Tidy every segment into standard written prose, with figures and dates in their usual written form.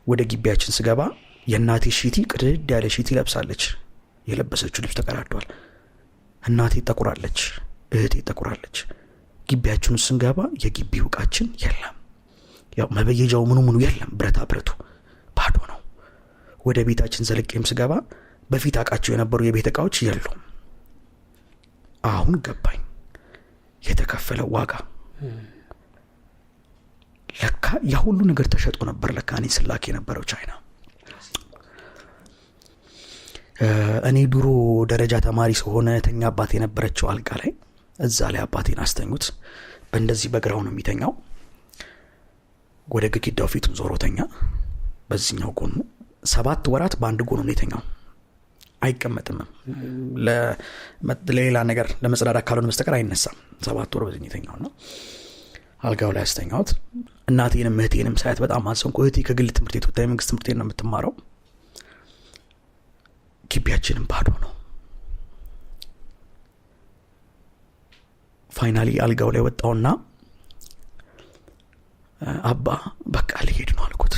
ወደ ግቢያችን ስገባ የእናቴ ሺቲ ቅድድ ያለ ሺቲ ለብሳለች። የለበሰችው ልብስ ተቀዳዷል። እናቴ ጠቁራለች፣ እህቴ ጠቁራለች። ግቢያችን ውስጥ ስንገባ የግቢው እቃችን የለም። ያው መበየጃው ምኑ ምኑ የለም፣ ብረታ ብረቱ ባዶ ነው። ወደ ቤታችን ዘልቄም ስገባ በፊት አውቃቸው የነበሩ የቤት እቃዎች የሉም። አሁን ገባኝ የተከፈለው ዋጋ። ለካ ያ ሁሉ ነገር ተሸጦ ነበር። ለካ እኔ ስላክ የነበረው ቻይና። እኔ ድሮ ደረጃ ተማሪ ስሆነ ተኛ አባት የነበረችው አልጋ ላይ እዛ ላይ አባቴን አስተኙት። በእንደዚህ በግራው ነው የሚተኛው። ወደ ግድግዳው ፊቱን ዞሮ ተኛ። በዚህኛው ጎኑ 7 ወራት በአንድ ጎኑ ነው የተኛው። አይቀመጥምም። ለሌላ ነገር ለመጸዳዳት ካልሆነ በስተቀር አይነሳም። 7 ወር በዚህ የተኛው ነው። አልጋው ላይ አስተኛሁት። እናቴንም እህቴንም ሳያት በጣም አዘንኩ። እህቴ ከግል ትምህርት ቤት ወጥታ የመንግስት ትምህርት ቤት ነው የምትማረው። ግቢያችንም ባዶ ነው። finally አልጋው ላይ ወጣውና አባ በቃ ልሄድ ነው አልኩት።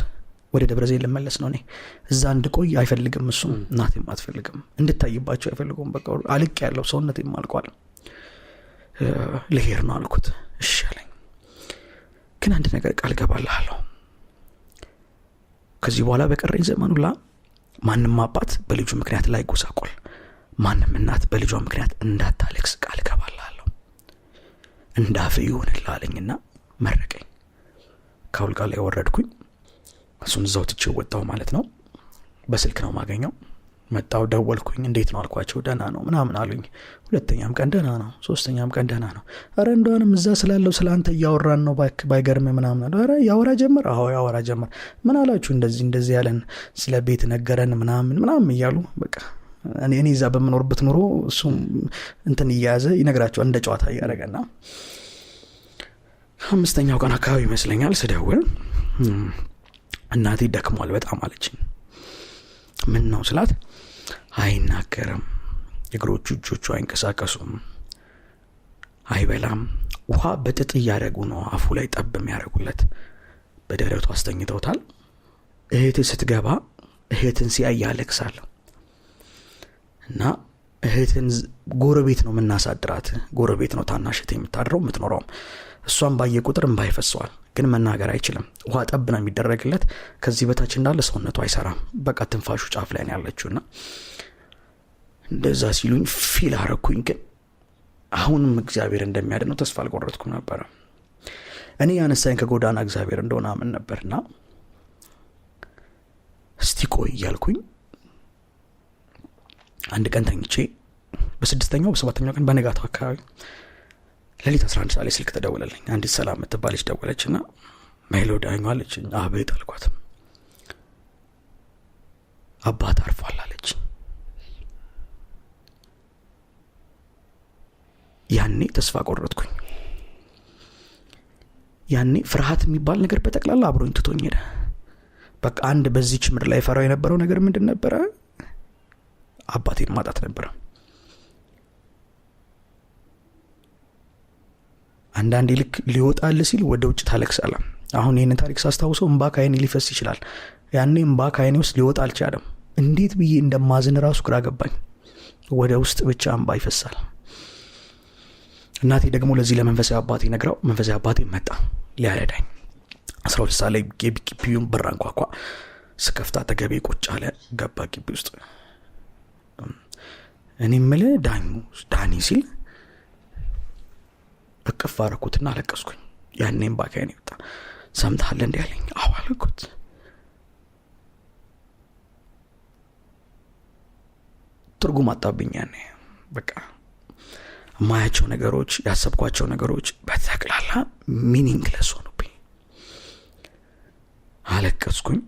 ወደ ደብረ ዘይት ልመለስ ነው እኔ። እዛ እንድቆይ አይፈልግም እሱም፣ እናቴም አትፈልግም፣ እንድታይባቸው አይፈልጉም። በቃ አልቅ ያለው ሰውነቴም አልቋል። ልሄድ ነው አልኩት። እሺ አለኝ። ግን አንድ ነገር ቃል እገባልሃለሁ፣ ከዚህ በኋላ በቀረኝ ዘመን ሁላ ማንም አባት በልጁ ምክንያት ላይ ጎሳቆል፣ ማንም እናት በልጇ ምክንያት እንዳታለቅስ ቃል እገባልሃለሁ፣ እንዳፍህ ይሁንልህ አለኝና መረቀኝ። ከአልጋ ላይ ወረድኩኝ። እሱን እዛው ትቼው ወጣሁ ማለት ነው። በስልክ ነው ማገኘው። መጣሁ፣ ደወልኩኝ። እንዴት ነው አልኳቸው። ደህና ነው ምናምን አሉኝ። ሁለተኛም ቀን ደህና ነው፣ ሶስተኛም ቀን ደህና ነው። ኧረ እንደውም እዛ ስላለው ስላንተ እያወራን ነው ባይገርም ምናምን አሉ። ኧረ ያወራ ጀመር። አዎ ያወራ ጀመር። ምን አላችሁ? እንደዚህ እንደዚህ ያለን ስለ ቤት ነገረን ምናምን ምናምን እያሉ በቃ እኔ እዛ በምኖርበት ኑሮ እሱም እንትን እየያዘ ይነግራቸዋል እንደ ጨዋታ እያደረገና 5ኛው ቀን አካባቢ ይመስለኛል ስደውል እናቴ ደክሟል በጣም አለችኝ። ምን ነው ስላት አይናገርም፣ እግሮቹ እጆቹ አይንቀሳቀሱም፣ አይበላም፣ ውሃ በጥጥ እያደረጉ ነው አፉ ላይ ጠብ የሚያደርጉለት፣ በደረቱ አስተኝተውታል። እህት ስትገባ እህትን ሲያይ ያለቅሳል። እና እህትን ጎረቤት ነው የምናሳድራት፣ ጎረቤት ነው ታናሽ እህት የምታድረው የምትኖረውም። እሷን ባየ ቁጥር እምባ ይፈሰዋል፣ ግን መናገር አይችልም። ውሃ ጠብ ነው የሚደረግለት። ከዚህ በታች እንዳለ ሰውነቱ አይሰራም። በቃ ትንፋሹ ጫፍ ላይ ነው ያለችውና እንደዛ ሲሉኝ ፊል አረኩኝ። ግን አሁንም እግዚአብሔር እንደሚያድነው ተስፋ አልቆረጥኩም ነበር። እኔ ያነሳኝ ከጎዳና እግዚአብሔር እንደሆነ አምን ነበርና እስቲ ቆይ እያልኩኝ አንድ ቀን ተኝቼ በስድስተኛው በሰባተኛው ቀን በነጋታው አካባቢ ሌሊት 11 ሰዓት ላይ ስልክ ተደወለልኝ። አንዲት ሰላም የምትባል ልጅ ደወለችና ሄሎ ዳኙ አለችኝ። አቤት አልኳት። አባት አርፏል አለች። ያኔ ተስፋ ቆረጥኩኝ። ያኔ ፍርሃት የሚባል ነገር በጠቅላላ አብሮኝ ትቶኝ ሄደ። በቃ አንድ በዚች ምድር ላይ ፈራው የነበረው ነገር ምንድን ነበረ? አባቴን ማጣት ነበረ። አንዳንዴ ልክ ሊወጣል ሲል ወደ ውጭ ታለቅሳለህ። አሁን ይሄንን ታሪክ ሳስታውሰው እምባ ከዓይኔ ሊፈስ ይችላል። ያኔ እምባ ከዓይኔ ውስጥ ሊወጣ አልቻለም። እንዴት ብዬ እንደማዝን ራሱ ግራ ገባኝ። ወደ ውስጥ ብቻ እምባ ይፈሳል። እናቴ ደግሞ ለዚህ ለመንፈሳዊ አባቴ ነግራው መንፈሳዊ አባቴ መጣ ሊያረዳኝ። 12 ሰዓት ላይ ግቢውን በር አንኳኳ። ስከፍታ አጠገቤ ቁጭ አለ። ገባ ግቢ ውስጥ። እኔ የምልህ ዳኙ ዳኒ ሲል እቅፍ አደረኩትና አለቀስኩኝ። ያኔም ባካዬን ይወጣ። ሰምተሃል እንዴ አለኝ። አዎ አልኩት። ትርጉም አጣብኝ ያኔ። በቃ የማያቸው ነገሮች ያሰብኳቸው ነገሮች በጠቅላላ meaningless ሆኑብኝ። አለቀስኩኝ።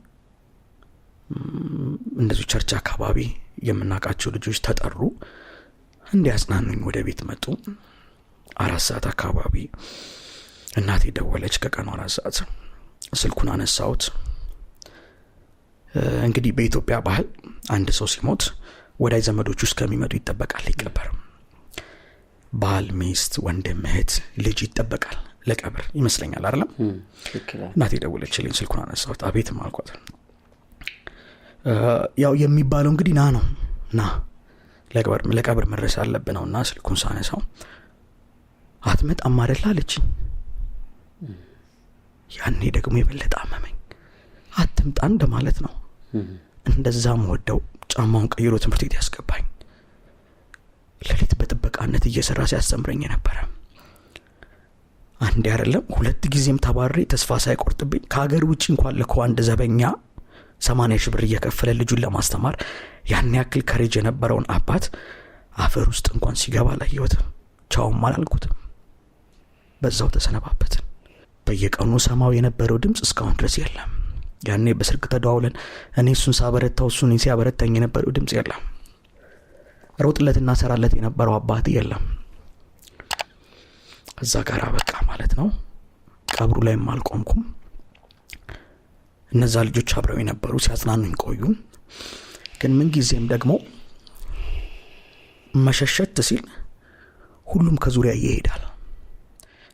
እንደዚሁ church አካባቢ የምናውቃቸው ልጆች ተጠሩ እንዲያጽናኑኝ ወደ ቤት መጡ። 4 ሰዓት አካባቢ እናቴ ደወለች። ከቀኑ 4 ሰዓት ስልኩን አነሳሁት። እንግዲህ በኢትዮጵያ ባህል አንድ ሰው ሲሞት ወዳጅ ዘመዶቹ እስከሚመጡ ይጠበቃል፣ ይቀበር። ባል፣ ሚስት፣ ወንድም፣ እህት፣ ልጅ ይጠበቃል ለቀብር ይመስለኛል አይደለም? ትክክል። እናቴ ደወለችልኝ፣ ስልኩን አነሳሁት። አቤት አልኳት። ያው የሚባለው እንግዲህ ና ነው፣ ና ለቀብር መድረስ አለብህ ነው። እና ስልኩን ሳነሳው አትመጣም አይደል አለችኝ። ያኔ ደግሞ የበለጠ አመመኝ። አትምጣ እንደማለት ነው። እንደዛም ወደው ጫማውን ቀይሮ ትምህርት ቤት ያስገባኝ፣ ሌሊት በጥበቃነት እየሰራ ሲያስተምረኝ የነበረ፣ አንዴ አይደለም ሁለት ጊዜም ተባሬ ተስፋ ሳይቆርጥብኝ ከሀገር ውጭ እንኳን ልኮ አንድ ዘበኛ 80 ሺህ ብር እየከፈለ ልጁን ለማስተማር ያን ያክል courage የነበረውን አባት አፈር ውስጥ እንኳን ሲገባ አላየሁትም። ቻውም አላልኩትም። በዛው ተሰነባበትን። በየቀኑ ሰማው የነበረው ድምፅ እስካሁን ድረስ የለም። ያኔ በስልክ ተደዋውለን እኔ እሱን ሳበረታው እሱን ሲያበረታኝ የነበረው ድምፅ የለም። ሮጥለት እና ሰራለት የነበረው አባት የለም። እዛ ጋር በቃ ማለት ነው። ቀብሩ ላይም አልቆምኩም። እነዛ ልጆች አብረው የነበሩ ሲያጽናኑኝ ቆዩ። ግን ምንጊዜም ደግሞ መሸሸት ሲል ሁሉም ከዙሪያ ይሄዳል።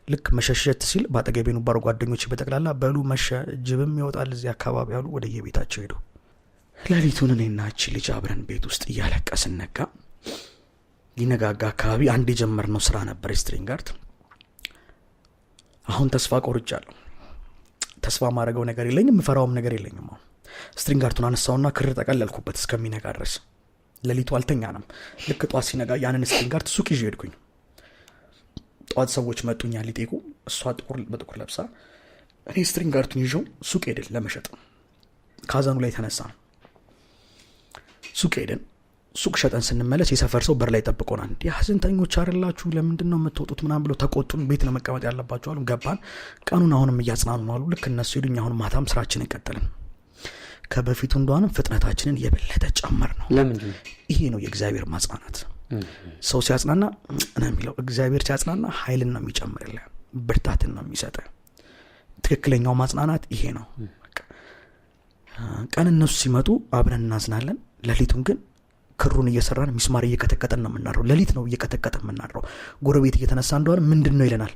ልክ መሸሸት ሲል በአጠገቤ የነበሩ ጓደኞች በጠቅላላ በሉ መሸ፣ ጅብም ይወጣል እዚህ አካባቢ ያሉ ወደ የቤታቸው ሄዱ። ሌሊቱን እኔና እቺ ልጅ አብረን ቤት ውስጥ እያለቀስን ነጋ። ሊነጋጋ አካባቢ አንድ የጀመርነው ስራ ነበር፣ string art። አሁን ተስፋ ቆርጫለሁ። ተስፋ ማድረገው ነገር የለኝም፣ የምፈራውም ነገር የለኝም። አሁን string art ኡን አነሳውና ክር ጠቀለልኩበት እስከሚነጋ ድረስ። ሌሊቱ አልተኛንም። ልክ ጠዋት ሲነጋ ያንን string art ሱቅ ይዤ ሄድኩኝ። ጠዋት ሰዎች መጡኛ ሊጠይቁ። እሷ ጥቁር በጥቁር ለብሳ፣ እኔ string art ኡን ይዤው ሱቅ ሄድን ለመሸጥ። ካዘኑ ላይ ተነሳ ነው። ሱቅ ሄድን። ሱቅ ሸጠን ስንመለስ የሰፈር ሰው በር ላይ ጠብቆናል። እንዲህ ሀዘንተኞች አይደላችሁ፣ ለምንድን ነው የምትወጡት? ምናምን ብለው ተቆጡን። ቤት ነው መቀመጥ ያለባችሁ አሉ። ገባን። ቀኑን አሁንም እያጽናኑ ነው አሉ። ልክ እነሱ ሄዱኝ። አሁን ማታም ስራችንን ቀጠልን። ከበፊቱ እንደሆነም ፍጥነታችንን የበለጠ ጨመር ነው። ለምንድን ነው? ይሄ ነው የእግዚአብሔር ማጽናናት። ሰው ሲያጽናና ነው የሚለው፣ እግዚአብሔር ሲያጽናና ኃይልን ነው የሚጨምርልህ፣ ብርታትን ነው የሚሰጥህ። ትክክለኛው ማጽናናት ይሄ ነው። በቃ ቀን እነሱ ሲመጡ አብረን እናዝናለን። ሌሊቱን ግን ክሩን እየሰራን ሚስማር እየቀጠቀጠን ነው የምናድረው። ሌሊት ነው እየቀጠቀጠን የምናድረው። ጎረቤት እየተነሳ እንደሆነ ምንድን ነው ይለናል።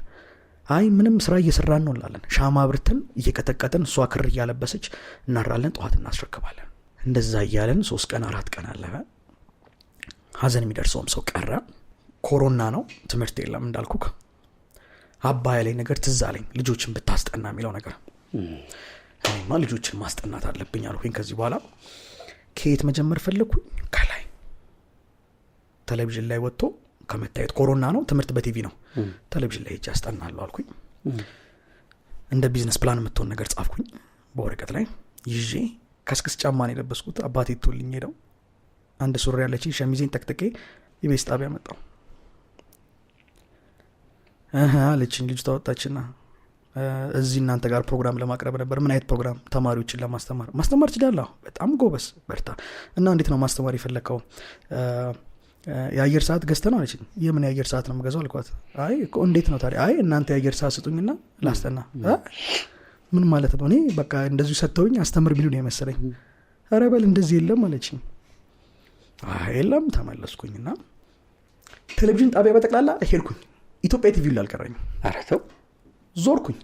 አይ ምንም ስራ እየሰራን ነው እንላለን። ሻማ አብርተን እየቀጠቀጥን፣ እሷ ክር እያለበሰች እናድራለን። ጠዋት እናስረክባለን። እንደዛ እያለን 3 ቀን 4 ቀን አለፈ። ሀዘን የሚደርሰውም ሰው ቀረ። ኮሮና ነው፣ ትምህርት የለም እንዳልኩክ። አባ ያለኝ ነገር ትዝ አለኝ፣ ልጆችን ብታስጠና የሚለው ነገር። እኔማ ልጆችን ማስጠናት አለብኝ አልኩኝ። ከዚህ በኋላ ከየት መጀመር ፈለግኩኝ? ከላይ ቴሌቪዥን ላይ ወጥቶ ከመታየት፣ ኮሮና ነው፣ ትምህርት በቲቪ ነው። ቴሌቪዥን ላይ ሄጄ አስጠናለሁ አልኩኝ። እንደ business plan የምትሆን ነገር ጻፍኩኝ በወረቀት ላይ ይዤ። ከስክስ ጫማ ነው የለበስኩት። አባቴ ትቶልኝ ሄደው አንድ ሱሪ ያለችኝ ሸሚዜን ጠቅጥቄ ኢቢኤስ ጣቢያ መጣሁ። እህ አለችኝ ልጅቷ ወጣችና፣ እዚህ እናንተ ጋር ፕሮግራም ለማቅረብ ነበር። ምን አይነት ፕሮግራም? ተማሪዎችን ለማስተማር። ማስተማር ትችላለህ? በጣም ጎበዝ፣ በርታ። እና እንዴት ነው ማስተማር የፈለግከው? የአየር ሰዓት ገዝተህ ነው አለችኝ። የምን የአየር ሰዓት ነው የምገዛው አልኳት። አይ እኮ እንዴት ነው ታዲያ? አይ እናንተ የአየር ሰዓት ስጡኝና ላስጠና። ምን ማለት ነው? እኔ በቃ እንደዚሁ ሰጥተውኝ አስተምር ቢሉ ነው የመሰለኝ። ኧረ በል እንደዚህ የለም አለችኝ። አይ የለም። ተመለስኩኝና ቴሌቪዥን ጣቢያ በጠቅላላ ሄድኩኝ። ኢትዮጵያ ቲቪ ሁሉ አልቀረኝም። ኧረ ተው። ዞርኩኝ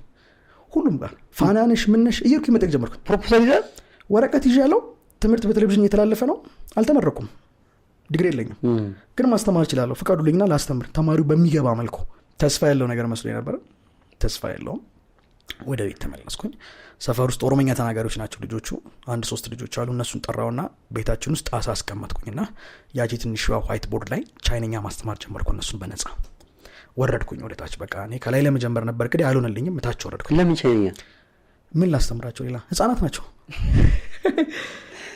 ሁሉም ጋር፣ ፋናነሽ ምነሽ እየሄድኩኝ መጠየቅ ጀመርኩኝ። Proposal ይዘህ? ወረቀት ይዣለሁ። ትምህርት በቴሌቪዥን እየተላለፈ ነው። አልተመረኩም፣ ዲግሪ የለኝም፣ ግን ማስተማር እችላለሁ። ፍቀዱልኝና ላስተምር ተማሪው በሚገባ መልኩ። ተስፋ ያለው ነገር መስሎ ነበረ። ተስፋ የለውም። ወደ ቤት ተመለስኩኝ። ሰፈር ውስጥ ኦሮመኛ ተናጋሪዎች ናቸው ልጆቹ። አንድ ሶስት ልጆች አሉ። እነሱን ጠራውና ቤታችን ውስጥ ጣሳ አስቀመጥኩኝና ያቺ ትንሿ white board ላይ ቻይነኛ ማስተማር ጀመርኩ እነሱን በነፃ። ወረድኩኝ ወደ ታች። በቃ እኔ ከላይ ለመጀመር ነበር እቅዴ፣ አልሆነልኝም። ታች ወረድኩኝ። ለምን ቻይነኛ? ምን ላስተምራቸው ሌላ? ህጻናት ናቸው።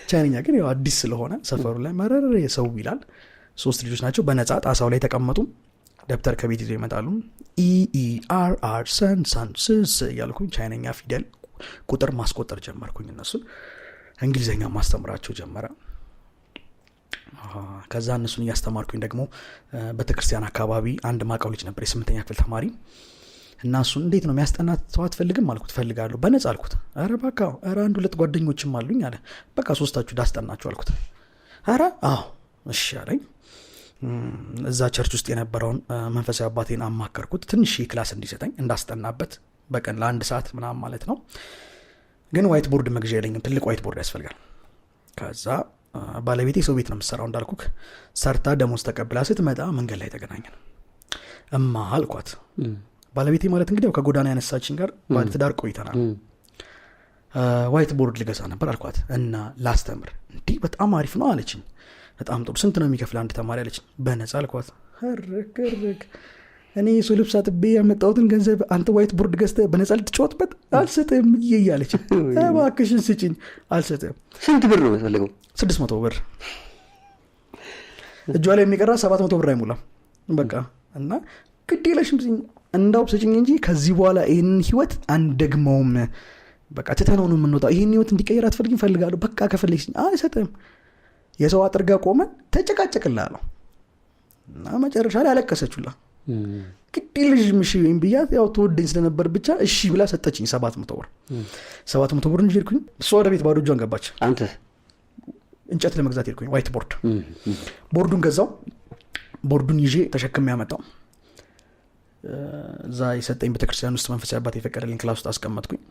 ቻይነኛ ግን ያው አዲስ ስለሆነ ሰፈሩ ላይ መረር ሰው ይላል። ሶስት ልጆች ናቸው። በነፃ ጣሳው ላይ ተቀመጡ። ደብተር ከቤት ይዘው ይመጣሉ። 一一二二三三四四 እያልኩኝ ቻይነኛ ፊደል ቁጥር ማስቆጠር ጀመርኩኝ። እነሱን እንግሊዝኛ ማስተምራቸው ጀመረ። ከዛ እነሱን እያስተማርኩኝ ደግሞ ቤተክርስቲያን አካባቢ አንድ ማቀው ልጅ ነበር፣ የስምንተኛ ክፍል ተማሪ፣ እና እሱን እንዴት ነው የሚያስጠናት ሰው አትፈልግም አልኩት። ፈልጋለሁ በነጻ አልኩት። ኧረ እባክህ፣ ኧረ አንድ ሁለት ጓደኞችም አሉኝ አለ። በቃ ሶስታችሁ ዳስጠናችሁ አልኩት። ኧረ አዎ እሺ አለኝ። እዛ church ውስጥ የነበረውን መንፈሳዊ አባቴን አማከርኩት፣ ትንሽ class እንዲሰጠኝ እንዳስጠናበት በቀን ለአንድ ሰዓት ምናምን ማለት ነው። ግን white board መግዣ የለኝም። ትልቅ white board ያስፈልጋል። ከዛ ባለቤቴ ሰው ቤት ነው የምትሰራው እንዳልኩክ፣ ሰርታ ደሞዝ ተቀብላ ስትመጣ መንገድ ላይ ተገናኘን። እማ አልኳት። ባለቤቴ ማለት እንግዲህ ያው ከጎዳና ያነሳችን ጋር ባለትዳር ቆይተናል። White board ልገዛ ነበር አልኳት እና ላስተምር። እንዲህ በጣም አሪፍ ነው አለችኝ። በጣም ጥሩ፣ ስንት ነው የሚከፍል አንድ ተማሪ አለችኝ። በነፃ አልኳት። እርክ እርክ፣ እኔ የሰው ልብስ አጥቤ ያመጣሁትን ገንዘብ አንተ white board ገዝተህ በነፃ ልትጫወትበት? አልሰጥህም እያለች፣ እባክሽን ስጭኝ፣ አልሰጥህም። ስንት ብር ነው የምትፈልገው? 600 ብር። እጇ ላይ የሚቀራ 700 ብር አይሞላም። በቃ እና ግድ የለሽም ስጭኝ፣ እንዳው ስጭኝ እንጂ ከዚህ በኋላ ይህንን ህይወት አንደግመውም። በቃ ትተነው ነው የምንወጣው። ይህን ህይወት እንዲቀየር አትፈልጊም? እፈልጋለሁ። በቃ ከፈለግሽ ስጭኝ። አልሰጥህም። የሰው አጥር ጋር ቆመን ተጨቃጨቅልሃለሁ እና መጨረሻ ላይ አለቀሰችላ። ግድ የለሽም እሺ ወይም ብያት፣ ያው ተወደኝ ስለነበር ብቻ እሺ ብላ ሰጠችኝ 700 ብር። 700 ብር እንጂ ሄድኩኝ። እሷ ወደ ቤት ባዶ እጇን ገባች። አንተ? እንጨት ለመግዛት ሄድኩኝ። White board፣ ቦርዱን ገዛው። ቦርዱን ይዤ ተሸክሜ ያመጣው እዛ የሰጠኝ ቤተክርስቲያን ውስጥ መንፈሳዊ አባት የፈቀደልኝ class ውስጥ አስቀመጥኩኝ።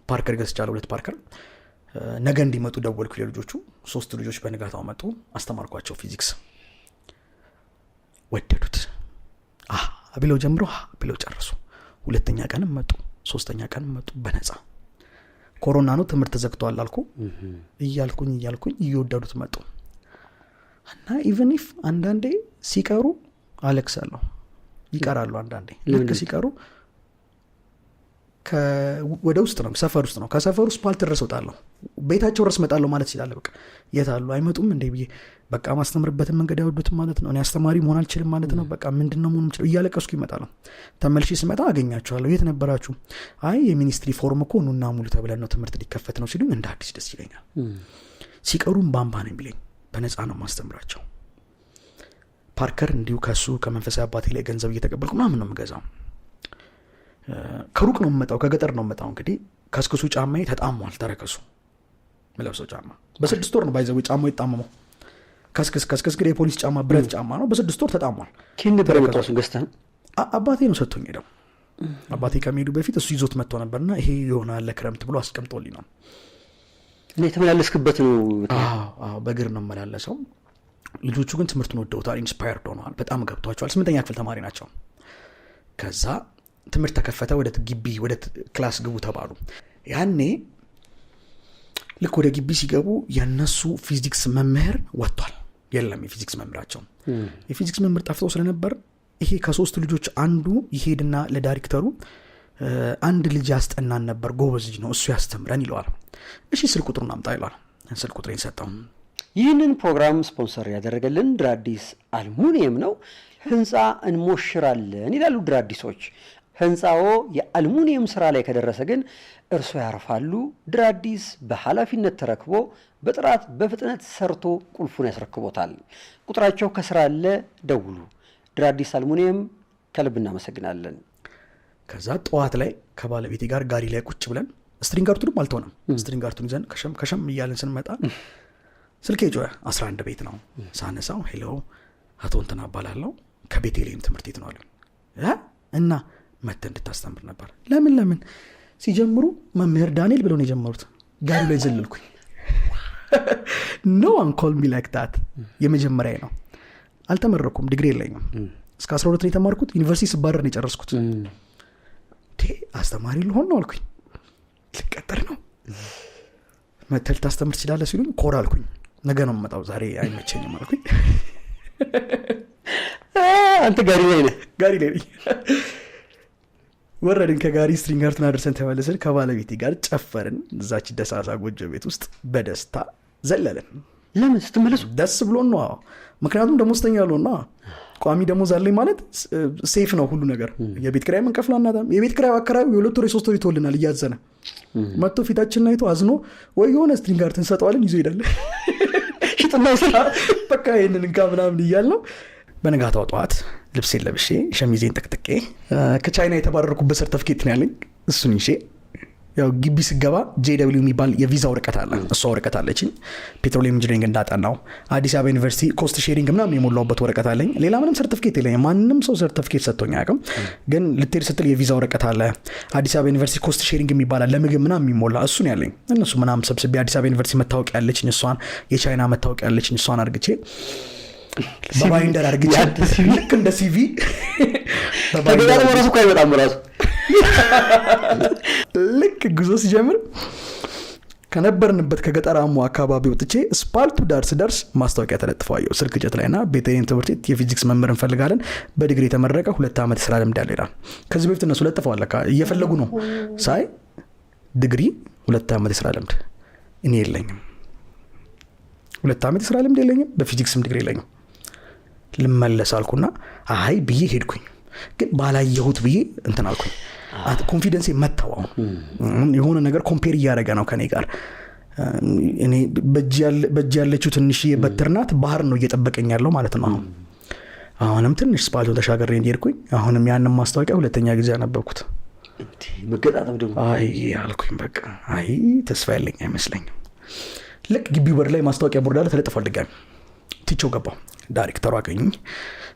Marker ገዝቻለሁ፣ ሁለት marker። ነገ እንዲመጡ ደወልኩ ለልጆቹ። ሶስት ልጆች በንጋታው መጡ። አስተማርኳቸው ፊዚክስ። ወደዱት። አ ብለው ጀምሮ ሀ ብለው ጨረሱ። ሁለተኛ ቀንም መጡ፣ ሶስተኛ ቀንም መጡ በነፃ። ኮሮና ነው፣ ትምህርት ተዘግቷል አልኩ። እያልኩኝ እያልኩኝ እየወደዱት መጡ። እና even if አንዳንዴ ሲቀሩ አለቅሳለሁ። ይቀራሉ አንዳንዴ። ልክ ሲቀሩ ወደ ውስጥ ነው፣ ሰፈር ውስጥ ነው። ከሰፈር ውስጥ ፓልት ድረስ እወጣለሁ፣ ቤታቸው ድረስ እመጣለሁ ማለት ይችላል። በቃ የት አሉ፣ አይመጡም እንዴ ብዬ፣ በቃ ማስተምርበትን መንገድ አይወዱትም ማለት ነው፣ እኔ አስተማሪ መሆን አልችልም ማለት ነው፣ በቃ ምንድን ነው መሆን የምችለው እያለቀስኩ ይመጣለሁ። ተመልሼ ስመጣ አገኛቸዋለሁ። የት ነበራችሁ? አይ የ ministry form እኮ ኑና ሙሉ ተብለን ነው፣ ትምህርት ሊከፈት ነው ሲሉኝ እንደ አዲስ ደስ ይለኛል። ሲቀሩም ባምባ ነው የሚለኝ። በነፃ ነው ማስተምራቸው። Marker እንዲሁ ከሱ ከመንፈሳዊ አባቴ ላይ ገንዘብ እየተቀበልኩ ምናምን ነው የምገዛው። ከሩቅ ነው የምመጣው፣ ከገጠር ነው የምመጣው። እንግዲህ ከስክሱ ጫማዬ ተጣሟል። ተረከሱ ምለብሰው ጫማ በ6 ወር ነው by the way ጫማው የጣመመው። ከስክስ ከስክስ ግን የፖሊስ ጫማ ብረት ጫማ ነው። በ6 ወር ተጣሟል። ከየት ነበር የመጣው? እሱን ገዝተህ ነው? አባቴ ነው ሰጥቶኝ ሄደው። አባቴ ከመሄዱ በፊት እሱ ይዞት መጥቶ ነበርና ይሄ ይሆናል ለክረምት ብሎ አስቀምጦልኝ ነው። እና የተመላለስክበት ነው? አዎ፣ በእግር ነው የመላለሰው። ልጆቹ ግን ትምህርቱን ወደውታል፣ inspired ሆነዋል፣ በጣም ገብቷቸዋል። ስምንተኛ ክፍል ተማሪ ናቸው። ከዛ ትምህርት ተከፈተ። ወደ ግቢ ወደ class ግቡ ተባሉ። ያኔ ልክ ወደ ግቢ ሲገቡ የነሱ ፊዚክስ መምህር ወጥቷል። የለም የፊዚክስ መምህራቸው። የፊዚክስ መምህር ጠፍቶ ስለነበር ይሄ ከሶስቱ ልጆች አንዱ ይሄድና ለዳይሬክተሩ አንድ ልጅ ያስጠናን ነበር፣ ጎበዝ ልጅ ነው፣ እሱ ያስተምረን ይለዋል። እሺ ስልክ ቁጥሩን አምጣ ይለዋል። ስልክ ቁጥሬን ሰጠው። ይህንን ፕሮግራም ስፖንሰር ያደረገልን ድራዲስ አልሙኒየም ነው። ህንፃ እንሞሽራለን ይላሉ ድራዲሶች። ህንፃዎ የአልሙኒየም ስራ ላይ ከደረሰ ግን እርሶ ያርፋሉ። ድራዲስ በኃላፊነት ተረክቦ በጥራት በፍጥነት ሰርቶ ቁልፉን ያስረክቦታል። ቁጥራቸው ከስራ አለ፣ ደውሉ። ድራዲስ አልሙኒየም ከልብ እናመሰግናለን። ከዛ ጠዋት ላይ ከባለቤቴ ጋር ጋሪ ላይ ቁጭ ብለን string art ኡንም አልተሆነም፣ string art ኡን ይዘን ከሸም ከሸም እያለን ስንመጣ ስልኬ ጮኸ። 11 ቤት ነው። ሳነሳው hello፣ አቶ እንትና እባላለሁ፣ ከቤተልሔም ትምህርት ቤት ነው አሉኝ። እ? እና መተህ እንድታስተምር ነበር። ለምን ለምን ሲጀምሩ መምህር ዳንኤል ብለው ነው የጀመሩት። ጋሪ ላይ ዘለልኩኝ። No one call me like that። የመጀመሪያ ነው። አልተመረኩም፣ ዲግሪ የለኝም። እስከ 12 ነው የተማርኩት። ዩኒቨርሲቲ ስባረር ነው የጨረስኩት። አስተማሪ ልሆን ነው አልኩኝ። ልቀጠር ነው፣ መተህ ልታስተምር ትችላለህ ሲሉኝ ኮራ አልኩኝ። ነገ ነው የምመጣው፣ ዛሬ አይመቸኝም አልኩኝ። አንተ ጋሪ ላይ ነህ። ጋሪ ላይ ነኝ። ወረድን ከጋሪ፣ string art ኡን አድርሰን ተመለስን። ከባለቤቴ ጋር ጨፈርን። እዛች ደሳሳ ጎጆ ቤት ውስጥ በደስታ ዘለልን። ለምን ስትመለሱ? ደስ ብሎን ነው። ምክንያቱም ደሞዝተኛ ያልሆን ነው። ቋሚ ደሞዝ አለኝ ማለት safe ነው ሁሉ ነገር። የቤት ኪራይ የምንከፍለው አናጣም። የቤት ኪራይ አከራዩ የ2 ወር የ3 ወር ይተውልናል። እያዘነ መጥቶ ፊታችንን አይቶ አዝኖ ወይ የሆነ string art እንሰጠዋለን፣ ይዞ ይሄዳል። ሽጥና ውሰድ። በቃ ይህንን እንካ ምናምን እያልነው በነጋታው ጠዋት ልብሴን ለብሼ ሸሚዜን ጠቅጥቄ ከቻይና የተባረርኩበት ሰርተፍኬት ነው ያለኝ፣ እሱን ይዤ ያው ግቢ ስገባ JW የሚባል የቪዛ ወረቀት አለ። እሷ ወረቀት አለችኝ። Petroleum engineering እንዳጠናው አዲስ አበባ ዩኒቨርሲቲ cost sharing ምናምን የሞላውበት ወረቀት አለኝ። ሌላ ምንም ሰርቲፊኬት የለኝም። ማንም ሰው ሰርቲፊኬት ሰጥቶኝ አያውቅም። ግን ልትሄድ ስትል የቪዛ ወረቀት አለ። አዲስ አበባ ዩኒቨርሲቲ cost sharing የሚባል አለ፣ ለምግብ ምናምን የሚሞላ፣ እሱን ያለኝ። እነሱ ምናምን ሰብስቤ፣ አዲስ አበባ ዩኒቨርሲቲ መታወቂያ ያለችኝ እሷን፣ የቻይና መታወቂያ ያለችኝ እሷን አርግቼ፣ በ binder አርግቼ፣ ልክ እንደ CV። ተገጣጥሞ ራሱ እኮ አይመጣም ራሱ። ልክ ጉዞ ሲጀምር ከነበርንበት ከገጠራሙ አካባቢ ወጥቼ ስፓልቱ ዳር ስደርስ ማስታወቂያ ተለጥፎ አየሁ ስልክ እንጨት ላይ። እና ቤተልሔም ትምህርት ቤት የፊዚክስ መምህር እንፈልጋለን፣ በዲግሪ የተመረቀ፣ 2 ዓመት የስራ ልምድ ያለው ይላል። ከዚህ በፊት እነሱ ለጥፈዋል፣ ለካ እየፈለጉ ነው። ሳይ ዲግሪ፣ 2 ዓመት የስራ ልምድ፣ እኔ የለኝም። 2 ዓመት የስራ ልምድ የለኝም፣ በፊዚክስም ዲግሪ የለኝም። ልመለስ አልኩና አይ ብዬ ሄድኩኝ። ግን ባላየሁት ብዬ እንትን አልኩኝ። Confidence ኤ መታው። አሁን የሆነ ነገር compare እያደረገ ነው ከኔ ጋር። እኔ በእጅ ያለችው ትንሽዬ በትር ናት፣ ባህር ነው እየጠበቀኝ ያለው ማለት ነው። አሁን አሁንም ትንሽ ስፓልቱን ተሻገሬ እንዲሄድኩኝ አሁንም ያንን ማስታወቂያ ሁለተኛ ጊዜ ያነበብኩት። መገጣጠም ደግሞ። አይ አልኩኝ፣ በቃ አይ ተስፋ ያለኝ አይመስለኝም። ልክ ግቢው በር ላይ ማስታወቂያ ቦርድ አለ፣ ተለጥፏል። ድጋሚ ትቼው ገባሁ። ዳይሬክተሩ አገኙኝ።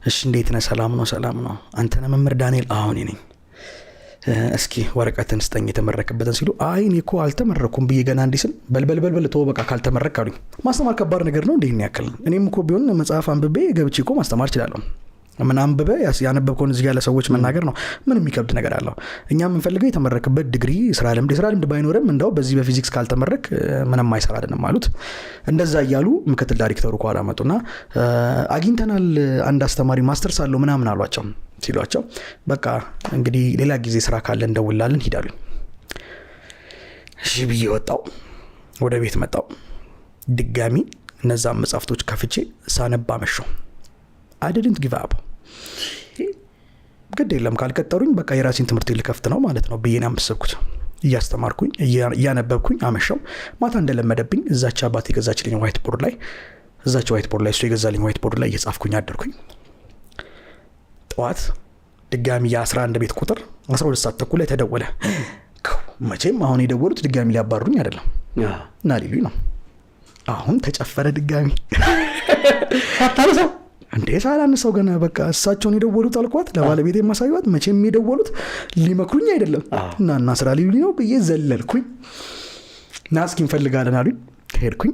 እሺ እንዴት ነህ? ሰላም ነው፣ ሰላም ነው። አንተ ነህ መምህር ዳንኤል? አዎ እኔ ነኝ። እስኪ ወረቀትን ስጠኝ የተመረክበትን ሲሉ፣ አይ እኔ እኮ አልተመረኩም ብዬ ገና እንዲህ ስል፣ በልበልበልበል ተወው በቃ ካልተመረክ አሉኝ። ማስተማር ከባድ ነገር ነው እንዲህ ያክል? እኔም እኮ ቢሆን መጽሐፍ አንብቤ ገብቼ እኮ ማስተማር እችላለሁ። ምን አንብበ ያነበብከውን እዚህ ጋር ለሰዎች መናገር ነው። ምን የሚከብድ ነገር አለው? እኛ የምንፈልገው የተመረክበት ዲግሪ፣ ስራ ልምድ፣ የስራ ልምድ ባይኖርም እንደው በዚህ በፊዚክስ ካልተመረክ ምንም አይሰራልንም አሉት። እንደዛ እያሉ ምክትል ዳይሬክተሩ ከኋላ መጡና አግኝተናል አንድ አስተማሪ ማስተርስ አለው ምናምን አሏቸው። ሲሏቸው በቃ እንግዲህ ሌላ ጊዜ ስራ ካለ እንደውላለን ሂድ አሉኝ። እሺ ብዬ ወጣው፣ ወደ ቤት መጣው። ድጋሚ እነዛን መጽሐፍቶች ከፍቼ ሳነባ አመሸሁ። I didn't give up። ግድ የለም ካልቀጠሩኝ በቃ የራሴን ትምህርት ልከፍት ነው ማለት ነው ብዬ ነው ያሰብኩት። እያስተማርኩኝ እያነበብኩኝ አመሸው። ማታ እንደለመደብኝ እዛች አባት የገዛችልኝ white board ላይ፣ እዛች white board ላይ፣ እሱ የገዛልኝ white board ላይ እየጻፍኩኝ አደርኩኝ። ጠዋት ድጋሚ የ11 ቤት ቁጥር 12 ሰዓት ተኩል ላይ ተደወለ። መቼም አሁን የደወሉት ድጋሚ ሊያባሩኝ አይደለም እና ሊሉኝ ነው። አሁን ተጨፈረ ድጋሚ። ሳታነሳው? እንዴ ሳላነሳው ገና በቃ እሳቸውን የደወሉት አልኳት፣ ለባለቤት የማሳዩት፣ መቼም የደወሉት ሊመክሩኝ አይደለም እና ስራ ሊሉኝ ነው ብዬ ዘለልኩኝ። ና እስኪ እንፈልጋለን አሉኝ። ሄድኩኝ።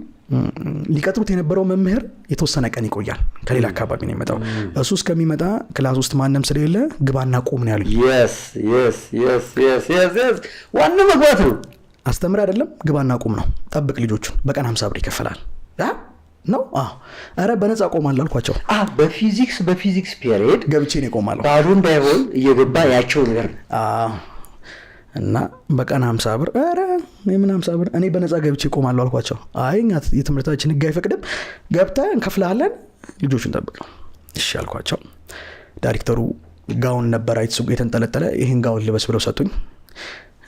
ሊቀጥሩት የነበረው መምህር የተወሰነ ቀን ይቆያል፣ ከሌላ አካባቢ ነው የመጣው። እሱ እስከሚመጣ class ውስጥ ማንም ስለሌለ ግባና ቁም ነው ያሉኝ። Yes፣ ዋናው መግባት ነው። አስተምር አይደለም፣ ግባና ቁም ነው። ጠብቅ ልጆቹን፣ በቀን 50 ብር ይከፈላል ነው። ኧረ በነፃ ቆማለሁ አልኳቸው። በፊዚክስ period ገብቼ ነው እቆማለሁ። ባዶ እንዳይሆን እየገባ ያቸው ነገር ነው። እና በቀን 50 ብር፣ ኧረ የምን 50 ብር፣ እኔ በነፃ ገብቼ እቆማለሁ አልኳቸው። አይ እኛ የትምህርታችን ህግ አይፈቅድም፣ ገብተህ እንከፍልሃለን፣ ልጆቹን ጠብቀው። እሺ አልኳቸው። ዳይሬክተሩ ጋውን ነበር የተንጠለጠለ፣ ይህን ጋውን ልበስ ብለው ሰጡኝ።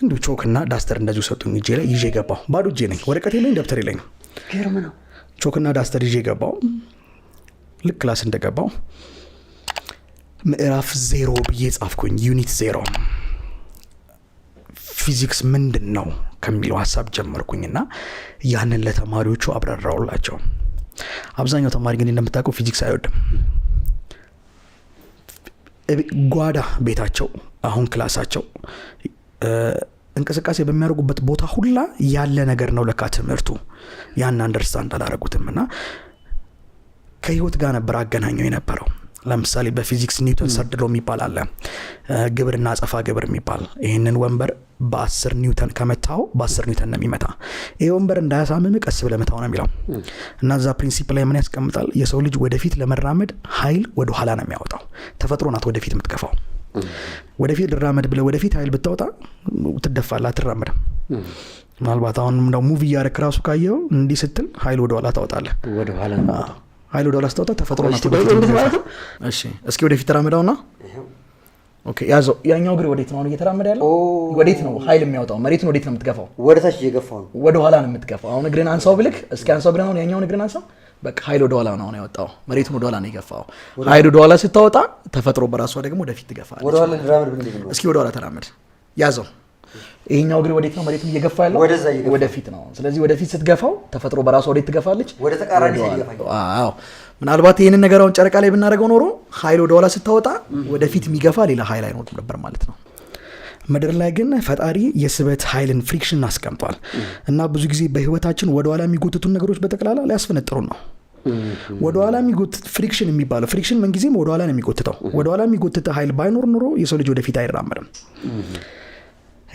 እንዲሁ ቾክ እና duster እንደዚሁ ሰጡኝ። እጄ ላይ ይዤ ገባሁ። ባዶ እጄ ነኝ፣ ወረቀት የለኝ፣ ደብተር የለኝም። ግርም ነው። ቾክና duster ይዤ ገባሁ። ልክ class እንደገባሁ ምዕራፍ 0 ብዬ ጻፍኩኝ። Unit 0 ፊዚክስ ምንድን ነው ከሚለው ሀሳብ ጀመርኩኝና ያንን ለተማሪዎቹ አብራራውላቸው። አብዛኛው ተማሪ ግን እንደምታውቀው ፊዚክስ አይወድም። ጓዳ ቤታቸው፣ አሁን class ኣቸው፣ እንቅስቃሴ በሚያደርጉበት ቦታ ሁላ ያለ ነገር ነው ለካ ትምህርቱ። ያን understand አላረጉትም እና ከህይወት ጋር ነበር አገናኘው የነበረው። ለምሳሌ በፊዚክስ Newton third law የሚባል አለ፣ ግብርና አጸፋ ግብር የሚባል። ይህንን ወንበር በ10 ኒውተን ከመታው በ10 ኒውተን ነው የሚመታ። ይህ ወንበር እንዳያሳምም ቀስ ብለህ መታው ነው የሚለው። እና እዛ principle ላይ ምን ያስቀምጣል? የሰው ልጅ ወደፊት ለመራመድ ኃይል ወደ ኋላ ነው የሚያወጣው። ተፈጥሮ ናት ወደፊት የምትገፋው። ወደፊት ልራመድ ብለህ ወደፊት ኃይል ብታወጣ ትደፋለህ፣ አትራመድም። ምናልባት አሁን እንደው move እያደረክ ራሱ ካየኸው እንዲህ ስትል ኃይል ወደኋላ ታወጣለህ። ወደኋላ። ኃይል ወደኋላ ስታወጣ ተፈጥሮ ናት እስቲ ወደፊት እንዴት የምትገፋ። ማለት ነው? እሺ እስኪ ወደፊት ተራመዳውና okay ያዘው። ያኛው እግር ወዴት ነው አሁን እየተራመደ ያለው? ወዴት ነው ኃይል የሚያወጣው? መሬቱን ወዴት ነው የምትገፋው? ወደ ታች እየገፋው ነው። ወደ ኋላ ነው የምትገፋው። አሁን እግርን አንሳው ብልክ፣ እስኪ አንሳው እግርን፣ አሁን ያኛውን እግርን አንሳው። በቃ ኃይል ወደ ኋላ ነው አሁን ያወጣው። መሬቱን ወደ ኋላ ነው የገፋው። ኃይል ወደ ኋላ ስታወጣ ተፈጥሮ በራሷ ደግሞ ወደፊት ትገፋለች። ወደ ኋላ ልራመድ ብል እንዴት ነው? እስኪ ወደ ኋላ ተራመድ። ያዘው። ይሄኛው እግር ወዴት ነው መሬቱን እየገፋ ያለው? ወደዛ እየገፋ። ወደፊት ነው። ስለዚህ ወደፊት ስትገፋው ተፈጥሮ በራሷ ወዴት ትገፋለች? ወደ ተቃራኒ ወደኋላ። ይገፋል። አዎ። ምናልባት ይህንን ነገር አሁን ጨረቃ ላይ ብናደርገው ኖሮ ኃይል ወደኋላ ስታወጣ ወደፊት የሚገፋ ሌላ ኃይል አይኖርም ነበር ማለት ነው። ምድር ላይ ግን ፈጣሪ የስበት ኃይልን friction አስቀምጧል እና ብዙ ጊዜ በህይወታችን ወደኋላ የሚጎትቱን ነገሮች በጠቅላላ ሊያስፈነጥሩን ነው። ወደኋላ የሚጎትት friction የሚባለው፣ friction ምንጊዜም ወደኋላ ነው የሚጎትተው። ወደኋላ የሚጎትተ ኃይል ባይኖር ኖሮ የሰው ልጅ ወደፊት አይራመድም።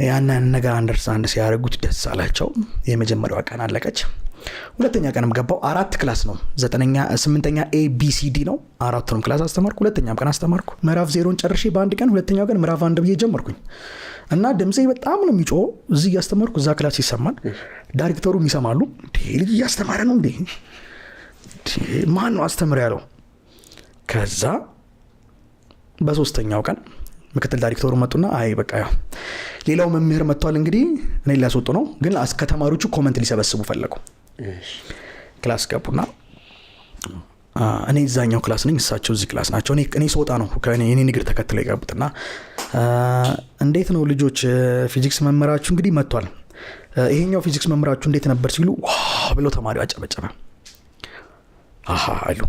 ያንን ነገር understand ሲያደርጉት ደስ አላቸው። የመጀመሪያዋ ቀን አለቀች። ሁለተኛ ቀንም ገባው። አራት class ነው፣ ዘጠነኛ፣ ስምንተኛ A B C D ነው። አራቱንም class አስተማርኩ። ሁለተኛም ቀን አስተማርኩ። ምዕራፍ 0ን ጨርሼ በአንድ ቀን ሁለተኛው ቀን ምዕራፍ 1 ብዬ ጀመርኩኝ እና ድምፄ በጣም ነው የሚጮኸው። እዚህ እያስተማርኩ እዛ class ይሰማል። ዳይሬክተሩም ይሰማሉ። እንዴ፣ ልጅ እያስተማረ ነው እንዴ? ማን ነው አስተምር ያለው? ከዛ በሶስተኛው ቀን ምክትል ዳይሬክተሩ መጡና አይ በቃ ያው ሌላው መምህር መጥቷል፣ እንግዲህ እኔ ሊያስወጡ ነው፣ ግን ከተማሪዎቹ comment ሊሰበስቡ ፈለጉ። Class ገቡና እኔ እዛኛው class ነኝ፣ እሳቸው እዚህ class ናቸው። እኔ ስወጣ ነው የኔን እግር ተከትለው የገቡትና እንዴት ነው ልጆች፣ ፊዚክስ መምህራችሁ እንግዲህ መጥቷል፣ ይሄኛው ፊዚክስ መምህራችሁ እንዴት ነበር ሲሉ ዋ ብለው ተማሪው አጨበጨበ። አሃ አሉ።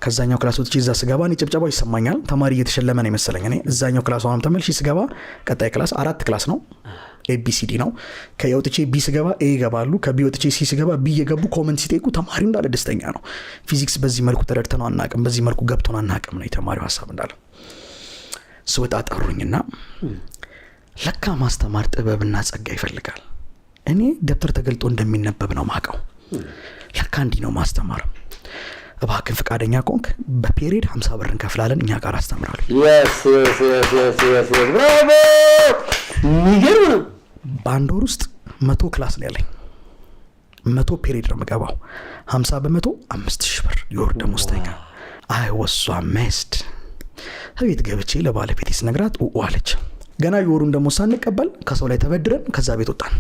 ከዛኛው class ወጥቼ እዛ ስገባ እኔ ጭብጨባው ይሰማኛል። ተማሪ እየተሸለመ ነው የመሰለኝ። እኔ እዛኛው class አሁንም ተመልሼ ስገባ ቀጣይ class አራት class ነው፣ ABCD ነው። ከ A ወጥቼ B ስገባ A ይገባሉ። ከ B ወጥቼ C ስገባ B እየገቡ comment ሲጠይቁ ተማሪው እንዳለ ደስተኛ ነው። ፊዚክስ በዚህ መልኩ ተረድተነው አናቅም፣ በዚህ መልኩ ገብቶን አናቅም ነው የተማሪው ሀሳብ እንዳለ። ስወጣ ጠሩኝና ለካ ማስተማር ጥበብና ጸጋ ይፈልጋል። እኔ ደብተር ተገልጦ እንደሚነበብ ነው ማቀው። ለካ እንዲህ ነው ማስተማር። እባክህን ፈቃደኛ ከሆንክ በ period 50 ብር እንከፍላለን፣ እኛ ጋር አስተምራለሁ። Yes, yes, yes, yes, yes, yes. Bravo! የሚገርም ነው። በአንድ ወር ውስጥ 100 class ነው ያለኝ። 100 period ነው የምገባው። 50 በመቶ 5,000 ብር የወር ደመወዝተኛ። I was so amazed። ቤት ገብቼ ለባለቤቴ ስነግራት ኡ አለች። ገና የወሩን ደሞዝ ሳንቀበል ከሰው ላይ ተበድረን ከዛ ቤት ወጣን።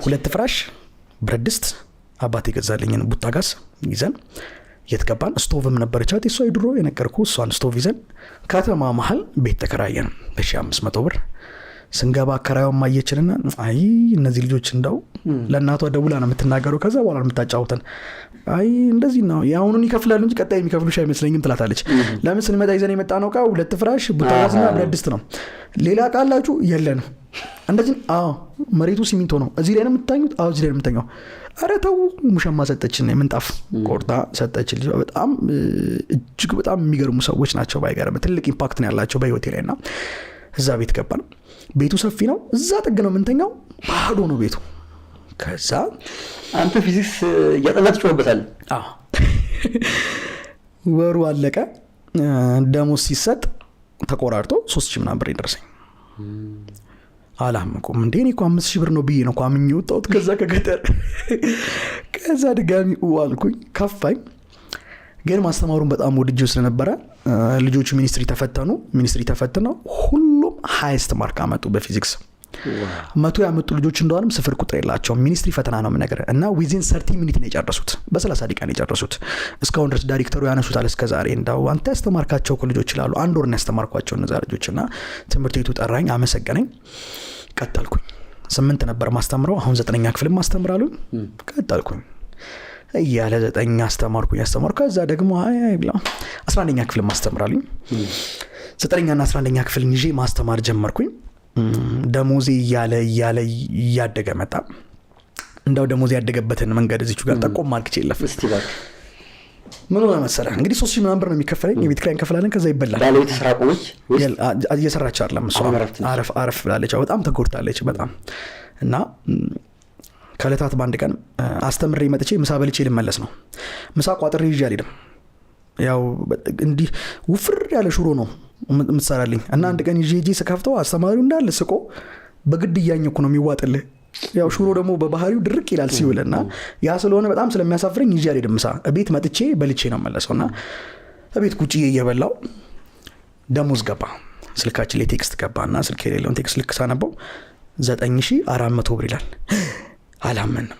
ሁለት ፍራሽ፣ ብረት ድስት፣ አባቴ የገዛልኝን ቡታ ጋዝ ይዘን የት ገባን? ስቶቭም ነበረቻት የሷ የድሮ የነገርኩህ፣ እሷን ስቶቭ ይዘን ከተማ መሀል ቤት ተከራየን በ1500 ብር። ስንገባ አከራዩም አየችንና አይ እነዚህ ልጆች እንደው ለእናቷ ደውላ ነው የምትናገረው፣ ከዛ በኋላ ነው የምታጫውተን። አይ እንደዚህ ነው የአሁኑን ይከፍላሉ እንጂ ቀጣይ የሚከፍሉሽ አይመስለኝም ትላታለች። ለምን ስንመጣ ይዘን የመጣነው እቃ ሁለት ፍራሽ፣ ቡታ ጋዝና ብረት ድስት ነው። ሌላ እቃ አላችሁ? የለንም። እንደዚህ አዎ፣ መሬቱ ሲሚንቶ ነው። እዚህ ላይ ነው የምታኙት? አዎ፣ እዚህ ላይ ነው የምተኛው። ኧረ ተው፣ ሙሸማ ሰጠችን፣ ምንጣፍ ቆርጣ ሰጠችን። ልጅ በጣም እጅግ በጣም የሚገርሙ ሰዎች ናቸው። ባይገርም ትልቅ impact ነው ያላቸው በህይወቴ ላይ። እና እዛ ቤት ገባን። ቤቱ ሰፊ ነው። እዛ ጥግ ነው የምንተኛው። ባዶ ነው ቤቱ። ከዛ አንተ ፊዚክስ እያጠና ትጮህበታለህ። አዎ። ወሩ አለቀ። ደሞዝ ሲሰጥ ተቆራርጦ 3,000 ምናምን ብር ይደርሰኝ። አላመንኩም። እንዴ እኔ እኮ 5,000 ብር ነው ብዬ ነው እኮ አምኜ የወጣሁት ከዛ ከገጠር። ከዛ ድጋሚ ኡ አልኩኝ፣ ከፋኝ። ግን ማስተማሩን በጣም ወድጄው ስለነበረ ልጆቹ ሚኒስትሪ ተፈተኑ። ሚኒስትሪ ተፈትነው ሁሉም highest mark አመጡ በፊዚክስ። 100 ያመጡ ልጆች እንደሆነም ስፍር ቁጥር የላቸውም። ሚኒስትሪ ፈተና ነው የምነግርህ። እና within 30 minute ነው የጨረሱት። በ30 ደቂቃ ነው የጨረሱት። እስካሁን ድረስ ዳይሬክተሩ ያነሱታል እስከ ዛሬ። እንዳው አንተ ያስተማርካቸው እኮ ልጆች ይላሉ። አንድ ወር ነው ያስተማርኳቸው እነዛ ልጆች። እና ትምህርት ቤቱ ጠራኝ፣ አመሰገነኝ። ቀጠልኩኝ። 8 ነበር ማስተምረው፣ አሁን 9ኛ ክፍልም ማስተምራለሁ። ቀጠልኩኝ እያለ 9 አስተማርኩኝ አስተማርኩ። ከዛ ደግሞ አይ አይ ብላ 11ኛ ክፍል ማስተምራለሁ። 9ኛ እና 11ኛ ክፍል ይዤ ማስተማር ጀመርኩኝ። ደሞዜ እያለ እያለ እያደገ መጣ። እንዳው ደሞዜ ያደገበትን መንገድ እዚሁ ጋር ጠቆም አድርጌ የለፍ። እስቲ እባክህ። ምን ሆነ መሰለህ እንግዲህ 3,000 ምናምን ብር ነው የሚከፈለኝ። የቤት ኪራይ እንከፍላለን፣ ከዛ ይበላል። ባለቤት ስራ ቆመች ወይስ? እየሰራች አይደለም እሷ። አሁን እረፍት ነች። አረፍ ብላለች። አዎ፣ በጣም ተጎድታለች በጣም። እና ከዕለታት በአንድ ቀን አስተምሬ መጥቼ ምሳ በልቼ ልመለስ ነው። ምሳ ቋጥሬ ይዤ አልሄድም። ያው እንዲህ ውፍር ያለ ሽሮ ነው የምትሰራልኝ። እና አንድ ቀን ይዤ ሄጄ ስከፍተው አስተማሪው እንዳለ ስቆ በግድ እያኘኩ ነው የሚዋጥልህ። ያው ሽሮ ደግሞ በባህሪው ድርቅ ይላል ሲውል፣ እና ያ ስለሆነ በጣም ስለሚያሳፍረኝ ይዤ አልሄድም ምሳ። እቤት መጥቼ በልቼ ነው የምመለሰው። እና እቤት ቁጭ እየበላሁ ደሞዝ ገባ። ስልካችን ላይ text ገባና ስልክ የሌለውን text ልክ ሳነበው 9400 ብር ይላል። አላመንም።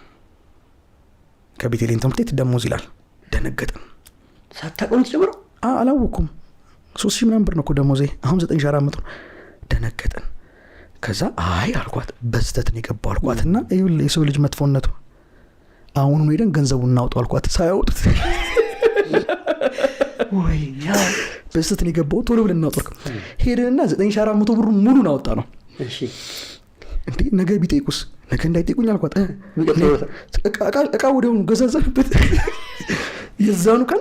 ከቤተልሔም ትምህርት ቤት ደሞዝ ይላል። ደነገጥን። ሳታውቀው ነው የተጀመረው? አላወኩም። 3000 ምናምን ብር ነው እኮ ደሞዜ። አሁን 9400 ነው። ደነገጥን። ከዛ አይ አልኳት፣ በስህተት ነው የገባው አልኳት። እና ይኸውልህ የሰው ልጅ መጥፎነቱ፣ አሁኑን ሄደን ገንዘቡን እናውጣው አልኳት። ሳያወጡት በስህተት ነው የገባው፣ ቶሎ ብለን እናውጣው አልኳት። ሄደንና 9400 ብሩ ሙሉን አወጣ ነው። እንዴ ነገ ቢጠይቁስ? ነገ እንዳይጠይቁኝ አልኳት። እቃ ወዲያውኑ ገዛዛንበት። የዛኑ ቀን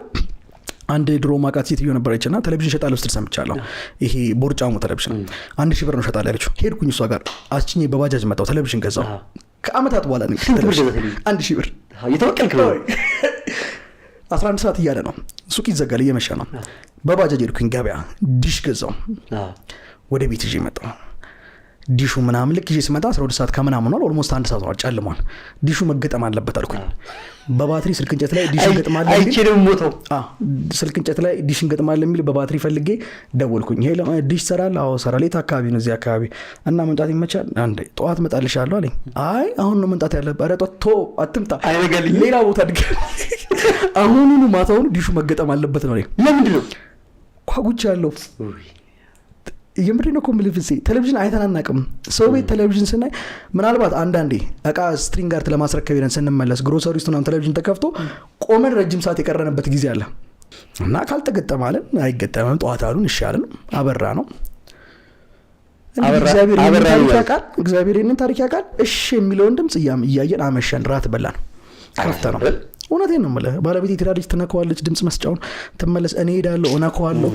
አንድ ድሮ ማቃት ሴትዮ ነበረች እና ቴሌቪዥን እሸጣለሁ ስትል ሰምቻለሁ። ይሄ ቦርጫሙ ቴሌቪዥን 1000 ብር ነው እሸጣለሁ ያለችው። ሄድኩኝ እሷ ጋር አስጭኜ በባጃጅ መጣሁ። ቴሌቪዥን ገዛሁ። ከአመታት በኋላ ነው። ስንት ብር ገዛህ ቴሌቪዥን? 1000 ብር። እየተበቀልክ ነው። 11 ሰዓት እያለ ነው፣ ሱቅ ይዘጋል፣ እየመሸ ነው። በባጃጅ ሄድኩኝ ገበያ፣ ዲሽ ገዛሁ። ወደ ቤት ይዤ መጣሁ። ዲሹ ምናምን ልክ ይዤ ስመጣ 12 ሰዓት ከምናምን ሆኗል። Almost 1 ሰዓት ሆኗል፣ ጨልሟል። ዲሹ መገጠም አለበት አልኩኝ። በባትሪ ስልክ እንጨት ላይ ዲሽ እንገጥማለን የሚል አይቼ ደግሞ ሞተው። አዎ፣ ስልክ እንጨት ላይ ዲሽ እንገጥማለን የሚል በባትሪ ፈልጌ ደወልኩኝ። Hello፣ ዲሽ ሰራል? አዎ ሰራል። የት አካባቢ ነው? እዚህ አካባቢ። እና መምጣት ይመቻል? አንዴ ጠዋት እመጣልሻለሁ አለኝ። አይ አሁን ነው መምጣት ያለብህ። ኧረ ጠዋት ቶ አትምጣ፣ አይነጋልኝም። ሌላ ቦታ ድገም። አሁኑኑ ማታውኑ ዲሹ መገጠም አለበት ነው አለኝ። ለምንድን ነው? ጓጉቻለሁ። የምሬን ነው እኮ የምልህ ፍፄ፣ ቴሌቪዥን አይተን አናውቅም። ሰው ቤት ቴሌቪዥን ስናይ ምናልባት አንዳንዴ እቃ ስትሪንግ አርት ለማስረከብ ሄደን ስንመለስ ግሮሰሪ ውስጥ ምናምን ቴሌቪዥን ተከፍቶ ቆመን ረጅም ሰዓት የቀረንበት ጊዜ አለ። እና ካልተገጠመ አለን አይገጠምም። ጠዋት አሉን እሺ አለን። አበራ ነው። እንግዲህ እግዚአብሔር ይህንን አበራ ነው ታሪክ ማለት። ያውቃል። እግዚአብሔር ይህንን ታሪክ ያውቃል። እሺ የሚለውን ድምጽ እያየን አመሸን። ራት በላን። ከፍተ ነው። እውነቴን ነው የምልህ። ባለቤቴ ትሄዳለች፣ ትነካዋለች፣ ድምጽ መስጫውን ትመለስ፣ እኔ እሄዳለሁ፣ እነካዋለሁ።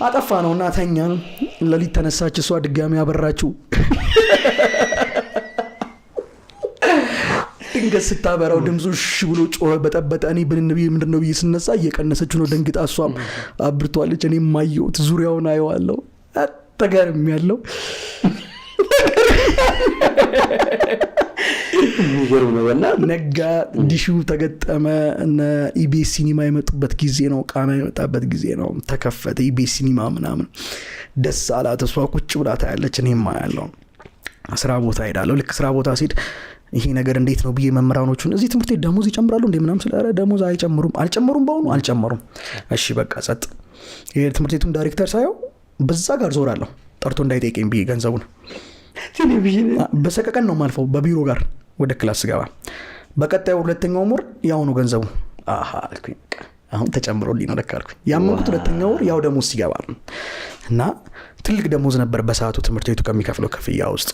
አጠፋ ነውና ተኛን። ሌሊት ተነሳች እሷ ድጋሚ አበራችው። ድንገት ስታበራው ድምፁ እሺ ብሎ ጮኸ፣ በጠበጠ። እኔ ብንን ብዬ ምንድነው ብዬ ስነሳ እየቀነሰችው ነው። ደንግጣ እሷም አብርቷለች። እኔም አየሁት፣ ዙሪያውን አየዋለሁ። ተገርም ያለው የሚገርም ነው። በእናትህ። ነጋ፣ ዲሹ ተገጠመ። እነ ኢቢኤስ ሲኒማ የመጡበት ጊዜ ነው። ቃና የመጣበት ጊዜ ነው። ተከፈተ ኢቢኤስ ሲኒማ ምናምን። ደስ አላት። እሷ ቁጭ ብላ ታያለች፣ እኔም አያለሁ። ስራ ቦታ ሄዳለሁ። ልክ ስራ ቦታ ሲሄድ ይሄ ነገር እንዴት ነው ብዬ መምህራኖቹን እዚህ ትምህርት ቤት ደሞዝ ይጨምራሉ እንዴ ምናምን ስለ ኧረ ደሞዝ አይጨምሩም። አልጨመሩም፣ በአሁኑ አልጨመሩም። እሺ በቃ ጸጥ። የትምህርት ቤቱን ዳይሬክተር ሳየው በዛ ጋር ዞራለሁ፣ ጠርቶ እንዳይጠይቀኝ ብዬ ገንዘቡን። ቴሌቪዥን በሰቀቀን ነው የማልፈው በቢሮ ጋር ወደ class ስገባ። በቀጣዩ ሁለተኛው ወር ያው ነው ገንዘቡ። አሃ አልኩኝ፣ በቃ አሁን ተጨምሮልኝ ነው ለካ አልኩኝ። ያመንኩት ሁለተኛው ወር ያው ደሞዝ ሲገባ ነው። እና ትልቅ ደሞዝ ነበር በሰዓቱ ትምህርት ቤቱ ከሚከፍለው ክፍያ ውስጥ።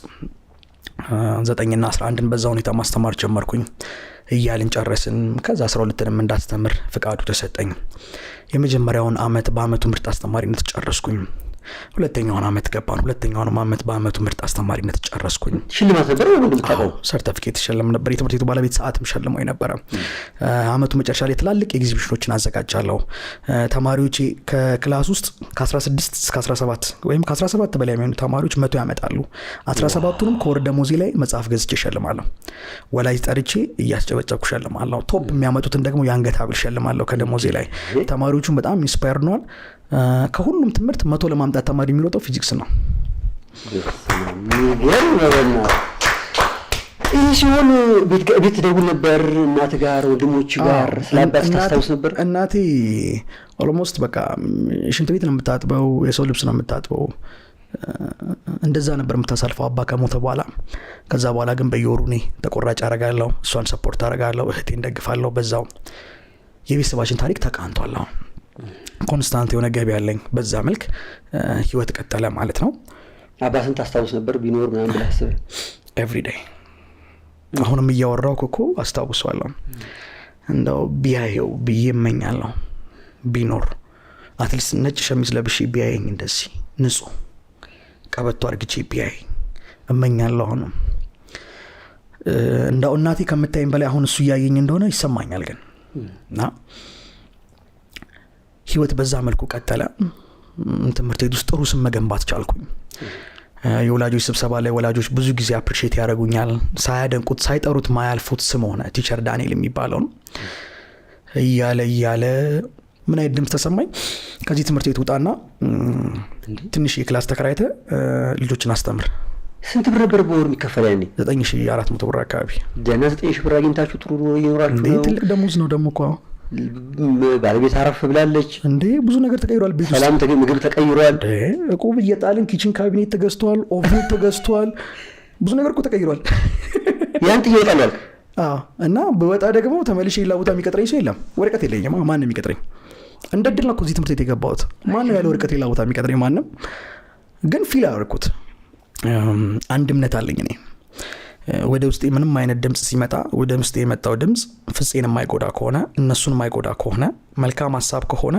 9 እና 11 በዛ ሁኔታ ማስተማር ጀመርኩኝ። እያልን ጨረስን። ከዛ 12ንም እንዳስተምር ፍቃዱ ተሰጠኝ። የመጀመሪያውን አመት በአመቱ ምርጥ አስተማሪነት ጨረስኩኝ። ሁለተኛውን አመት ገባን። ሁለተኛውን አመት በአመቱ ምርጥ አስተማሪነት ጨረስኩኝ። ሽልማት ነበር ወይ ምንድን ነው? አዎ፣ ሰርተፊኬት ሸለም ነበር። የትምህርት ቤቱ ባለቤት ሰዓትም ሸልሞኝ ነበረ። አመቱ መጨረሻ ላይ ትላልቅ ኤግዚቢሽኖችን አዘጋጃለሁ። ተማሪዎቼ ከ class ውስጥ ከ16 እስከ 17 ወይም ከ17 በላይ የሚሆኑ ተማሪዎች 100 ያመጣሉ። 17ቱንም ከወር ደሞዜ ላይ መጽሐፍ ገዝቼ እሸልማለሁ። ወላጅ ጠርቼ እያስጨበጨብኩ እሸልማለሁ። Top የሚያመጡትን ደግሞ የአንገት ሐብል እሸልማለሁ ከደሞዜ ላይ። ተማሪዎቹን በጣም inspire ሆነዋል። ከሁሉም ትምህርት 100 ለማምጣት ተማሪ የሚሮጠው ፊዚክስ ነው። የሚገርም ነው በእናትህ። ይህ ሲሆን ቤት ትደውል ነበር እናትህ ጋር ወንድሞች ጋር? አዎ። ስለ አባት ታስታውስ ነበር? እናቴ almost በቃ ሽንት ቤት ነው የምታጥበው፣ የሰው ልብስ ነው የምታጥበው። እንደዛ ነበር የምታሳልፈው አባ ከሞተ በኋላ። ከዛ በኋላ ግን በየወሩ እኔ ተቆራጭ አደርጋለሁ፣ እሷን support አደርጋለሁ፣ እህቴን ደግፋለሁ። በዛው የቤተሰባችን ታሪክ ተቃንቷል። አሁን constant የሆነ ገቢ አለኝ። በዛ መልክ ህይወት ቀጠለ ማለት ነው። አባትን ታስታውስ ነበር ቢኖር ምናምን ብለህ አስበህ? Every day። አሁንም እያወራሁ እኮ አስታውሰዋለሁ። እንደው ቢያየው ብዬ እመኛለሁ። ቢኖር at least ነጭ ሸሚዝ ለብሼ ቢያየኝ፣ እንደዚህ ንጹህ ቀበቶ አርግቼ ቢያየኝ እመኛለሁ። አሁንም እንደው እናቴ ከምታየኝ በላይ አሁን እሱ እያየኝ እንደሆነ ይሰማኛል። ግን እና ህይወት በዛ መልኩ ቀጠለ። ትምህርት ቤት ውስጥ ጥሩ ስም መገንባት ቻልኩኝ። የወላጆች ስብሰባ ላይ ወላጆች ብዙ ጊዜ appreciate ያደርጉኛል። ሳያደንቁት ሳይጠሩት ማያልፉት ስም ሆነ teacher ዳንኤል የሚባለው ነው። እያለ እያለ ምን አይነት ድምፅ ተሰማኝ? ከዚህ ትምህርት ቤት ውጣና ትንሽ የ class ተከራይተህ ልጆችን አስተምር። ስንት ብር ነበር በወር የሚከፈል ያኔ? 9400 ብር አካባቢ። ደህና 9000 ብር አግኝታችሁ ጥሩ ኑሮ እየኖራችሁ እንዴ፣ ነው? ትልቅ ደሞዝ ነው ደግሞ እኮ። ባለቤት አረፍ ብላለች እንዴ፣ ብዙ ነገር ተቀይሯል። ቤት ውስጥ ሰላም፣ ምግብ ተቀይሯል። እቁብ እየጣልን kitchen cabinet ተገዝቷል፣ oven ተገዝቷል። ብዙ ነገር እኮ ተቀይሯል። ያን ጥዬ እወጣለሁ አልክ። አዎ። እና ብወጣ ደግሞ ተመልሼ ሌላ ቦታ የሚቀጥረኝ ሰው የለም። ወረቀት የለኝም። ማንም የሚቀጥረኝ? እንደ እድል ነው እኮ እዚህ ትምህርት ቤት የገባሁት። ማነው ያለ ወረቀት ሌላ ቦታ የሚቀጥረኝ? ማንም። ግን feel አደረኩት። አንድ እምነት አለኝ እኔ፣ ወደ ውስጤ ምንም አይነት ድምፅ ሲመጣ፣ ወደ ውስጤ የመጣው ድምፅ ፍፄን የማይጎዳ ከሆነ፣ እነሱን የማይጎዳ ከሆነ፣ መልካም ሀሳብ ከሆነ፣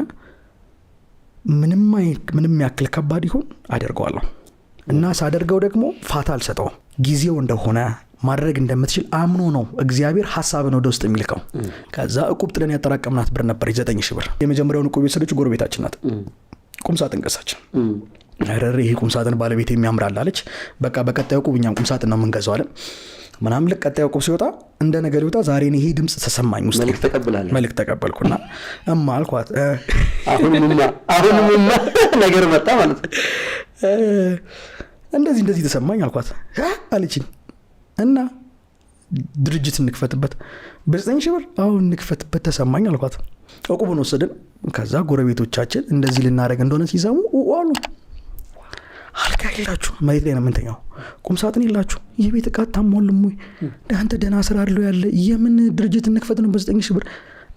ምንም ያክል ከባድ ይሁን አደርገዋለሁ። እና ሳደርገው ደግሞ ፋታ አልሰጠውም። ጊዜው እንደሆነ፣ ማድረግ እንደምትችል አምኖ ነው እግዚአብሔር ሀሳብን ወደ ውስጥ የሚልከው። ከዛ እቁብ ጥለን ያጠራቀምናት ብር ነበር፣ 9,000 ብር። የመጀመሪያውን እቁብ የወሰደችው ጎረቤታችን ናት። ቁም ሳጥን ገዛች። ረር ይሄ ቁም ሳጥን ባለቤት የሚያምራል አለች። በቃ በቀጣዩ እቁብ እኛም ቁም ሳጥን ነው የምንገዛው አለን ምናምን። ልክ ቀጣዩ እቁብ ሲወጣ፣ እንደ ነገ ሊወጣ ዛሬ እኔ ይሄ ድምፅ ተሰማኝ ውስጥ። መልእክት ተቀብላለህ። መልእክት ተቀበልኩና እማ አልኳት። አሁንምማ አሁንምማ ነገር መጣ ማለት ነው። እንደዚህ እንደዚህ ተሰማኝ አልኳት። አለችኝ፣ እና ድርጅት እንክፈትበት በ9,000 ብር፣ አሁን እንክፈትበት ተሰማኝ አልኳት። እቁቡን ወሰድን። ከዛ ጎረቤቶቻችን እንደዚህ ልናደርግ እንደሆነ ሲሰሙ ኡ አሉ። አልጋ የላችሁ፣ መሬት ላይ ነው የምንተኛው። ቁም ሳጥን የላችሁ፣ የቤት እቃ አታሟሉም ወይ? አንተ ደህና ስራ አለው ያለ፣ የምን ድርጅት እንክፈት ነው በ9,000 ብር?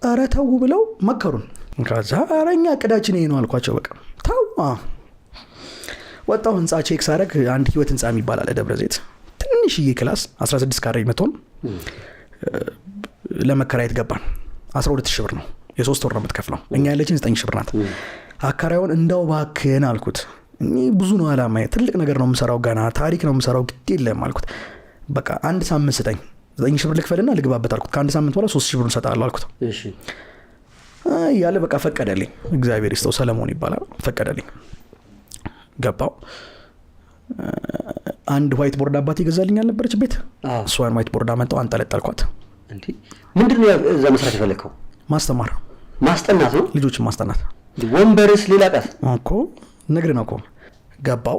ኧረ ተው ብለው መከሩን። ከዛ ኧረ እኛ እቅዳችን ይሄ ነው አልኳቸው። በቃ ተው። ወጣሁ። ህንፃ check ሳረግ አንድ ህይወት ህንፃ የሚባል አለ ደብረ ዘይት። ትንሽዬ class 16 ካሬ መቶን ለመከራየት ገባን። 12 ሺህ ብር ነው፣ የ3 ወር ነው የምትከፍለው። እኛ ያለችን 9 ሺህ ብር ናት። አከራዩን እንደው እባክህን አልኩት። እኔ ብዙ ነው አላማዬ፣ ትልቅ ነገር ነው የምሰራው፣ ገና ታሪክ ነው የምሰራው፣ ግድ የለም አልኩት። በቃ አንድ ሳምንት ስጠኝ፣ 9,000 ብር ልክፈልና ልግባበት አልኩት። ከአንድ ሳምንት በኋላ 3 ሺህ ብር እሰጥሃለሁ አልኩት። እያለ በቃ ፈቀደልኝ። እግዚአብሔር ይስጠው፣ ሰለሞን ይባላል። ፈቀደልኝ። ገባው። አንድ white board አባቴ ይገዛልኝ አልነበረች ቤት፣ እሷን white board አመጣው፣ አንጠለጠልኳት። እንዴ፣ ምንድን ነው እዛ መስራት የፈለግከው? ማስተማር። ማስጠናት ነው? ልጆችን ማስጠናት። ወንበርስ ሌላ ቃት እኮ ነግር ነው እኮ። ገባው።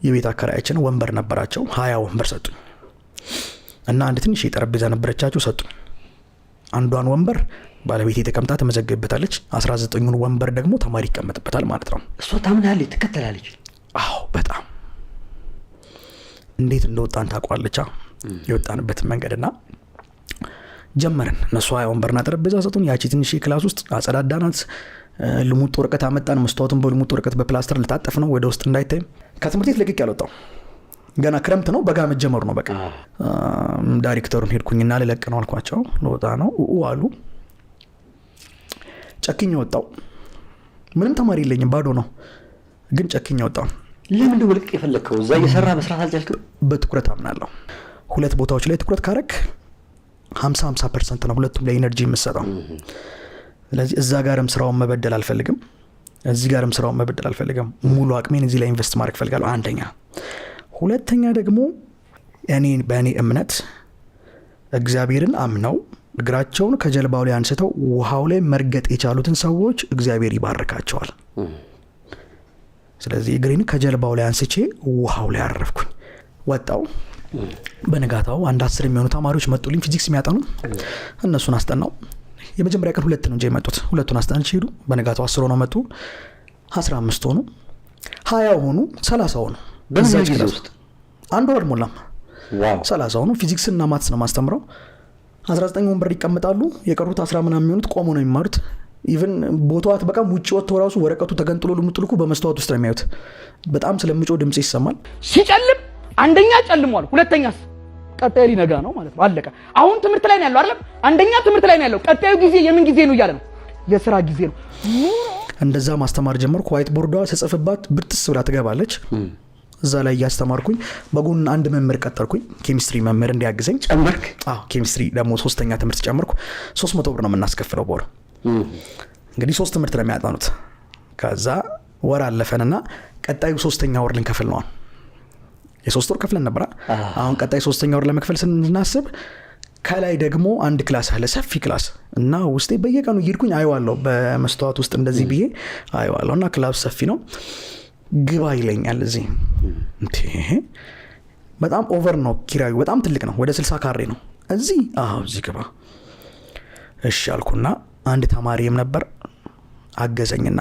የቤት አከራያችን ወንበር ነበራቸው፣ 20 ወንበር ሰጡኝ። እና አንድ ትንሽ የጠረጴዛ ነበረቻቸው፣ ሰጡኝ። አንዷን ወንበር ባለቤቴ ተቀምጣ ተመዘግብበታለች። 19ኙን ወንበር ደግሞ ተማሪ ይቀመጥበታል ማለት ነው። እሷ ታምናለች፣ ትከተላለች። አዎ በጣም፣ እንዴት እንደወጣን ታውቋለቻ፣ የወጣንበትን መንገድና ጀመርን። እነሱ 20 ወንበርና ጠረጴዛ ሰጡን። ያቺ ትንሽ class ውስጥ አጸዳዳናት። ልሙጥ ወረቀት አመጣን። መስተዋቱን በልሙጥ ወረቀት በፕላስተር ልታጠፍ ነው ወደ ውስጥ እንዳይታይ። ከትምህርት ቤት ለቅቄ ያልወጣው ገና ክረምት ነው፣ በጋ መጀመሩ ነው። በቃ ዳይሬክተሩን ሄድኩኝና ልለቅ ነው አልኳቸው። ልወጣ ነው ኡ አሉ። ጨክኜ ወጣው። ምንም ተማሪ የለኝም፣ ባዶ ነው። ግን ጨክኜ ወጣው። ለምንድን ነው መልቀቅ የፈለግከው? እዛ እየሰራ መስራት አልቻልክም? በትኩረት አምናለሁ። ሁለት ቦታዎች ላይ ትኩረት ካረክ 50-50% ነው ሁለቱም ላይ energy የምሰጠው። ስለዚህ እዛ ጋርም ስራውን መበደል አልፈልግም፣ እዚህ ጋርም ስራውን መበደል አልፈልግም። ሙሉ አቅሜን እዚህ ላይ invest ማድረግ እፈልጋለሁ። አንደኛ። ሁለተኛ ደግሞ እኔ በእኔ እምነት እግዚአብሔርን አምነው እግራቸውን ከጀልባው ላይ አንስተው ውሃው ላይ መርገጥ የቻሉትን ሰዎች እግዚአብሔር ይባርካቸዋል። ስለዚህ እግሬን ከጀልባው ላይ አንስቼ ውሃው ላይ አረፍኩኝ። ወጣው። በንጋታው አንድ 10 የሚሆኑ ተማሪዎች መጡልኝ፣ ፊዚክስ የሚያጠኑ። እነሱን አስጠናው። የመጀመሪያ ቀን ሁለት ነው እንጂ የመጡት፣ ሁለቱን አስጠንቼ ሄዱ። በንጋታው 10 ሆነው መጡ። 15 ሆኑ፣ 20 ሆኑ፣ 30 ሆኑ። በምን እዛች ጊዜ class ውስጥ? አንድ ወር አልሞላም። 30 ሆኑ። ፊዚክስ እና maths ነው ማስተምረው። 19 ወንበር ይቀመጣሉ። የቀሩት 10 ምናምን የሚሆኑት ቆሞ ነው የሚማሩት። Even ቦታው አትበቃም። ውጭ ወጥተው ራሱ ወረቀቱ ተገንጥሎ ልሙጥልኩ በመስተዋት ውስጥ ነው የሚያዩት። በጣም ስለምጮህ ድምጽ ይሰማል። ሲጨልም አንደኛ ጨልሟል፣ ሁለተኛስ ቀጣዩ ሊነጋ ነው ማለት ነው። አለቀ። አሁን ትምህርት ላይ ነው ያለው አይደለም? አንደኛ ትምህርት ላይ ነው ያለው። ቀጣዩ ጊዜ የምን ጊዜ ነው እያለ ነው? የስራ ጊዜ ነው። እንደዛ ማስተማር ጀመርኩ። White board ዷ ስጽፍባት ብርጥስ ብላ ትገባለች። እዛ ላይ እያስተማርኩኝ በጎን አንድ መምህር ቀጠርኩኝ፣ ኬሚስትሪ መምህር እንዲያግዘኝ። ጨመርክ? አዎ፣ ኬሚስትሪ ደግሞ ሶስተኛ ትምህርት ጨመርኩ። 300 ብር ነው የምናስከፍለው በወር። እንግዲህ ሶስት ትምህርት ነው የሚያጠኑት። ከዛ ወር አለፈንና ቀጣዩ ሶስተኛ ወር ልንከፍል ነው። የ3 ወር ከፍለን ነበራ። አሁን ቀጣይ ሶስተኛ ወር ለመክፈል ስናስብ ከላይ ደግሞ አንድ class አለ፣ ሰፊ class፣ እና ውስጤ በየቀኑ እየሄድኩኝ አየዋለሁ። በመስተዋት ውስጥ እንደዚህ ብዬ አየዋለሁ። እና class ሰፊ ነው፣ ግባ ይለኛል። እዚህ እንዴ፣ በጣም over ነው ኪራዩ፣ በጣም ትልቅ ነው። ወደ 60 ካሬ ነው። እዚህ፣ አዎ እዚህ ግባ። እሺ አልኩና አንድ ተማሪም ነበር አገዘኝና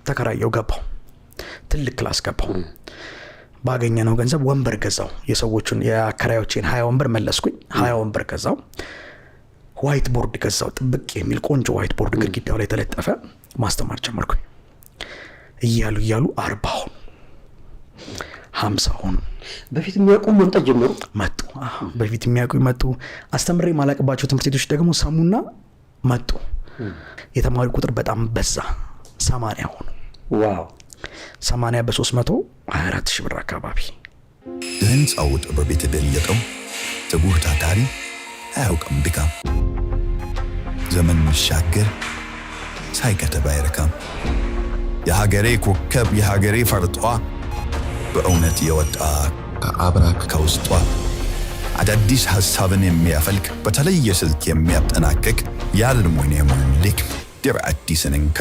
ተከራየው ገባው። ትልቅ class ገባው። ባገኘነው ገንዘብ ወንበር ገዛው። የሰዎቹን የአከራዮቼን 20 ወንበር መለስኩኝ። 20 ወንበር ገዛው። White board ገዛው። ጥብቅ የሚል ቆንጆ white board ግድግዳው ላይ ተለጠፈ። ማስተማር ጀመርኩኝ። እያሉ እያሉ 40 ሆኑ፣ 50 ሆኑ። በፊት የሚያውቁ መምጣት ጀመሩ። መጡ። በፊት የሚያውቁ መጡ። አስተምሬ ማላቅባቸው ትምህርት ቤቶች ደግሞ ሰሙና መጡ። የተማሪ ቁጥር በጣም በዛ። 80 ሆኑ። Wow። 80 በ300 24 ሺህ ብር አካባቢ። በህንፃው ጥበብ የተገለጠው ትጉህ ታታሪ አያውቅም ድካም። ዘመን ሚሻገር ሳይከተብ አይረካም። የሀገሬ ኮከብ የሀገሬ ፈርጧ በእውነት የወጣ ከአብራክ ከውስጧ አዳዲስ ሐሳብን የሚያፈልቅ በተለየ ስልት የሚያጠናቅቅ የአልሙኒየሙን ሊቅ ድር አዲስን እንካ።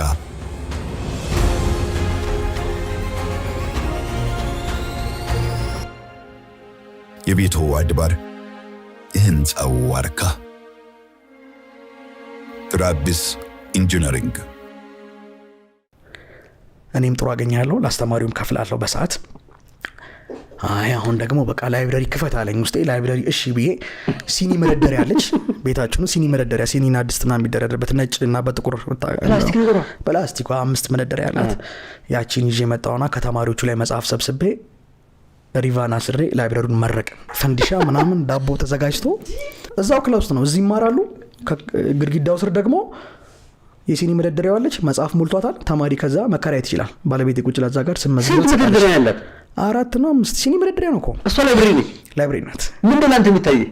የቤቱ አድባር የህንፃው ዋርካ ድር አዲስ ኢንጂነሪንግ። እኔም ጥሩ አገኛለሁ፣ ላስተማሪውም ከፍላለሁ በሰዓት። አይ አሁን ደግሞ በቃ library ክፈት አለኝ ውስጤ። Library እሺ ብዬ ሲኒ መደርደሪያ አለች ቤታችን ውስጥ፣ ሲኒ መደርደሪያ፣ ሲኒና ድስት ምናምን የሚደረደርበት ነጭ እና በጥቁር ፕላስቲክ ነገሯ። ፕላስቲኳ 5 መደርደሪያ አላት። ያቺን ይዤ መጣሁና ከተማሪዎቹ ላይ መጽሐፍ ሰብስቤ ሪቫና ስሬ library ውን መረቅን። ፈንዲሻ ምናምን ዳቦ ተዘጋጅቶ እዛው class ውስጥ ነው፣ እዚህ ይማራሉ። ከግድግዳው ስር ደግሞ የሲኒ መደርደሪያው አለች፣ መጽሐፍ ሞልቷታል። ተማሪ ከዛ መከራየት ይችላል። ባለቤቴ ቁጭ ብላ እዛ ጋር ስመዝግብ ስንት መደርደሪያ ያላት? 4 ነው 5 ሲኒ መደርደሪያ ነው እኮ። እሷ library ነች። Library ናት። ምንድን ነው አንተ የሚታየህ?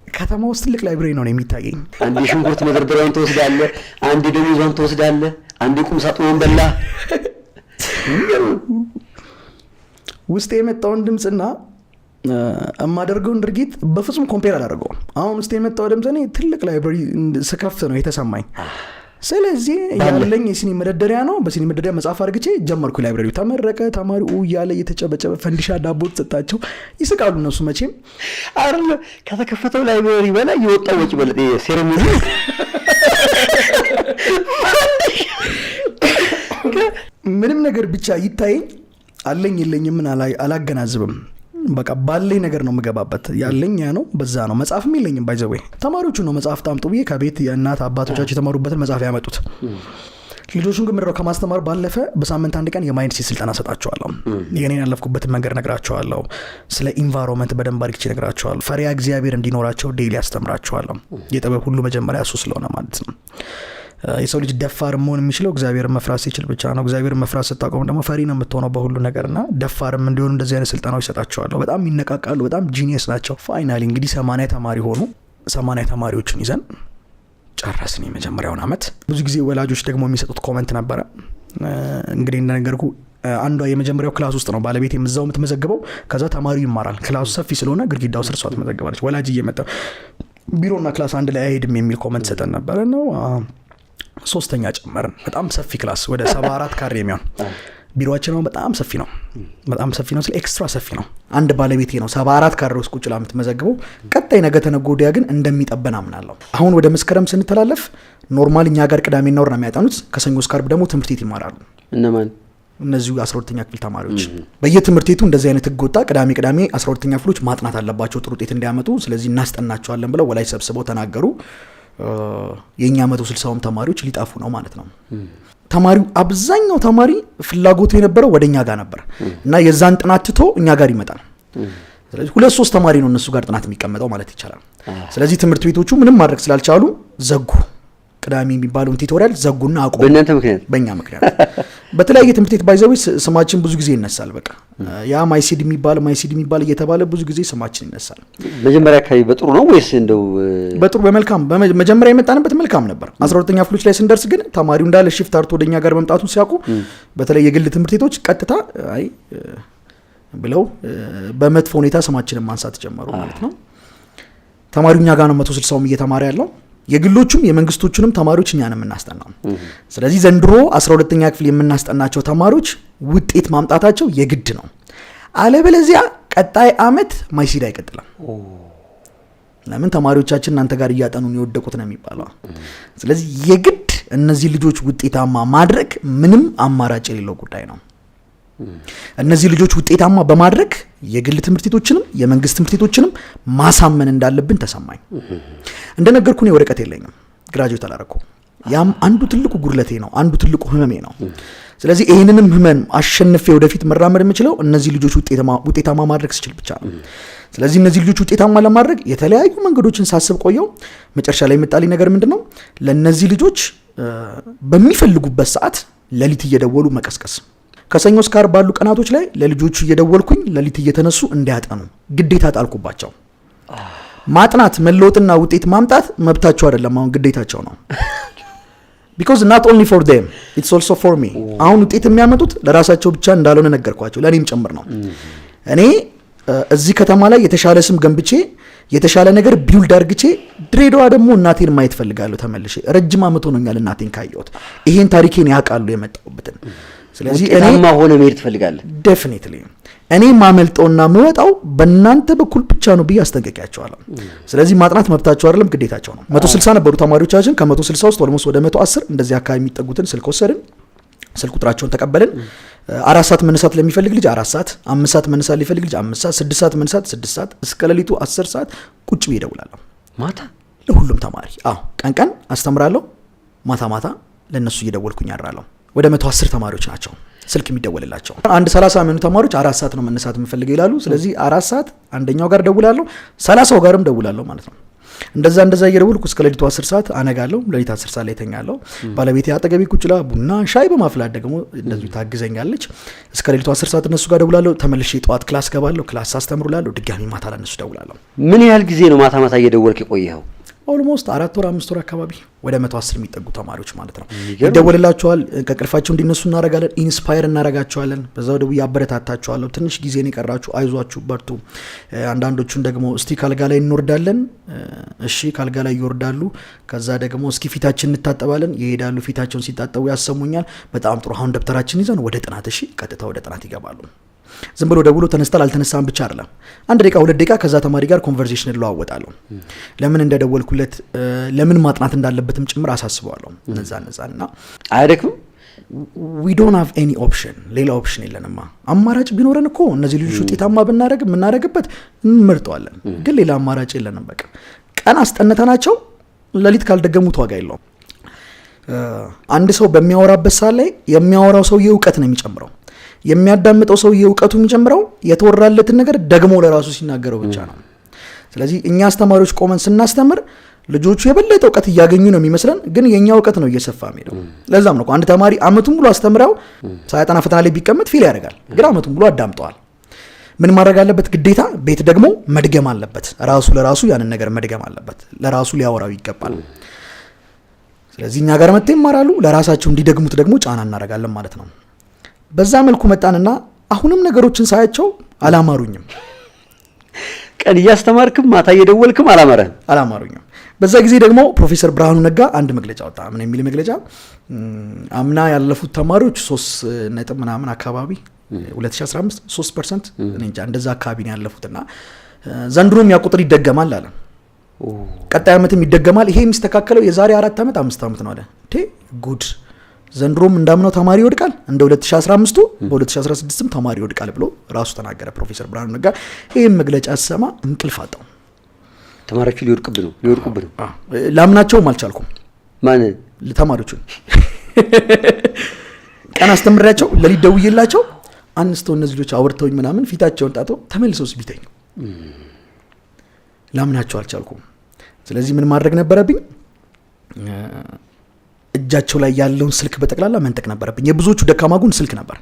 ከተማ ውስጥ ትልቅ library ነው የሚታየኝ። አንድ የሽንኩርት መደርደሪያውን ትወስዳለህ፣ አንድ ደሞዟን ትወስዳለህ፣ አንድ የቁም ሳጥኑን በላ። ውስጥ የመጣውን ድምጽና የማደርገውን ድርጊት በፍጹም compare አላደርገውም። አሁን ውስጥ የመጣው ድምጽ እኔ ትልቅ library ስከፍት ነው የተሰማኝ። ስለዚህ ያለኝ የሲኒ መደርደሪያ ነው። በሲኒ መደርደሪያ መጽሐፍ አድርግቼ ጀመርኩ። Library ው ተመረቀ። ተማሪው እያለ እየተጨበጨበ ፈንዲሻ ዳቦ ተሰጣቸው። ይስቃሉ እነሱ መቼም። አይደል ከተከፈተው library በላይ የወጣው ወጪ በለጠ። Ceremony ምንም ነገር ብቻ ይታየኝ አለኝ የለኝም ምን አላገናዝብም። በቃ ባለኝ ነገር ነው የምገባበት። ያለኝ ያ ነው፣ በዛ ነው። መጽሐፍም የለኝም by the way። ተማሪዎቹ ነው መጽሐፍ ታምጡ ብዬ ከቤት የእናት አባቶቻቸው የተማሩበትን መጽሐፍ ያመጡት። ልጆቹን ግን ምንድነው ከማስተማር ባለፈ በሳምንት አንድ ቀን የ mindset ስልጠና እሰጣቸዋለሁ። የኔን ያለፍኩበትን መንገድ እነግራቸዋለሁ። ስለ environment በደንብ አድርጌ እነግራቸዋለሁ። ፈሪሃ እግዚአብሔር እንዲኖራቸው daily አስተምራቸዋለሁ። የጥበብ ሁሉ መጀመሪያ እሱ ስለሆነ ማለት ነው። የሰው ልጅ ደፋር መሆን የሚችለው እግዚአብሔርን መፍራት ሲችል ብቻ ነው። እግዚአብሔርን መፍራት ስታቆም ደግሞ ፈሪ ነው የምትሆነው በሁሉ ነገርና ደፋርም እንዲሆኑ እንደዚህ አይነት ስልጠናዎች እሰጣቸዋለሁ። በጣም ይነቃቃሉ። በጣም genius ናቸው። Finally እንግዲህ 80 ተማሪ ሆኑ። 80 ተማሪዎችን ይዘን ጨረስን የመጀመሪያውን አመት። ብዙ ጊዜ ወላጆች ደግሞ የሚሰጡት comment ነበረ። እንግዲህ እንደነገርኩ አንዷ የመጀመሪያው class ውስጥ ነው ባለቤቴ እዛው የምትመዘግበው። ከዛ ተማሪው ይማራል። Class ኡ ሰፊ ስለሆነ ግድግዳው ስር እሷ ትመዘግባለች። ወላጅ እየመጣ ቢሮና class አንድ ላይ አይሄድም የሚል comment ሰጠን ነበረ ነው። ሶስተኛ ጨመርን። በጣም ሰፊ class ወደ 74 ካሬ የሚሆን ቢሮአችን አሁን በጣም ሰፊ ነው። በጣም ሰፊ ነው ስለ extra ሰፊ ነው። አንድ ባለቤቴ ነው 74 ካሬ ውስጥ ቁጭ ብላ የምትመዘግበው። ቀጣይ ነገ ተነገ ወዲያ ግን እንደሚጠበን አምናለሁ። አሁን ወደ መስከረም ስንተላለፍ normal እኛ ጋር ቅዳሜና እሁድ ነው የሚያጠኑት። ከሰኞ እስከ ዓርብ ደግሞ ትምህርት ቤት ይማራሉ። እነማን? እነዚሁ 12ኛ ክፍል ተማሪዎች። በየትምህርት ቤቱ እንደዚህ አይነት ህግ ወጣ። ቅዳሜ ቅዳሜ 12ኛ ክፍሎች ማጥናት አለባቸው ጥሩ ውጤት እንዲያመጡ። ስለዚህ እናስጠናቸዋለን ብለው ወላጅ ሰብስበው ተናገሩ። የኛ 160ውም ተማሪዎች ሊጠፉ ነው ማለት ነው። አብዛኛው ተማሪ ፍላጎቱ የነበረው ወደኛ ጋር ነበር እና የዛን ጥናት ትቶ እኛ ጋር ይመጣል። ስለዚህ 2-3 ተማሪ ነው እነሱ ጋር ጥናት የሚቀመጠው ማለት ይቻላል። ስለዚህ ትምህርት ቤቶቹ ምንም ማድረግ ስላልቻሉ ዘጉ። ቅዳሜ የሚባለውን tutorial ዘጉና አቆሙ። በእናንተ ምክንያት? በእኛ ምክንያት። በተለያየ ትምህርት ቤት ባይዘው ስማችን ብዙ ጊዜ ይነሳል። በቃ ያ ማይሲድ የሚባል ማይሲድ የሚባል እየተባለ ብዙ ጊዜ ስማችን ይነሳል። መጀመሪያ አካባቢ በጥሩ ነው ወይስ እንደው? በጥሩ በመልካም መጀመሪያ የመጣንበት መልካም ነበር። 12ኛ ክፍሎች ላይ ስንደርስ ግን ተማሪው እንዳለ shift አርቶ ወደኛ ጋር መምጣቱን ሲያውቁ በተለይ የግል ትምህርት ቤቶች ቀጥታ አይ ብለው በመጥፎ ሁኔታ ስማችንን ማንሳት ጀመሩ ማለት ነው። ተማሪው እኛ ጋር ነው 160ውም እየተማረ ያለው። የግሎቹም የመንግስቶቹንም ተማሪዎች እኛ ነን የምናስጠናው። ስለዚህ ዘንድሮ 12ኛ ክፍል የምናስጠናቸው ተማሪዎች ውጤት ማምጣታቸው የግድ ነው። አለበለዚያ ቀጣይ አመት ማይሲድ አይቀጥልም። ለምን ተማሪዎቻችን እናንተ ጋር እያጠኑ ነው የወደቁት ነው የሚባለው። ስለዚህ የግድ እነዚህ ልጆች ውጤታማ ማድረግ ምንም አማራጭ የሌለው ጉዳይ ነው። እነዚህ ልጆች ውጤታማ በማድረግ የግል ትምህርት ቤቶችንም የመንግስት ትምህርት ቤቶችንም ማሳመን እንዳለብን ተሰማኝ። እንደነገርኩህ እኔ ወረቀት የለኝም፣ graduate አላረኩም። ያም አንዱ ትልቁ ጉድለቴ ነው፣ አንዱ ትልቁ ህመሜ ነው። ስለዚህ ይህንንም ህመም አሸንፌ ወደፊት መራመድ የምችለው እነዚህ ልጆች ውጤታማ ማድረግ ስችል ብቻ ነው። ስለዚህ እነዚህ ልጆች ውጤታማ ለማድረግ የተለያዩ መንገዶችን ሳስብ ቆየው። መጨረሻ ላይ የመጣልኝ ነገር ምንድን ነው? ለእነዚህ ልጆች በሚፈልጉበት ሰዓት ሌሊት እየደወሉ መቀስቀስ። ከሰኞ እስከ ዓርብ ባሉ ቀናቶች ላይ ለልጆቹ እየደወልኩኝ ሌሊት እየተነሱ እንዲያጠኑ ግዴታ ጣልኩባቸው። ማጥናት፣ መለወጥና ውጤት ማምጣት መብታቸው አይደለም፣ አሁን ግዴታቸው ነው። Because not only for them, it's also for me። አሁን ውጤት የሚያመጡት ለራሳቸው ብቻ እንዳልሆነ ነገርኳቸው፣ ለእኔም ጭምር ነው። እኔ እዚህ ከተማ ላይ የተሻለ ስም ገንብቼ፣ የተሻለ ነገር build አርግቼ፣ ድሬዳዋ ደግሞ እናቴን ማየት ፈልጋለሁ ተመልሼ። ረጅም ዓመት ሆኖኛል እናቴን ካየሁት። ይሄን ታሪኬን ያውቃሉ የመጣሁበትን። ስለዚህ እኔ ውጤታማ ሆነ መሄድ ትፈልጋለህ። Definitely እኔ ማመልጠውና የምወጣው በእናንተ በኩል ብቻ ነው ብዬ አስጠንቅቄያቸዋለሁ። ስለዚህ ማጥናት መብታቸው አይደለም፣ ግዴታቸው ነው። 160 ነበሩ ተማሪዎቻችን። ከ160 ውስጥ almost ወደ 110 እንደዚህ አካባቢ የሚጠጉትን ስልክ ወሰድን። ስልክ ቁጥራቸውን ተቀበልን። 4 ሰዓት መነሳት ለሚፈልግ ልጅ 4 ሰዓት፣ 5 ሰዓት መነሳት ለሚፈልግ ልጅ 5 ሰዓት፣ 6 ሰዓት መነሳት 6 ሰዓት፣ እስከ ሌሊቱ 10 ሰዓት ቁጭ ብዬ እደውላለሁ። ማታ? ለሁሉም ተማሪ። አዎ፣ ቀን ቀን አስተምራለሁ፣ ማታ ማታ ለእነሱ እየደወልኩኝ አድራለሁ። ወደ 110 ተማሪዎች ናቸው ስልክ የሚደወልላቸው። አንድ 30 የሚሆኑ ተማሪዎች 4 ሰዓት ነው መነሳት የምፈልገው ይላሉ። ስለዚህ 4 ሰዓት አንደኛው ጋር ደውላለሁ፣ 30ው ጋርም ደውላለሁ ማለት ነው። እንደዛ እንደዛ እየደወልኩ እስከ ሌሊቱ 10 ሰዓት አነጋለሁ። ሌሊት 10 ሰዓት ላይ ተኛለሁ። ባለቤቴ አጠገቤ ቁጭ ብላ ቡና ሻይ በማፍላት ደግሞ እንደዚሁ ታግዘኛለች። እስከ ሌሊቱ 10 ሰዓት እነሱ ጋር ደውላለሁ። ተመልሼ ጠዋት class ገባለሁ። Class ሳስተምር እውላለሁ። ድጋሚ ማታ ለእነሱ ደውላለሁ። ምን ያህል ጊዜ ነው ማታ ማታ እየደወልክ የቆየኸው? Almost 4 ወር፣ 5 ወር አካባቢ፣ ወደ 110 የሚጠጉ ተማሪዎች ማለት ነው። ይደወልላቸዋል። ከእንቅልፋቸው እንዲነሱ እናደርጋለን። Inspire እናደርጋቸዋለን። በዛው ደውዬ አበረታታቸዋለሁ። ትንሽ ጊዜ ነው የቀራችሁ፣ አይዟችሁ፣ በርቱ። አንዳንዶቹን ደግሞ እስቲ ካልጋ ላይ እንወርዳለን። እሺ፣ ካልጋ ላይ ይወርዳሉ። ከዛ ደግሞ እስኪ ፊታችን እንታጠባለን፣ ይሄዳሉ። ፊታቸውን ሲታጠቡ ያሰሙኛል። በጣም ጥሩ፣ አሁን ደብተራችን ይዘን ወደ ጥናት። እሺ፣ ቀጥታ ወደ ጥናት ይገባሉ። ዝም ብሎ ደውሎ ተነስታል አልተነሳም ብቻ አይደለም። አንድ ደቂቃ፣ 2 ደቂቃ ከዛ ተማሪ ጋር conversation እለዋወጣለሁ። ለምን እንደደወልኩለት፣ ለምን ማጥናት እንዳለበትም ጭምር አሳስበዋለሁ። እነዛ እነዛ እና አያደክምም? We don't have any option። ሌላ option የለንማ። አማራጭ ቢኖረን እኮ እነዚህ ልጆች ውጤታማ ብናደረግ የምናደረግበት እንመርጠዋለን። ግን ሌላ አማራጭ የለንም። በቃ ቀን አስጠንተናቸው ሌሊት ካልደገሙት ዋጋ የለውም። አንድ ሰው በሚያወራበት ሰዓት ላይ የሚያወራው ሰውዬ እውቀት ነው የሚጨምረው። የሚያዳምጠው ሰውዬ እውቀቱ የሚጨምረው የተወራለትን ነገር ደግሞ ለራሱ ሲናገረው ብቻ ነው። ስለዚህ እኛ አስተማሪዎች ቆመን ስናስተምር ልጆቹ የበለጠ እውቀት እያገኙ ነው የሚመስለን፣ ግን የእኛ እውቀት ነው እየሰፋ የሚሄደው። ለዛም ነው አንድ ተማሪ አመቱን ሙሉ አስተምረው ሳያጠና ፈተና ላይ ቢቀመጥ fail ያደርጋል፣ ግን አመቱን ሙሉ አዳምጠዋል። ምን ማድረግ አለበት? ግዴታ ቤት ደግሞ መድገም አለበት። ራሱ ለራሱ ያንን ነገር መድገም አለበት። ለራሱ ሊያወራው ይገባል። ስለዚህ እኛ ጋር መጥተው ይማራሉ። ለራሳቸው እንዲደግሙት ደግሞ ጫና እናደርጋለን ማለት ነው። በዛ መልኩ መጣንና አሁንም ነገሮችን ሳያቸው አላማሩኝም። ቀን እያስተማርክም ማታ እየደወልክም አላማረህም? አላማሩኝም። በዛ ጊዜ ደግሞ ፕሮፌሰር ብርሃኑ ነጋ አንድ መግለጫ ወጣ። ምን የሚል መግለጫ? አምና ያለፉት ተማሪዎች ሶስት ነጥብ ምናምን አካባቢ፣ 2015 3% እኔ እንጃ እንደዛ አካባቢ ነው ያለፉት እና ዘንድሮም ያ ቁጥር ይደገማል አለ። ቀጣይ ዓመትም ይደገማል። ይሄ የሚስተካከለው የዛሬ 4 ዓመት፣ 5 ዓመት ነው አለ። ጉድ፣ ዘንድሮም እንዳምናው ተማሪ ይወድቃል፣ እንደ 2015ቱ በ2016ም ተማሪ ይወድቃል ብሎ ራሱ ተናገረ ፕሮፌሰር ብርሃኑ ነጋ። ይህም መግለጫ ስሰማ እንቅልፍ አጣው። ተማሪዎቹ ሊወድቁብህ ነው፣ ሊወድቁብህ ነው። ላምናቸውም አልቻልኩም። ማን? ተማሪዎቹን ቀን አስተምሬያቸው ሌሊት ደውዬላቸው አንስተው እነዚህ ልጆች አውርተውኝ ምናምን ፊታቸውን ታጥበው ተመልሰውስ ቢተኙ ላምናቸው አልቻልኩም። ስለዚህ ምን ማድረግ ነበረብኝ? እጃቸው ላይ ያለውን ስልክ በጠቅላላ መንጠቅ ነበረብኝ። የብዙዎቹ ደካማ ጎን ስልክ ነበር።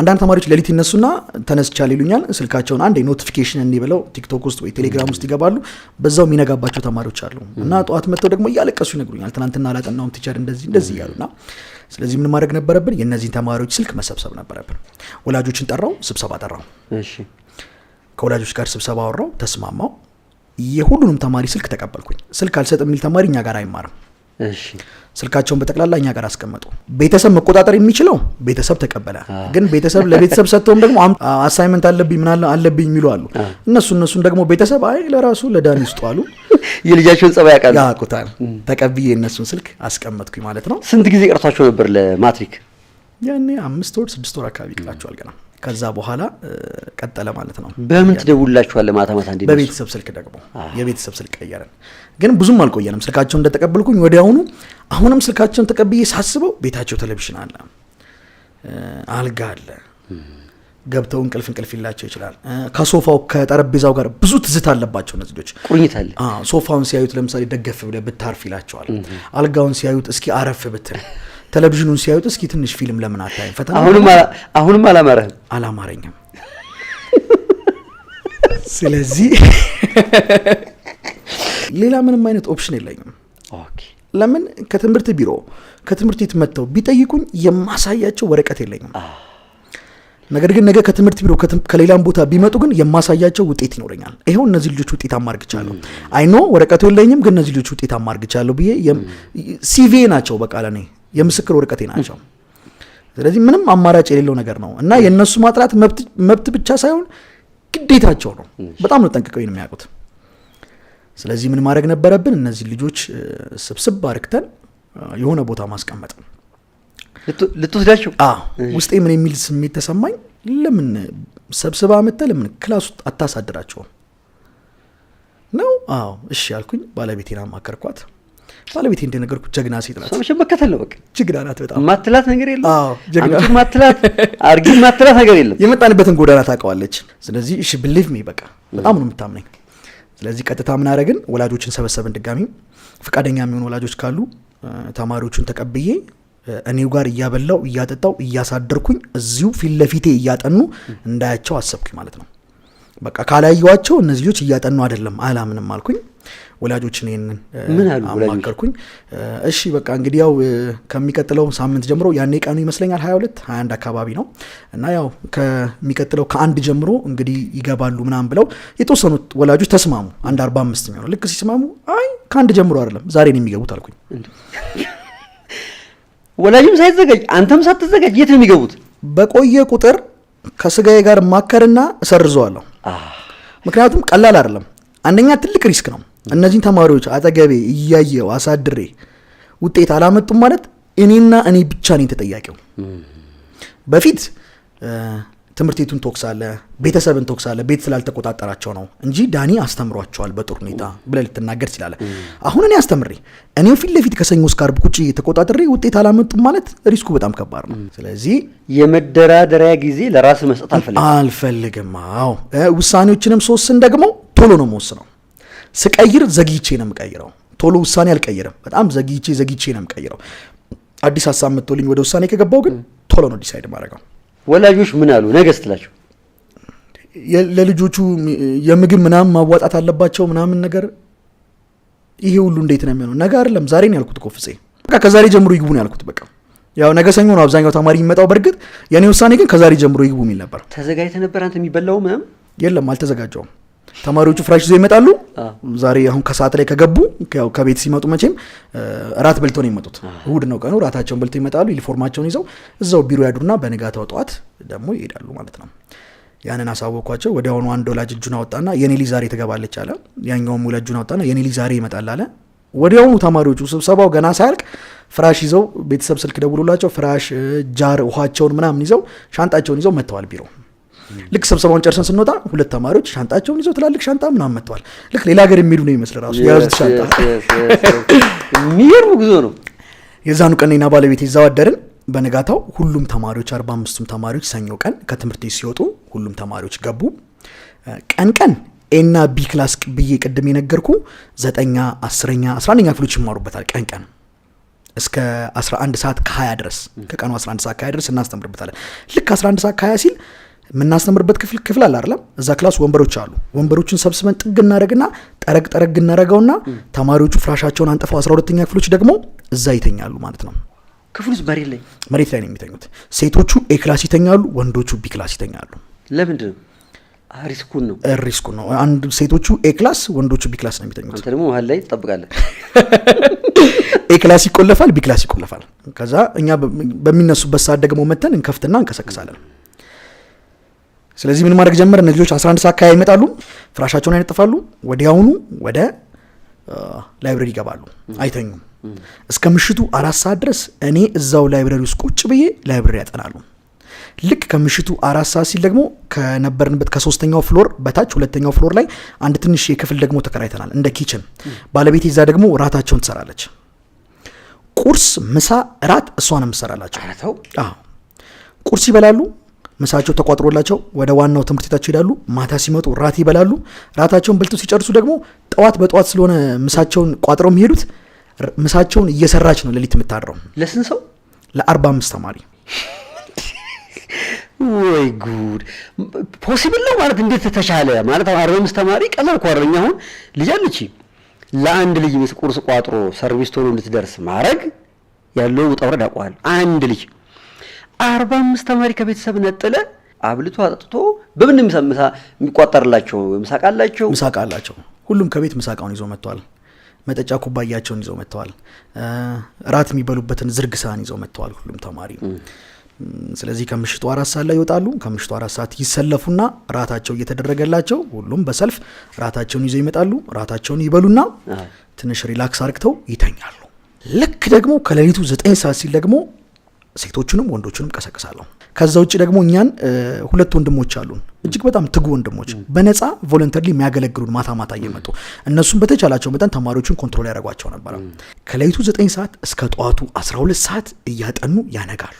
አንዳንድ ተማሪዎች ሌሊት ይነሱና ተነስቻል ይሉኛል። ስልካቸውን አንድ notification እንዲህ ብለው ቲክቶክ ውስጥ ወይ ቴሌግራም ውስጥ ይገባሉ። በዛው የሚነጋባቸው ተማሪዎች አሉ እና ጠዋት መጥተው ደግሞ እያለቀሱ ይነግሩኛል። ትናንትና አላጠናውም teacher፣ እንደዚህ እንደዚህ እያሉ። እና ስለዚህ ምን ማድረግ ነበረብን? የእነዚህን ተማሪዎች ስልክ መሰብሰብ ነበረብን። ወላጆችን ጠራው፣ ስብሰባ ጠራው። ከወላጆች ጋር ስብሰባ አወራው፣ ተስማማው። የሁሉንም ተማሪ ስልክ ተቀበልኩኝ። ስልክ አልሰጥም የሚል ተማሪ እኛ ጋር አይማርም። ስልካቸውን በጠቅላላ እኛ ጋር አስቀመጡ። ቤተሰብ መቆጣጠር የሚችለው ቤተሰብ ተቀበለ። ግን ቤተሰብ ለቤተሰብ ሰጥተውም ደግሞ assignment አለብኝ ምናምን አለብኝ የሚሉ አሉ። እነሱን ደግሞ ቤተሰብ አይ ለራሱ ለዳኒ ስጡ አሉ። የልጃቸውን ጸባይ ያውቃሉ። ያውቁታል። ተቀብዬ እነሱን ስልክ አስቀመጥኩኝ ማለት ነው። ስንት ጊዜ ቀርቷቸው ነበር ለማትሪክ? ያኔ 5 ወር 6 ወር አካባቢ ይቀራቸዋል ገና። ከዛ በኋላ ቀጠለ ማለት ነው። በምን ትደውልላችኋለህ ማታ ማታ እንዴ? በቤተሰብ ስልክ ደግሞ የቤተሰብ ስልክ ቀየረን። ግን ብዙም አልቆየንም። ስልካቸውን እንደተቀበልኩኝ ወዲያውኑ አሁንም ስልካቸውን ተቀብዬ ሳስበው ቤታቸው ቴሌቪዥን አለ፣ አልጋ አለ፣ ገብተው እንቅልፍ እንቅልፍ ይላቸው ይችላል። ከሶፋው ከጠረጴዛው ጋር ብዙ ትዝታ አለባቸው እነዚህ ልጆች። ቁርኝት አለ። አዎ፣ ሶፋውን ሲያዩት ለምሳሌ ደገፍ ብለህ ብታርፍ ይላቸዋል። አልጋውን ሲያዩት እስኪ አረፍ ብትል፣ ቴሌቪዥኑን ሲያዩት እስኪ ትንሽ ፊልም ለምን አታይም? ፈተና አሁንም አላማረህም? አላማረኝም። ስለዚህ ሌላ ምንም አይነት option የለኝም። ለምን ከትምህርት ቢሮ ከትምህርት ቤት መጥተው ቢጠይቁኝ የማሳያቸው ወረቀት የለኝም። ነገር ግን ነገ ከትምህርት ቢሮ ከሌላም ቦታ ቢመጡ ግን የማሳያቸው ውጤት ይኖረኛል። ይሄው እነዚህ ልጆች ውጤታማ አድርግቻለሁ። I know ወረቀቱ የለኝም፣ ግን እነዚህ ልጆች ውጤታማ አድርግቻለሁ ብዬ CV ናቸው፣ በቃ ለኔ የምስክር ወረቀቴ ናቸው። ስለዚህ ምንም አማራጭ የሌለው ነገር ነው እና የነሱ ማጥናት መብት ብቻ ሳይሆን ግዴታቸው ነው። በጣም ነው ጠንቅቀው የሚያውቁት። ስለዚህ ምን ማድረግ ነበረብን? እነዚህ ልጆች ስብስብ አድርገን የሆነ ቦታ ማስቀመጥ። ልትወስዳቸው? አዎ። ውስጤ ምን የሚል ስሜት ተሰማኝ? ለምን ሰብስባ መተህ ለምን class ውስጥ አታሳድራቸውም ነው? አዎ እሺ አልኩኝ። ባለቤቴን አማከርኳት። ባለቤቴ እንደነገርኩት ጀግና ሴት ናት። እሷ መቼም መከተል ነው በቃ። ጀግና ናት በጣም። ማትላት ነገር የለም። አዎ ጀግና። አምጪ ማትላት፣ አርጊ ማትላት ነገር የለም። የመጣንበትን ጎዳና ታውቀዋለች። ስለዚህ እሺ believe me በቃ በጣም ነው የምታምነኝ። ስለዚህ ቀጥታ ምን አደረግን? ወላጆችን ሰበሰብን። ድጋሚ ፈቃደኛ የሚሆኑ ወላጆች ካሉ ተማሪዎቹን ተቀብዬ እኔው ጋር እያበላው እያጠጣው እያሳደርኩኝ እዚሁ ፊት ለፊቴ እያጠኑ እንዳያቸው አሰብኩኝ ማለት ነው። በቃ ካላየኋቸው እነዚህ ልጆች እያጠኑ አይደለም አላምንም አልኩኝ። ወላጆችን ይሄንን ምን አሉ ወላጆች? አማከርኩኝ። እሺ በቃ እንግዲህ ያው ከሚቀጥለው ሳምንት ጀምሮ ያኔ ቀኑ ይመስለኛል 22 21 አካባቢ ነው እና ያው ከሚቀጥለው ከአንድ ጀምሮ እንግዲህ ይገባሉ ምናምን ብለው የተወሰኑት ወላጆች ተስማሙ። አንድ 45 የሚሆነው ልክ ሲስማሙ አይ ከአንድ ጀምሮ አይደለም ዛሬ ነው የሚገቡት አልኩኝ። ወላጅም ሳይዘጋጅ አንተም ሳትዘጋጅ የት ነው የሚገቡት? በቆየ ቁጥር ከስጋዬ ጋር ማከርና እሰርዘዋለሁ። ምክንያቱም ቀላል አይደለም። አንደኛ ትልቅ risk ነው። እነዚህን ተማሪዎች አጠገቤ እያየው አሳድሬ ውጤት አላመጡም ማለት እኔና እኔ ብቻ ነኝ ተጠያቂው። በፊት ትምህርት ቤቱን ትወቅሳለህ፣ ቤተሰብን ትወቅሳለህ፣ ቤት ስላልተቆጣጠራቸው ነው እንጂ ዳኒ አስተምሯቸዋል በጥሩ ሁኔታ ብለህ ልትናገር ትችላለህ። አሁን እኔ አስተምሬ እኔው ፊት ለፊት ከሰኞ እስከ ዓርብ ቁጭ ተቆጣጥሬ ውጤት አላመጡም ማለት risk ኡ በጣም ከባድ ነው። ስለዚህ የመደራደሪያ ጊዜ ለራስህ መስጠት አልፈልግም። አልፈልግም። አዎ ውሳኔዎችንም ስወስን ደግሞ ቶሎ ነው የምወስነው። ስቀይር ዘግይቼ ነው የምቀይረው። ቶሎ ውሳኔ አልቀይርም። በጣም ዘግይቼ ዘግይቼ ነው የምቀይረው። አዲስ ሀሳብ መጥቶልኝ ወደ ውሳኔ ከገባው ግን ቶሎ ነው decide የማደርገው። ወላጆች ምን አሉ ነገ ስትላቸው? ለልጆቹ የምግብ ምናምን ማዋጣት አለባቸው ምናምን ነገር ይሄ ሁሉ እንዴት ነው የሚሆነው? ነገ አይደለም ዛሬ ነው ያልኩት እኮ ፍፄ። በቃ ከዛሬ ጀምሮ ይግቡ ነው ያልኩት። በቃ ያው ነገ ሰኞ ነው አብዛኛው ተማሪ የሚመጣው። በእርግጥ የኔ ውሳኔ ግን ከዛሬ ጀምሮ ይግቡ የሚል ነበር። ተዘጋጅተህ ነበር አንተ የሚበላው ምናምን? የለም አልተዘጋጀውም። ተማሪዎቹ ፍራሽ ይዘው ይመጣሉ። ዛሬ አሁን ከሰዓት ላይ ከገቡ ያው ከቤት ሲመጡ መቼም እራት በልተው ነው የሚመጡት። እሁድ ነው ቀኑ። እራታቸውን በልተው ይመጣሉ። ዩኒፎርማቸውን ይዘው እዛው ቢሮ ያድሩና በንጋታው ጠዋት ደግሞ ይሄዳሉ ማለት ነው። ያንን አሳወኳቸው። ወዲያውኑ አንድ ወላጅ እጁን አወጣና የኔ ልጅ ዛሬ ትገባለች አለ። ያኛውም ወላጅ እጁን አወጣና የኔ ልጅ ዛሬ ይመጣል አለ። ወዲያውኑ ተማሪዎቹ ስብሰባው ገና ሳያልቅ ፍራሽ ይዘው ቤተሰብ ስልክ ደውሎላቸው ፍራሽ፣ jar፣ ውሃቸውን ምናምን ይዘው ሻንጣቸውን ይዘው መጥተዋል ቢሮ። ልክ ስብሰባውን ጨርሰን ስንወጣ ሁለት ተማሪዎች ሻንጣቸውን ይዘው ትላልቅ ሻንጣ ምናምን መጥተዋል። ልክ ሌላ ሀገር የሚሄዱ ነው ይመስል ራሱ የያዙት ሻንጣ። የሚገርም ጉዞ ነው። የዛኑ ቀን እኔና ባለቤቴ እዛው አደርን። በነጋታው ሁሉም ተማሪዎች 45ቱም ተማሪዎች ሰኞ ቀን ከትምህርት ቤት ሲወጡ ሁሉም ተማሪዎች ገቡ። ቀን ቀን A ና B class ብዬ ቅድም የነገርኩ 9ኛ 10ኛ 11ኛ ክፍሎች ይማሩበታል። ቀን ቀን እስከ 11 ሰዓት ከ20 ድረስ ከቀኑ 11 ሰዓት ከ20 ድረስ እናስተምርበታለን። ልክ 11 ሰዓት ከ20 ሲል የምናስተምርበት ክፍል አለ አይደለም? እዛ class ወንበሮች አሉ። ወንበሮችን ሰብስበን ጥግ እናደርግና ጠረግ ጠረግ እናደርገውና ተማሪዎቹ ፍራሻቸውን አንጥፈው 12ኛ ክፍሎች ደግሞ እዛ ይተኛሉ ማለት ነው። ክፍሉ ውስጥ መሬት ላይ? መሬት ላይ ነው የሚተኙት። ሴቶቹ A class ይተኛሉ፣ ወንዶቹ B class ይተኛሉ። ለምንድን ነው? risk ኡን ነው። risk ኡን ነው። አንድ ሴቶቹ A class ወንዶቹ B class ነው የሚተኙት። አንተ ደግሞ መሀል ላይ ትጠብቃለህ። A class ይቆለፋል፣ B class ይቆለፋል። ከዛ እኛ በሚነሱበት ሰዓት ደግሞ መተን እንከፍትና እንቀሰቅሳለን። ስለዚህ ምን ማድረግ ጀመር? እነዚህ ልጆች 11 ሰዓት አካባቢ ይመጣሉ፣ ፍራሻቸውን ያነጥፋሉ፣ ወዲያውኑ ወደ library ይገባሉ። አይተኙም። እስከ ምሽቱ 4 ሰዓት ድረስ እኔ እዛው library ውስጥ ቁጭ ብዬ library ያጠናሉ። ልክ ከምሽቱ 4 ሰዓት ሲል ደግሞ ከነበርንበት ከሶስተኛው floor በታች ሁለተኛው floor ላይ አንድ ትንሽ የክፍል ደግሞ ተከራይተናል፣ እንደ kitchen። ባለቤቴ እዛ ደግሞ ራታቸውን ትሰራለች። ቁርስ፣ ምሳ፣ እራት እሷ ነው የምትሰራላቸው። ኧረ ተው። አዎ፣ ቁርስ ይበላሉ። ምሳቸው ተቋጥሮላቸው ወደ ዋናው ትምህርት ቤታቸው ይሄዳሉ። ማታ ሲመጡ ራት ይበላሉ። ራታቸውን በልተው ሲጨርሱ ደግሞ ጠዋት በጠዋት ስለሆነ ምሳቸውን ቋጥረው የሚሄዱት ምሳቸውን እየሰራች ነው ሌሊት የምታድረው። ለስንት ሰው? ለ45 ተማሪ። ወይ ጉድ! Possible ነው ማለት እንዴት ተቻለ? ማለት አሁን 45 ተማሪ ቀላል እኮ አይደለም። እኛ አሁን ልጅ አለች፣ ለአንድ ልጅ ቁርስ ቋጥሮ service ቶሎ እንድትደርስ ማድረግ ያለው ውጣ ውረድ አውቀዋለሁ። አንድ ልጅ 45 ተማሪ ከቤተሰብ ነጥለ አብልቶ አጠጥቶ በምን ምሳ ምሳ የሚቋጠርላቸው? ምሳቃ አላቸው? ምሳቃ አላቸው። ሁሉም ከቤት ምሳቃውን ይዞ መጥተዋል። መጠጫ ኩባያቸውን ይዘው መጥተዋል። እራት የሚበሉበትን ዝርግ ሳህን ይዘው መጥተዋል ሁሉም ተማሪ። ስለዚህ ከምሽቱ 4 ሰዓት ላይ ይወጣሉ። ከምሽቱ 4 ሰዓት ይሰለፉና ራታቸው እየተደረገላቸው ሁሉም በሰልፍ ራታቸውን ይዘው ይመጣሉ። ራታቸውን ይበሉና ትንሽ relax አርግተው ይተኛሉ። ልክ ደግሞ ከሌሊቱ 9 ሰዓት ሲል ደግሞ ሴቶቹንም ወንዶቹንም ቀሰቅሳለሁ። ከዛ ውጭ ደግሞ እኛን ሁለት ወንድሞች አሉን፣ እጅግ በጣም ትጉ ወንድሞች፣ በነፃ voluntarily የሚያገለግሉን ማታ ማታ እየመጡ። እነሱም በተቻላቸው መጠን ተማሪዎቹን control ያደርጓቸው ነበረ። ከሌሊቱ 9 ሰዓት እስከ ጠዋቱ 12 ሰዓት እያጠኑ ያነጋሉ።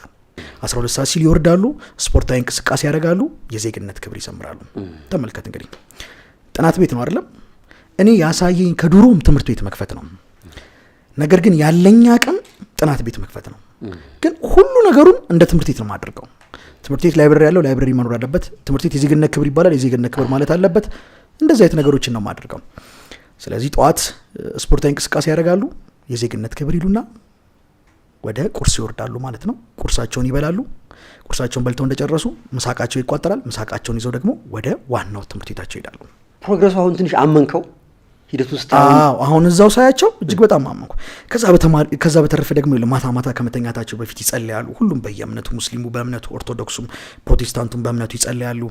12 ሰዓት ሲል ይወርዳሉ፣ ስፖርታዊ እንቅስቃሴ ያደርጋሉ፣ የዜግነት ክብር ይዘምራሉ። ተመልከት እንግዲህ ጥናት ቤት ነው አይደለም? እኔ ያሳየኝ ከድሮም ትምህርት ቤት መክፈት ነው። ነገር ግን ያለኝ አቅም ጥናት ቤት መክፈት ነው። ግን ሁሉ ነገሩን እንደ ትምህርት ቤት ነው የማደርገው። ትምህርት ቤት library ያለው library መኖር አለበት። ትምህርት ቤት የዜግነት ክብር ይባላል፣ የዜግነት ክብር ማለት አለበት። እንደዚህ አይነት ነገሮችን ነው የማደርገው። ስለዚህ ጠዋት ስፖርታዊ እንቅስቃሴ ያደርጋሉ፣ የዜግነት ክብር ይሉና ወደ ቁርስ ይወርዳሉ ማለት ነው። ቁርሳቸውን ይበላሉ። ቁርሳቸውን በልተው እንደጨረሱ ምሳቃቸው ይቋጠራል። ምሳቃቸውን ይዘው ደግሞ ወደ ዋናው ትምህርት ቤታቸው ይሄዳሉ። Progress ኡ አሁን ትንሽ አመንከው ሂደቱ ውስጥ? አዎ፣ አሁን እዛው ሳያቸው እጅግ በጣም አመንኩ። ከዛ በተረፈ ደግሞ ማታ ማታ ከመተኛታቸው በፊት ይጸልያሉ። ሁሉም በየእምነቱ፣ ሙስሊሙ በእምነቱ፣ ኦርቶዶክሱም ፕሮቴስታንቱም በእምነቱ ይጸልያሉ።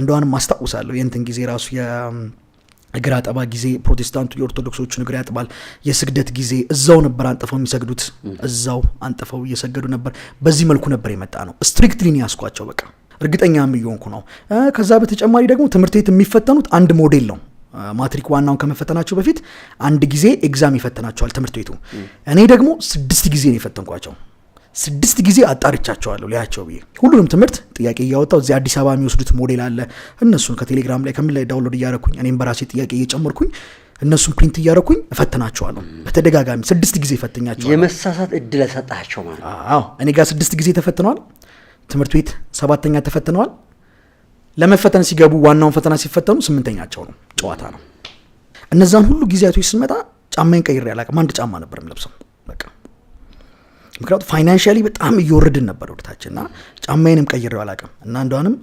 እንደዋንም አስታውሳለሁ የእንትን ጊዜ ራሱ የእግር አጠባ ጊዜ ፕሮቴስታንቱ የኦርቶዶክሶቹን እግር ያጥባል። የስግደት ጊዜ እዛው ነበር አንጥፈው የሚሰግዱት፣ እዛው አንጥፈው እየሰገዱ ነበር። በዚህ መልኩ ነበር የመጣ ነው። Strictly ነው ያስኳቸው። በቃ እርግጠኛም እየሆንኩ ነው። ከዛ በተጨማሪ ደግሞ ትምህርት ቤት የሚፈተኑት አንድ ሞዴል ነው። ማትሪክ ዋናውን ከመፈተናቸው በፊት አንድ ጊዜ exam ይፈተናቸዋል ትምህርት ቤቱ። እኔ ደግሞ ስድስት ጊዜ ነው የፈተንኳቸው። ስድስት ጊዜ አጣርቻቸዋለሁ ሊያቸው ብዬ ሁሉንም ትምህርት ጥያቄ እያወጣው። እዚህ አዲስ አበባ የሚወስዱት ሞዴል አለ። እነሱን ከቴሌግራም ላይ ከምን ላይ download እያረኩኝ እኔም በራሴ ጥያቄ እየጨመርኩኝ እነሱን print እያረኩኝ እፈትናቸዋለሁ። በተደጋጋሚ ስድስት ጊዜ እፈትኛቸዋለሁ። የመሳሳት እድል ሰጣቸው ማለት ነው። አዎ፣ እኔ ጋር ስድስት ጊዜ ተፈትነዋል። ትምህርት ቤት ሰባተኛ ተፈትነዋል። ለመፈተን ሲገቡ ዋናውን ፈተና ሲፈተኑ ስምንተኛቸው ነው። ጨዋታ ነው። እነዛን ሁሉ ጊዜያቶች ስንመጣ ጫማዬን ቀይሬ አላውቅም። አንድ ጫማ ነበር የምለብሰው በቃ። ምክንያቱም financially በጣም እየወረድን ነበር ወደታች እና ጫማዬንም ቀይሬው አላውቅም። እና እንደዋንም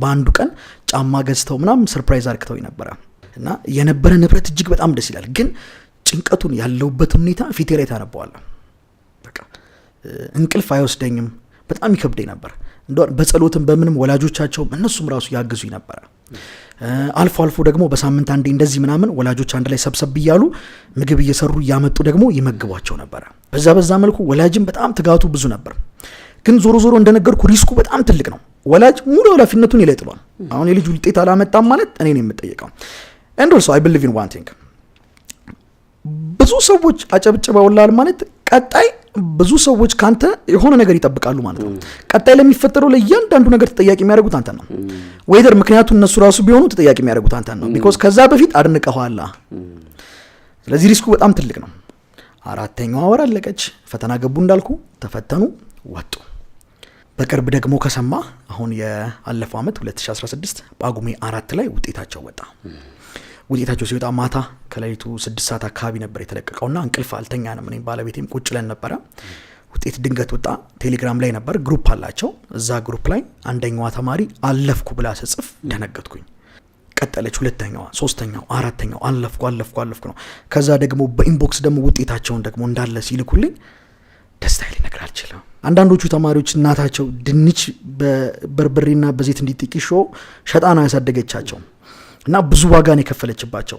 በአንዱ ቀን ጫማ ገዝተው ምናምን surprise አርግተው ነበረ እና የነበረ ንብረት እጅግ በጣም ደስ ይላል። ግን ጭንቀቱን ያለውበትን ሁኔታ ፊቴ ላይ ታነበዋለህ። በቃ እንቅልፍ አይወስደኝም። በጣም ይከብደኝ ነበር። እንደው በጸሎትም በምንም ወላጆቻቸውም እነሱም ራሱ ያግዙኝ ነበረ። አልፎ አልፎ ደግሞ በሳምንት አንዴ እንደዚህ ምናምን ወላጆች አንድ ላይ ሰብሰብ እያሉ ምግብ እየሰሩ እያመጡ ደግሞ ይመግቧቸው ነበረ። በዛ በዛ መልኩ ወላጅም በጣም ትጋቱ ብዙ ነበር። ግን ዞሮ ዞሮ እንደነገርኩ risk ኡ በጣም ትልቅ ነው። ወላጅ ሙሉ ኃላፊነቱን እኔ ላይ ጥሏል። አሁን የልጅ ውጤት አላመጣም ማለት እኔ ነው የምጠየቀው። And also I believe in one thing፣ ብዙ ሰዎች አጨብጭበውላል ማለት ቀጣይ ብዙ ሰዎች ካንተ የሆነ ነገር ይጠብቃሉ ማለት ነው። ቀጣይ ለሚፈጠረው ለእያንዳንዱ ነገር ተጠያቂ የሚያደርጉት አንተን ነው። Whether ምክንያቱ እነሱ ራሱ ቢሆኑ ተጠያቂ የሚያደርጉት አንተን ነው። Because ከዛ በፊት አድንቀኸዋላ። ስለዚህ risk ኡ በጣም ትልቅ ነው። አራተኛዋ ወር አለቀች። ፈተና ገቡ እንዳልኩ ተፈተኑ፣ ወጡ። በቅርብ ደግሞ ከሰማ አሁን የአለፈው ዓመት 2016 ጳጉሜ 4 ላይ ውጤታቸው ወጣ። ውጤታቸው ሲወጣ ማታ ከሌሊቱ 6 ሰዓት አካባቢ ነበር የተለቀቀውና እንቅልፍ አልተኛንም። እኔም ባለቤቴም ቁጭ ብለን ነበረ። ውጤት ድንገት ወጣ። ቴሌግራም ላይ ነበር፣ group አላቸው። እዛ group ላይ አንደኛዋ ተማሪ አለፍኩ ብላ ስትጽፍ ደነገጥኩኝ። ቀጠለች። ሁለተኛዋ፣ ሶስተኛው፣ አራተኛው አለፍኩ አለፍኩ አለፍኩ ነው። ከዛ ደግሞ በ inbox ደግሞ ውጤታቸውን ደግሞ እንዳለ ሲልኩልኝ ደስታ ልነግር አልችልም። አንዳንዶቹ ተማሪዎች እናታቸው ድንች በበርበሬና በዘይት እንዲጥቂሾ ሸጣ ነው ያሳደገቻቸው እና ብዙ ዋጋን የከፈለችባቸው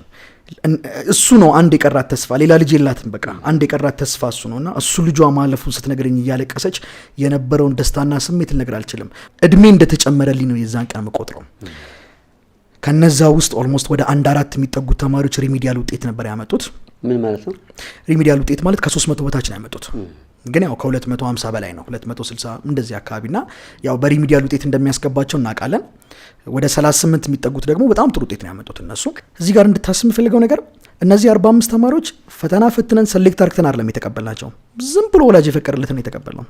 እሱ ነው። አንድ የቀራት ተስፋ፣ ሌላ ልጅ የላትም። በቃ አንድ የቀራት ተስፋ እሱ ነው እና እሱ ልጇ ማለፉን ስትነግረኝ እያለቀሰች የነበረውን ደስታና ስሜት ልነግር አልችልም። እድሜ እንደተጨመረልኝ ነው የዛን ቀን የምቆጥረው። ከነዛ ውስጥ almost ወደ አንድ አራት የሚጠጉት ተማሪዎች remedial ውጤት ነበር ያመጡት። ምን ማለት ነው? Remedial ውጤት ማለት ከ300 በታች ነው ያመጡት፣ ግን ያው ከ250 በላይ ነው፣ 260 እንደዚህ አካባቢ እና ያው በ remedial ውጤት እንደሚያስገባቸው እናውቃለን። ወደ 38 የሚጠጉት ደግሞ በጣም ጥሩ ውጤት ነው ያመጡት እነሱ። እዚህ ጋር እንድታስብ የምፈልገው ነገር እነዚህ 45 ተማሪዎች ፈተና ፈትነን select አርግተን አይደለም የተቀበልናቸው። ዝም ብሎ ወላጅ የፈቀደለትን ነው የተቀበልነው።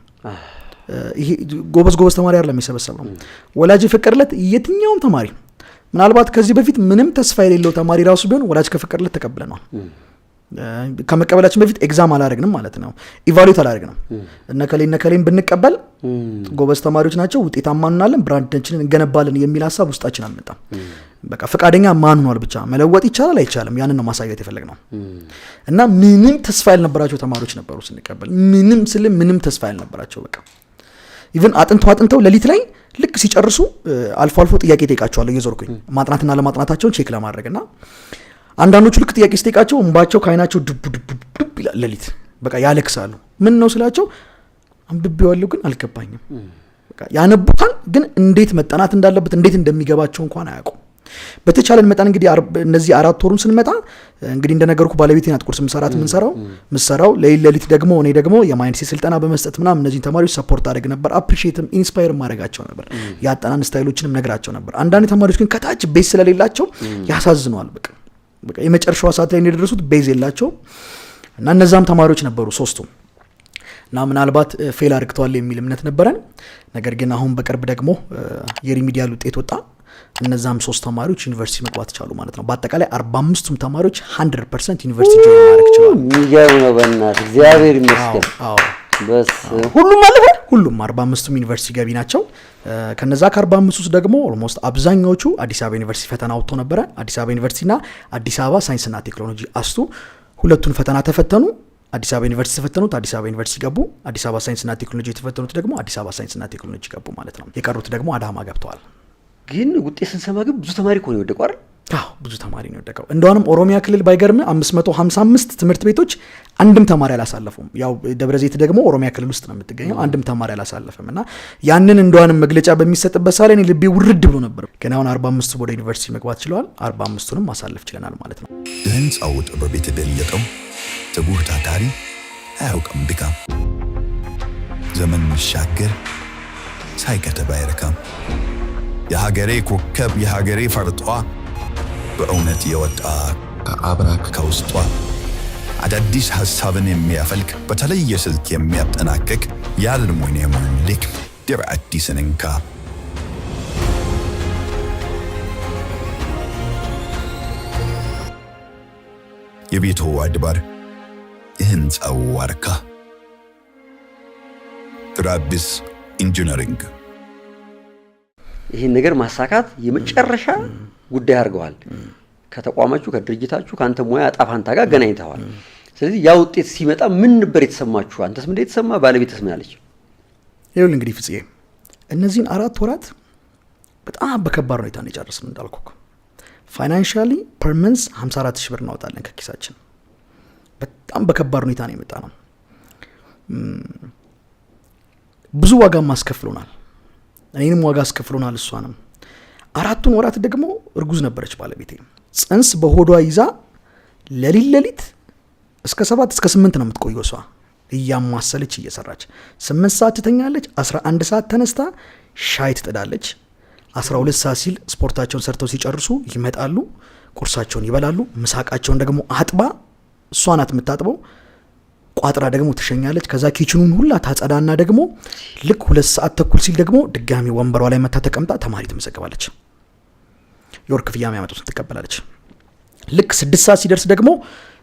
ይሄ ጎበዝ ጎበዝ ተማሪ አይደለም የሰበሰብነው። ወላጅ የፈቀደለት የትኛውም ተማሪ፣ ምናልባት ከዚህ በፊት ምንም ተስፋ የሌለው ተማሪ ራሱ ቢሆን ወላጅ ከፈቀደለት ተቀብለነዋል። ከመቀበላችን በፊት exam አላደረግንም ማለት ነው። Evaluate አላደረግንም። እነከሌ እነከሌን ብንቀበል ጎበዝ ተማሪዎች ናቸው፣ ውጤታማ እንሆናለን፣ brand ኣችንን እንገነባለን የሚል ሀሳብ ውስጣችን አልመጣም። በቃ ፈቃደኛ ማን ሆኗል ብቻ መለወጥ ይቻላል አይቻልም፣ ያንን ነው ማሳየት የፈለግነው። እና ምንም ተስፋ ያልነበራቸው ተማሪዎች ነበሩ ስንቀበል። ምንም ስል ምንም ተስፋ ያልነበራቸው፣ በቃ even አጥንተው አጥንተው ሌሊት ላይ ልክ ሲጨርሱ አልፎ አልፎ ጥያቄ ጠይቃቸዋለሁ እየዞርኩኝ ማጥናትና ለማጥናታቸውን check ለማድረግ። እና አንዳንዶቹ ልክ ጥያቄ ስጠይቃቸው እንባቸው ከአይናቸው ዱብ ዱብ ዱብ ይላል፣ ሌሊት በቃ ያለቅሳሉ። ምን ነው ስላቸው አንብቤዋለሁ ግን አልገባኝም። በቃ ያነቡታል ግን እንዴት መጠናት እንዳለበት፣ እንዴት እንደሚገባቸው እንኳን አያውቁም። በተቻለን መጠን እንግዲህ እነዚህ 4 ወሩን ስንመጣ እንግዲህ እንደነገርኩ ባለቤቴ ናት ቁርስ ምሰራት ምንሰራው ምሰራው፣ ሌሊት ሌሊት ደግሞ እኔ ደግሞ የ mindset ስልጠና በመስጠት ምናምን እነዚህን ተማሪዎች support አደርግ ነበር። Appreciate ም inspire ማድረጋቸው ነበር። የአጠናን style ኦችንም ነግራቸው ነበር። አንዳንድ ተማሪዎች ግን ከታች base ስለሌላቸው ያሳዝነዋል። በቃ የመጨረሻዋ ሰዓት ላይ የደረሱት base የላቸውም እና እነዛም ተማሪዎች ነበሩ ሶስቱ እና ምናልባት fail አድርግተዋል የሚል እምነት ነበረን። ነገር ግን አሁን በቅርብ ደግሞ የ remedial ውጤት ወጣ። እነዛም ሶስት ተማሪዎች ዩኒቨርሲቲ መግባት ቻሉ ማለት ነው። በአጠቃላይ 45ቱም ተማሪዎች 100% ዩኒቨርሲቲ join ማድረግ ችለዋል። የሚገርም ነው። በእናትህ እግዚአብሔር ይመስገን። አዎ። በስ ሁሉም አለፈ። ሁሉም 45ቱም ዩኒቨርሲቲ ገቢ ናቸው። ከነዛ ከ45 ውስጥ ደግሞ almost አብዛኛዎቹ አዲስ አበባ ዩኒቨርሲቲ ፈተና ወጥቶ ነበረ። አዲስ አበባ ዩኒቨርሲቲና አዲስ አበባ ሳይንስና ቴክኖሎጂ አስቱ ሁለቱን ፈተና ተፈተኑ። አዲስ አበባ ዩኒቨርሲቲ ተፈተኑት አዲስ አበባ ዩኒቨርሲቲ ገቡ። አዲስ አበባ ሳይንስና ቴክኖሎጂ የተፈተኑት ደግሞ አዲስ አበባ ሳይንስና ቴክኖሎጂ ገቡ ማለት ነው። የቀሩት ደግሞ አዳማ ገብተዋል። ግን ውጤት ስንሰማ ግን ብዙ ተማሪ እኮ ነው የወደቀው አይደል? አዎ፣ ብዙ ተማሪ ነው የወደቀው። እንደውም ኦሮሚያ ክልል ባይገርም 555 ትምህርት ቤቶች አንድም ተማሪ አላሳለፉም። ያው ደብረ ዘይት ደግሞ ኦሮሚያ ክልል ውስጥ ነው የምትገኘው። አንድም ተማሪ አላሳለፈም እና ያንን እንደዋንም መግለጫ በሚሰጥበት ሰዓት ላይ እኔ ልቤ ውርድ ብሎ ነበር። ግን አሁን 45ቱ ወደ ዩኒቨርሲቲ መግባት ችለዋል። 45ቱንም ማሳለፍ ችለናል ማለት ነው። የህንፃው ጥበብ የተገለጠው ትጉህ ታታሪ አያውቅም ድካም፣ ዘመን ሚሻገር ሳይከተብ አይረካም። የሀገሬ ኮከብ የሀገሬ ፈርጧ በእውነት የወጣ ከአብራክ ከውስጧ፣ አዳዲስ ሐሳብን የሚያፈልቅ፣ በተለየ ስልት የሚያጠናቅቅ የአልሙኒየሙን ሊቅ ድር አዲስን እንካ። የቤቱ አድባር፣ የህንፃው ዋርካ፣ ድር አዲስ ኢንጂነሪንግ። ይህን ነገር ማሳካት የመጨረሻ ጉዳይ አድርገዋል። ከተቋማችሁ፣ ከድርጅታችሁ፣ ከአንተ ሙያ ዕጣ ፈንታ ጋር አገናኝተዋል። ስለዚህ ያ ውጤት ሲመጣ ምን ነበር የተሰማችሁ? አንተስ ምን የተሰማ? ባለቤትስ ምን አለች? ይኸውልህ እንግዲህ ፍጽዬ፣ እነዚህን 4 ወራት በጣም በከባድ ሁኔታ ነው የጨረስነው። እንዳልኩህ financially per month 54 ሺህ ብር እናወጣለን ከኪሳችን። በጣም በከባድ ሁኔታ ነው የመጣ ነው። ብዙ ዋጋም አስከፍሎናል። እኔንም ዋጋ አስከፍሎናል፣ እሷንም። አራቱን ወራት ደግሞ እርጉዝ ነበረች ባለቤቴ። ጽንስ በሆዷ ይዛ ሌሊት ሌሊት እስከ 7 እስከ 8 ነው የምትቆየው እሷ እያማሰለች እየሰራች። 8 ሰዓት ትተኛለች። 11 ሰዓት ተነስታ ሻይ ትጥዳለች። 12 ሰዓት ሲል ስፖርታቸውን ሰርተው ሲጨርሱ ይመጣሉ፣ ቁርሳቸውን ይበላሉ። ምሳቃቸውን ደግሞ አጥባ፣ እሷ ናት የምታጥበው፣ ቋጥራ ደግሞ ትሸኛለች። ከዛ kitchen ኑን ሁላ ታጸዳና ደግሞ ልክ 2 ሰዓት ተኩል ሲል ደግሞ ድጋሚ ወንበሯ ላይ መታ ተቀምጣ ተማሪ ትመዘግባለች። የወር ክፍያ የሚያመጡትን ትቀበላለች። ልክ 6 ሰዓት ሲደርስ ደግሞ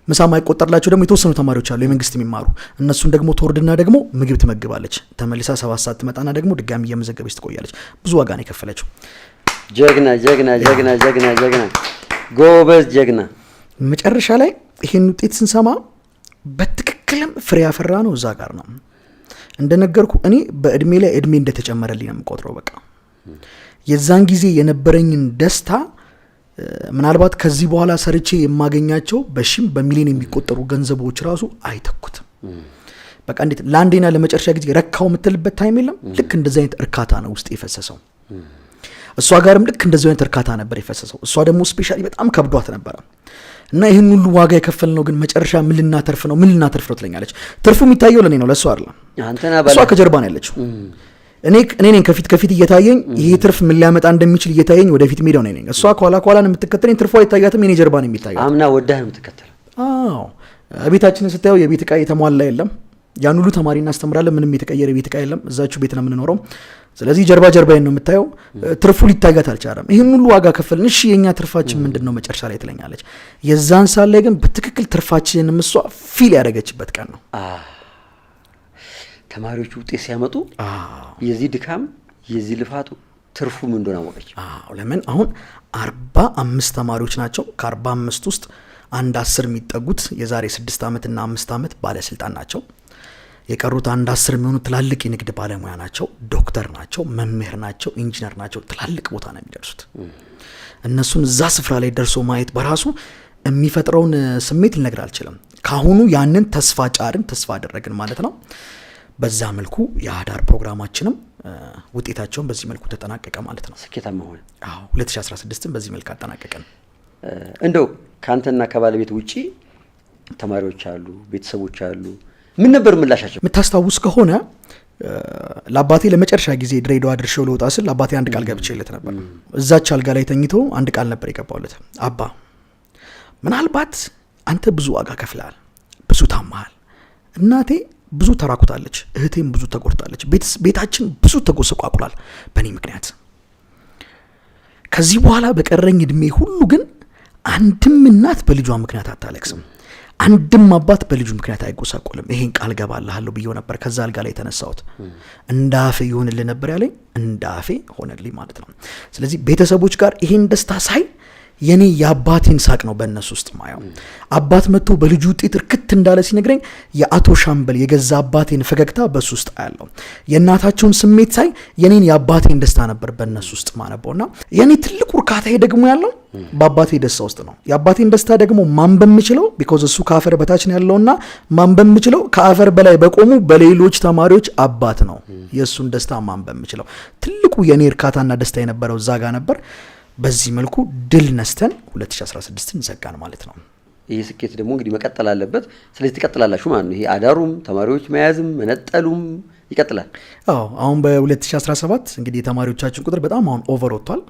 ምሳ ማይቆጠርላቸው ደግሞ የተወሰኑ ተማሪዎች አሉ የመንግስት የሚማሩ፣ እነሱን ደግሞ ትወርድና ደግሞ ምግብ ትመግባለች። ተመልሳ 7 ሰዓት ትመጣና ደግሞ ድጋሚ እየመዘገበች ትቆያለች። ብዙ ዋጋ ነው የከፈለችው። ጀግና ጀግና ጀግና ጀግና ጀግና ጎበዝ ጀግና። መጨረሻ ላይ ይሄን ውጤት ስንሰማ በትክክልም ፍሬ ያፈራ ነው እዛ ጋር ነው። እንደነገርኩ እኔ በእድሜ ላይ እድሜ እንደተጨመረልኝ ነው የምቆጥረው። በቃ የዛን ጊዜ የነበረኝን ደስታ ምናልባት ከዚህ በኋላ ሰርቼ የማገኛቸው በሺም በሚሊዮን የሚቆጠሩ ገንዘቦች ራሱ አይተኩትም። በቃ እንዴት ለአንዴና ለመጨረሻ ጊዜ ረካው የምትልበት time የለም። ልክ እንደዚህ አይነት እርካታ ነው ውስጥ የፈሰሰው። እሷ ጋርም ልክ እንደዚህ አይነት እርካታ ነበር የፈሰሰው። እሷ ደግሞ specially በጣም ከብዷት ነበረ እና ይህን ሁሉ ዋጋ የከፈልነው ግን መጨረሻ ምን ልናተርፍ ነው? ምን ልናተርፍ ነው ትለኛለች። ትርፉ የሚታየው ለእኔ ነው፣ ለእሷ አይደለም። እሷ ከጀርባ ነው ያለችው። እኔ ነኝ ከፊት ከፊት እየታየኝ ይሄ ትርፍ ምን ሊያመጣ እንደሚችል እየታየኝ ወደፊት ሄደው ነኝ። እሷ ከኋላ ከኋላ ነው የምትከተለኝ። ትርፏ አይታያትም፣ የኔ ጀርባ ነው የሚታያት። አምና ወዳህ ነው የምትከተለው። አዎ፣ ቤታችንን ስታየው የቤት ዕቃ የተሟላ የለም። ያን ሁሉ ተማሪ እናስተምራለን፣ ምንም የተቀየረ የቤት ዕቃ የለም። እዛችሁ ቤት ነው የምንኖረው። ስለዚህ ጀርባ ጀርባዬን ነው የምታየው። ትርፉ ሊታያት አልቻለም። ይህን ሁሉ ዋጋ ከፈልን፣ እሺ የእኛ ትርፋችን ምንድን ነው መጨረሻ ላይ ትለኛለች። የዛን ሰዓት ላይ ግን በትክክል ትርፋችንን እሷ feel ያደረገችበት ቀን ነው። ተማሪዎቹ ውጤት ሲያመጡ የዚህ ድካም የዚህ ልፋቱ ትርፉ ምን እንደሆነ አወቀች። አዎ፣ ለምን አሁን 45 ተማሪዎች ናቸው። ከ45 ውስጥ አንድ 10 የሚጠጉት የዛሬ 6 ዓመትና 5 ዓመት ባለስልጣን ናቸው። የቀሩት አንድ 10 የሚሆኑ ትላልቅ የንግድ ባለሙያ ናቸው፣ ዶክተር ናቸው፣ መምህር ናቸው፣ ኢንጂነር ናቸው። ትላልቅ ቦታ ነው የሚደርሱት። እነሱን እዛ ስፍራ ላይ ደርሶ ማየት በራሱ የሚፈጥረውን ስሜት ልነግር አልችልም። ካሁኑ ያንን ተስፋ ጫርን፣ ተስፋ አደረግን ማለት ነው። በዛ መልኩ የአዳር ፕሮግራማችንም ውጤታቸውን በዚህ መልኩ ተጠናቀቀ ማለት ነው። ስኬታማ ሆነ። አዎ፣ 2016ን በዚህ መልክ አጠናቀቅን። እንደው ከአንተና ከባለቤት ውጪ ተማሪዎች አሉ፣ ቤተሰቦች አሉ። ምን ነበር ምላሻቸው? የምታስታውስ ከሆነ ለአባቴ ለመጨረሻ ጊዜ ድሬዳዋ ድርሼው ልወጣ ስል ለአባቴ አንድ ቃል ገብቼለት ነበር። እዛች አልጋ ላይ ተኝቶ አንድ ቃል ነበር የገባውለት። አባ ምናልባት አንተ ብዙ ዋጋ ከፍለሃል፣ ብዙ ታመሃል፣ እናቴ ብዙ ተራኩታለች፣ እህቴም ብዙ ተጎድታለች፣ ቤታችን ብዙ ተጎሰቋቁሏል በእኔ ምክንያት። ከዚህ በኋላ በቀረኝ እድሜ ሁሉ ግን አንድም እናት በልጇ ምክንያት አታለቅስም፣ አንድም አባት በልጁ ምክንያት አይጎሳቆልም። ይሄን ቃል ገባልሃለሁ ብዬው ነበር ከዛ አልጋ ላይ የተነሳሁት። እንደ አፌ ይሆንልህ ነበር ያለኝ፣ እንደ አፌ ሆነልኝ ማለት ነው። ስለዚህ ቤተሰቦች ጋር ይሄን ደስታ ሳይ የኔ የአባቴን ሳቅ ነው በእነሱ ውስጥ ማየው። አባት መጥቶ በልጁ ውጤት እርክት እንዳለ ሲነግረኝ የአቶ ሻምበል የገዛ አባቴን ፈገግታ በሱ ውስጥ አያለው። የእናታቸውን ስሜት ሳይ የኔን የአባቴን ደስታ ነበር በእነሱ ውስጥ ማነበውና የኔ ትልቁ እርካታዬ ደግሞ ያለው በአባቴ ደስታ ውስጥ ነው። የአባቴን ደስታ ደግሞ ማንበብ የምችለው because እሱ ከአፈር በታች ነው ያለውና ማንበብ የምችለው ከአፈር በላይ በቆሙ በሌሎች ተማሪዎች አባት ነው። የእሱን ደስታ ማንበብ የምችለው ትልቁ የኔ እርካታና ደስታ የነበረው እዛ ጋር ነበር። በዚህ መልኩ ድል ነስተን 2016ን ዘጋን ማለት ነው። ይህ ስኬት ደግሞ እንግዲህ መቀጠል አለበት። ስለዚህ ትቀጥላላችሁ ማለት ነው። ይሄ አዳሩም ተማሪዎች መያዝም መነጠሉም ይቀጥላል። አዎ፣ አሁን በ2017 እንግዲህ የተማሪዎቻችን ቁጥር በጣም አሁን over ወጥቷል።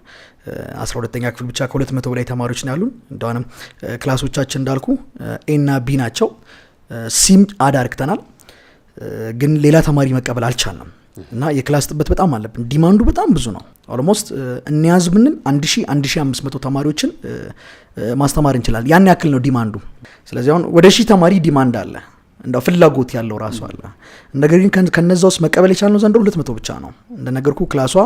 12ኛ ክፍል ብቻ ከ200 በላይ ተማሪዎች ነው ያሉን። እንደሆነም class ኦቻችን እንዳልኩ A እና B ናቸው። C ም add አርግተናል፣ ግን ሌላ ተማሪ መቀበል አልቻልንም እና የ class ጥበት በጣም አለብን። demand ኡ በጣም ብዙ ነው። almost እንያዝ ብንል 1000 1500 ተማሪዎችን ማስተማር እንችላለን። ያን ያክል ነው demand ኡ። ስለዚህ አሁን ወደ 1000 ተማሪ demand አለ፣ እንደው ፍላጎት ያለው ራሱ አለ። ነገር ግን ከነዛ ውስጥ መቀበል የቻልነው ዘንድሮ 200 ብቻ ነው። እንደነገርኩ class ዋ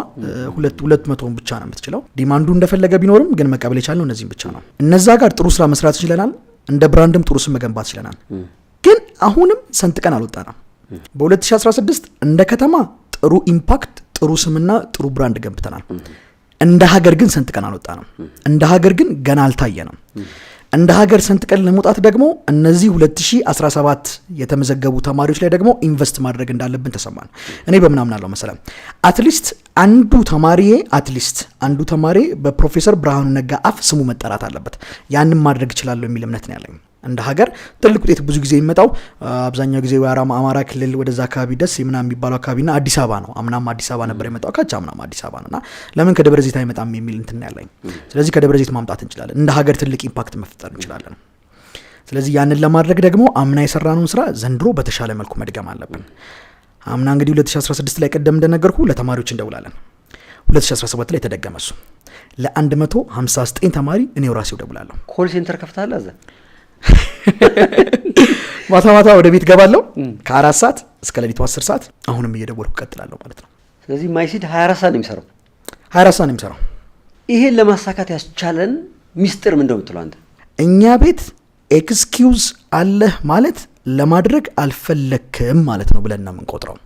200 ብቻ ነው የምትችለው። demand ኡ እንደፈለገ ቢኖርም ግን መቀበል የቻልነው እነዚህም ብቻ ነው። እነዛ ጋር ጥሩ ስራ መስራት ችለናል። እንደ brand ም ጥሩ ስም መገንባት ችለናል። ግን አሁንም ሰንጥቀን አልወጣንም። በ2016 እንደ ከተማ ጥሩ impact፣ ጥሩ ስምና ጥሩ brand ገንብተናል። እንደ ሀገር ግን ሰንጥቀን አልወጣንም። እንደ ሀገር ግን ገና አልታየንም። እንደ ሀገር ሰንጥቀን ለመውጣት ደግሞ እነዚህ 2017 የተመዘገቡ ተማሪዎች ላይ ደግሞ invest ማድረግ እንዳለብን ተሰማን። እኔ በምን አምናለሁ መሰለህ? at least አንዱ ተማሪዬ at least አንዱ ተማሪ በፕሮፌሰር ብርሃኑ ነጋ አፍ ስሙ መጠራት አለበት። ያንን ማድረግ እችላለሁ የሚል እምነት ነው ያለኝ። እንደ ሀገር ትልቅ ውጤት ብዙ ጊዜ የሚመጣው አብዛኛው ጊዜ ወይ አማራ ክልል ወደዛ አካባቢ ደስ ምናምን የሚባለው አካባቢና አዲስ አበባ ነው። አምናም አዲስ አበባ ነበር የመጣው፣ ካቻ አምናም አዲስ አበባ ነውና ለምን ከደብረ ዘይት አይመጣም የሚል እንትን ነው ያለኝ። ስለዚህ ከደብረ ዘይት ማምጣት እንችላለን፣ እንደ ሀገር ትልቅ impact መፍጠር እንችላለን። ስለዚህ ያንን ለማድረግ ደግሞ አምና የሰራነውን ስራ ዘንድሮ በተሻለ መልኩ መድገም አለብን። አምና እንግዲህ 2016 ላይ ቀደም እንደነገርኩ ለተማሪዎች እንደውላለን። 2017 ላይ ተደገመ እሱ። ለ159 ተማሪ እኔው ራሴው ደውላለሁ። call center ከፍተሃል እዛ? ማታ ማታ ወደ ቤት ገባለሁ ከ4 ሰዓት እስከ ሌሊቱ 10 ሰዓት አሁንም እየደወልኩ እቀጥላለሁ ማለት ነው። ስለዚህ ማይሲድ 24 ሰዓት ነው የሚሰራው። 24 ሰዓት ነው የሚሰራው። ይሄን ለማሳካት ያስቻለን ሚስጥር ምንድነው የምትለው አንተ? እኛ ቤት excuse አለህ ማለት ለማድረግ አልፈለክም ማለት ነው ብለን ነው የምንቆጥረው።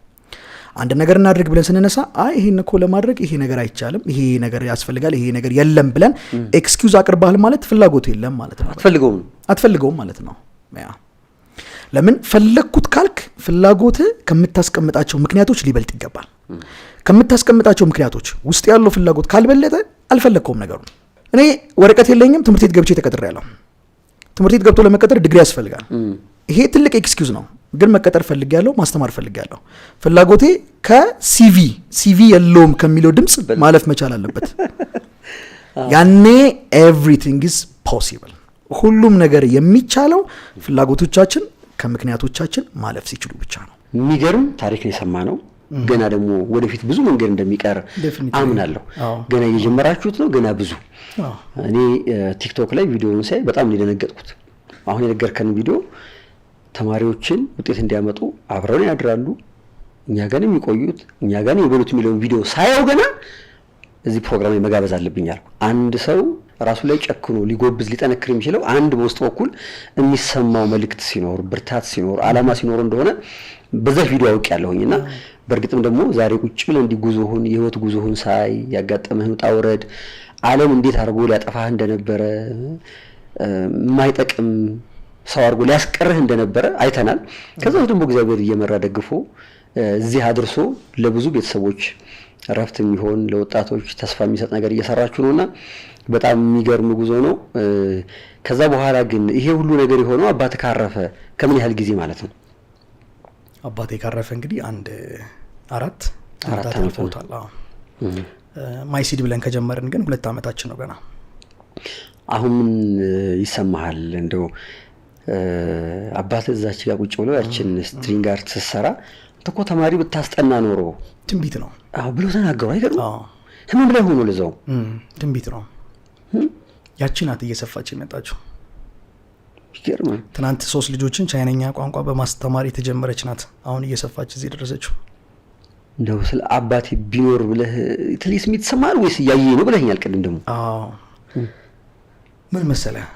አንድ ነገር እናድርግ ብለን ስንነሳ፣ አይ ይሄን እኮ ለማድረግ ይሄ ነገር አይቻልም፣ ይሄ ነገር ያስፈልጋል፣ ይሄ ነገር የለም ብለን excuse አቅርበሃል ማለት ፍላጎቱ የለም ማለት ነው። አትፈልገውም ነው። አትፈልገውም ማለት ነው። Yeah፣ ለምን ፈለግኩት ካልክ ፍላጎት ከምታስቀምጣቸው ምክንያቶች ሊበልጥ ይገባል። ከምታስቀምጣቸው ምክንያቶች ውስጥ ያለው ፍላጎት ካልበለጠ አልፈለግከውም ነገሩን። እኔ ወረቀት የለኝም፣ ትምህርት ቤት ገብቼ ተቀጥሬያለሁ። ትምህርት ቤት ገብቶ ለመቀጠር ዲግሪ ያስፈልጋል። ይሄ ትልቅ excuse ነው። ግን መቀጠር ፈልጌያለሁ፣ ማስተማር ፈልጌያለሁ። ፍላጎቴ ከ CV CV የለውም ከሚለው ድምፅ ማለፍ መቻል አለበት። ያኔ everything is possible። ሁሉም ነገር የሚቻለው ፍላጎቶቻችን ከምክንያቶቻችን ማለፍ ሲችሉ ብቻ ነው። የሚገርም ታሪክ ነው የሰማነው። ገና ደግሞ ወደፊት ብዙ መንገድ እንደሚቀር አምናለሁ። ገና እየጀመራችሁት ነው። ገና ብዙ። እኔ ቲክቶክ ላይ ቪዲዮውን ሳይ በጣም ነው የደነገጥኩት። አሁን የነገርከን ቪዲዮ ተማሪዎችን ውጤት እንዲያመጡ አብረውን ያድራሉ፣ እኛ ጋር ነው የሚቆዩት፣ እኛ ጋር ነው የሚበሉት የሚለውን ቪዲዮ ሳየው ገና እዚህ ፕሮግራም ላይ መጋበዝ አለብኝ አልኩ። አንድ ሰው ራሱ ላይ ጨክኖ ሊጎብዝ ሊጠነክር የሚችለው አንድ በውስጥ በኩል የሚሰማው መልእክት ሲኖር፣ ብርታት ሲኖር፣ ዓላማ ሲኖር እንደሆነ በዛ ቪዲዮ አውቄያለሁኝ። እና በእርግጥም ደግሞ ዛሬ ቁጭ ብለን እንዲህ ጉዞህን፣ የህይወት ጉዞህን ሳይ፣ ያጋጠመህን ውጣ ውረድ፣ ዓለም እንዴት አድርጎ ሊያጠፋህ እንደነበረ፣ የማይጠቅም ሰው አድርጎ ሊያስቀርህ እንደነበረ አይተናል። ከዛ ውስጥ ደግሞ እግዚአብሔር እየመራ ደግፎ እዚህ አድርሶ ለብዙ ቤተሰቦች እረፍት የሚሆን፣ ለወጣቶች ተስፋ የሚሰጥ ነገር እየሰራችሁ ነውና በጣም የሚገርም ጉዞ ነው። ከዛ በኋላ ግን ይሄ ሁሉ ነገር የሆነው አባትህ ካረፈ ከምን ያህል ጊዜ ማለት ነው? አባቴ ካረፈ እንግዲህ አንድ 4 4 ዓመታት ዓመት ነው። አልፈውታል። አዎ። ማይሲድ ብለን ከጀመርን ግን 2 ዓመታችን ነው ገና። አሁን ምን ይሰማሃል? እንደው አባትህ እዛች ጋር ቁጭ ብሎ ያችን string art ስትሰራ አንተ እኮ ተማሪ ብታስጠና ኖሮ ትንቢት ነው። አዎ ብሎ ተናገሩ። አይገርም? አዎ። ህመም ላይ ሆኖ ለዛው። ትንቢት ነው። ያቺ ናት እየሰፋች የመጣችው። ይገርማል። ትናንት 3 ልጆችን ቻይነኛ ቋንቋ በማስተማር የተጀመረች ናት አሁን እየሰፋች እዚህ የደረሰችው። እንደው ስለ አባቴ ቢኖር ብለህ የተለየ ስሜት ይሰማሃል ወይስ እያየህ ነው ብለኸኛል ቅድም ደግሞ? አዎ። ምን መሰለህ፣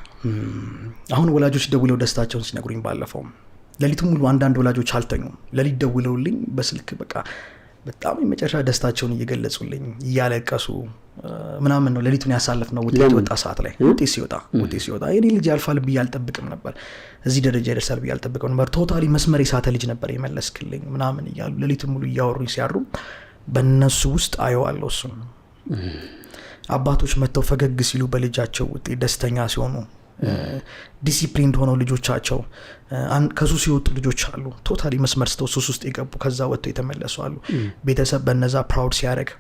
አሁን ወላጆች ደውለው ደስታቸውን ሲነግሩኝ ባለፈው ሌሊቱን ሙሉ አንዳንድ ወላጆች አልተኙም። ሌሊት ደውለውልኝ በስልክ በቃ በጣም የመጨረሻ ደስታቸውን እየገለጹልኝ እያለቀሱ ምናምን ነው ሌሊቱን ያሳለፍነው። ውጤት ለምን? ወጣ ሰዓት ላይ ውጤት ሲወጣ የኔ ልጅ ያልፋል ብዬ አልጠብቅም ነበር፣ እዚህ ደረጃ ይደርሳል ብዬ አልጠብቅም ነበር፣ totally መስመር የሳተ ልጅ ነበር የመለስክልኝ ምናምን እያሉ ሌሊቱን ሙሉ እያወሩኝ ሲያድሩ በእነሱ ውስጥ አየዋለሁ እሱን። አባቶች መጥተው ፈገግ ሲሉ በልጃቸው ውጤት ደስተኛ ሲሆኑ፣ disciplined ሆነው ልጆቻቸው፣ ከሱስ የወጡ ልጆች አሉ፣ totally መስመር ስተው ሱስ ውስጥ የገቡ ከዛ ወጥተው የተመለሱ አሉ። ቤተሰብ በነዛ proud ሲያደርግ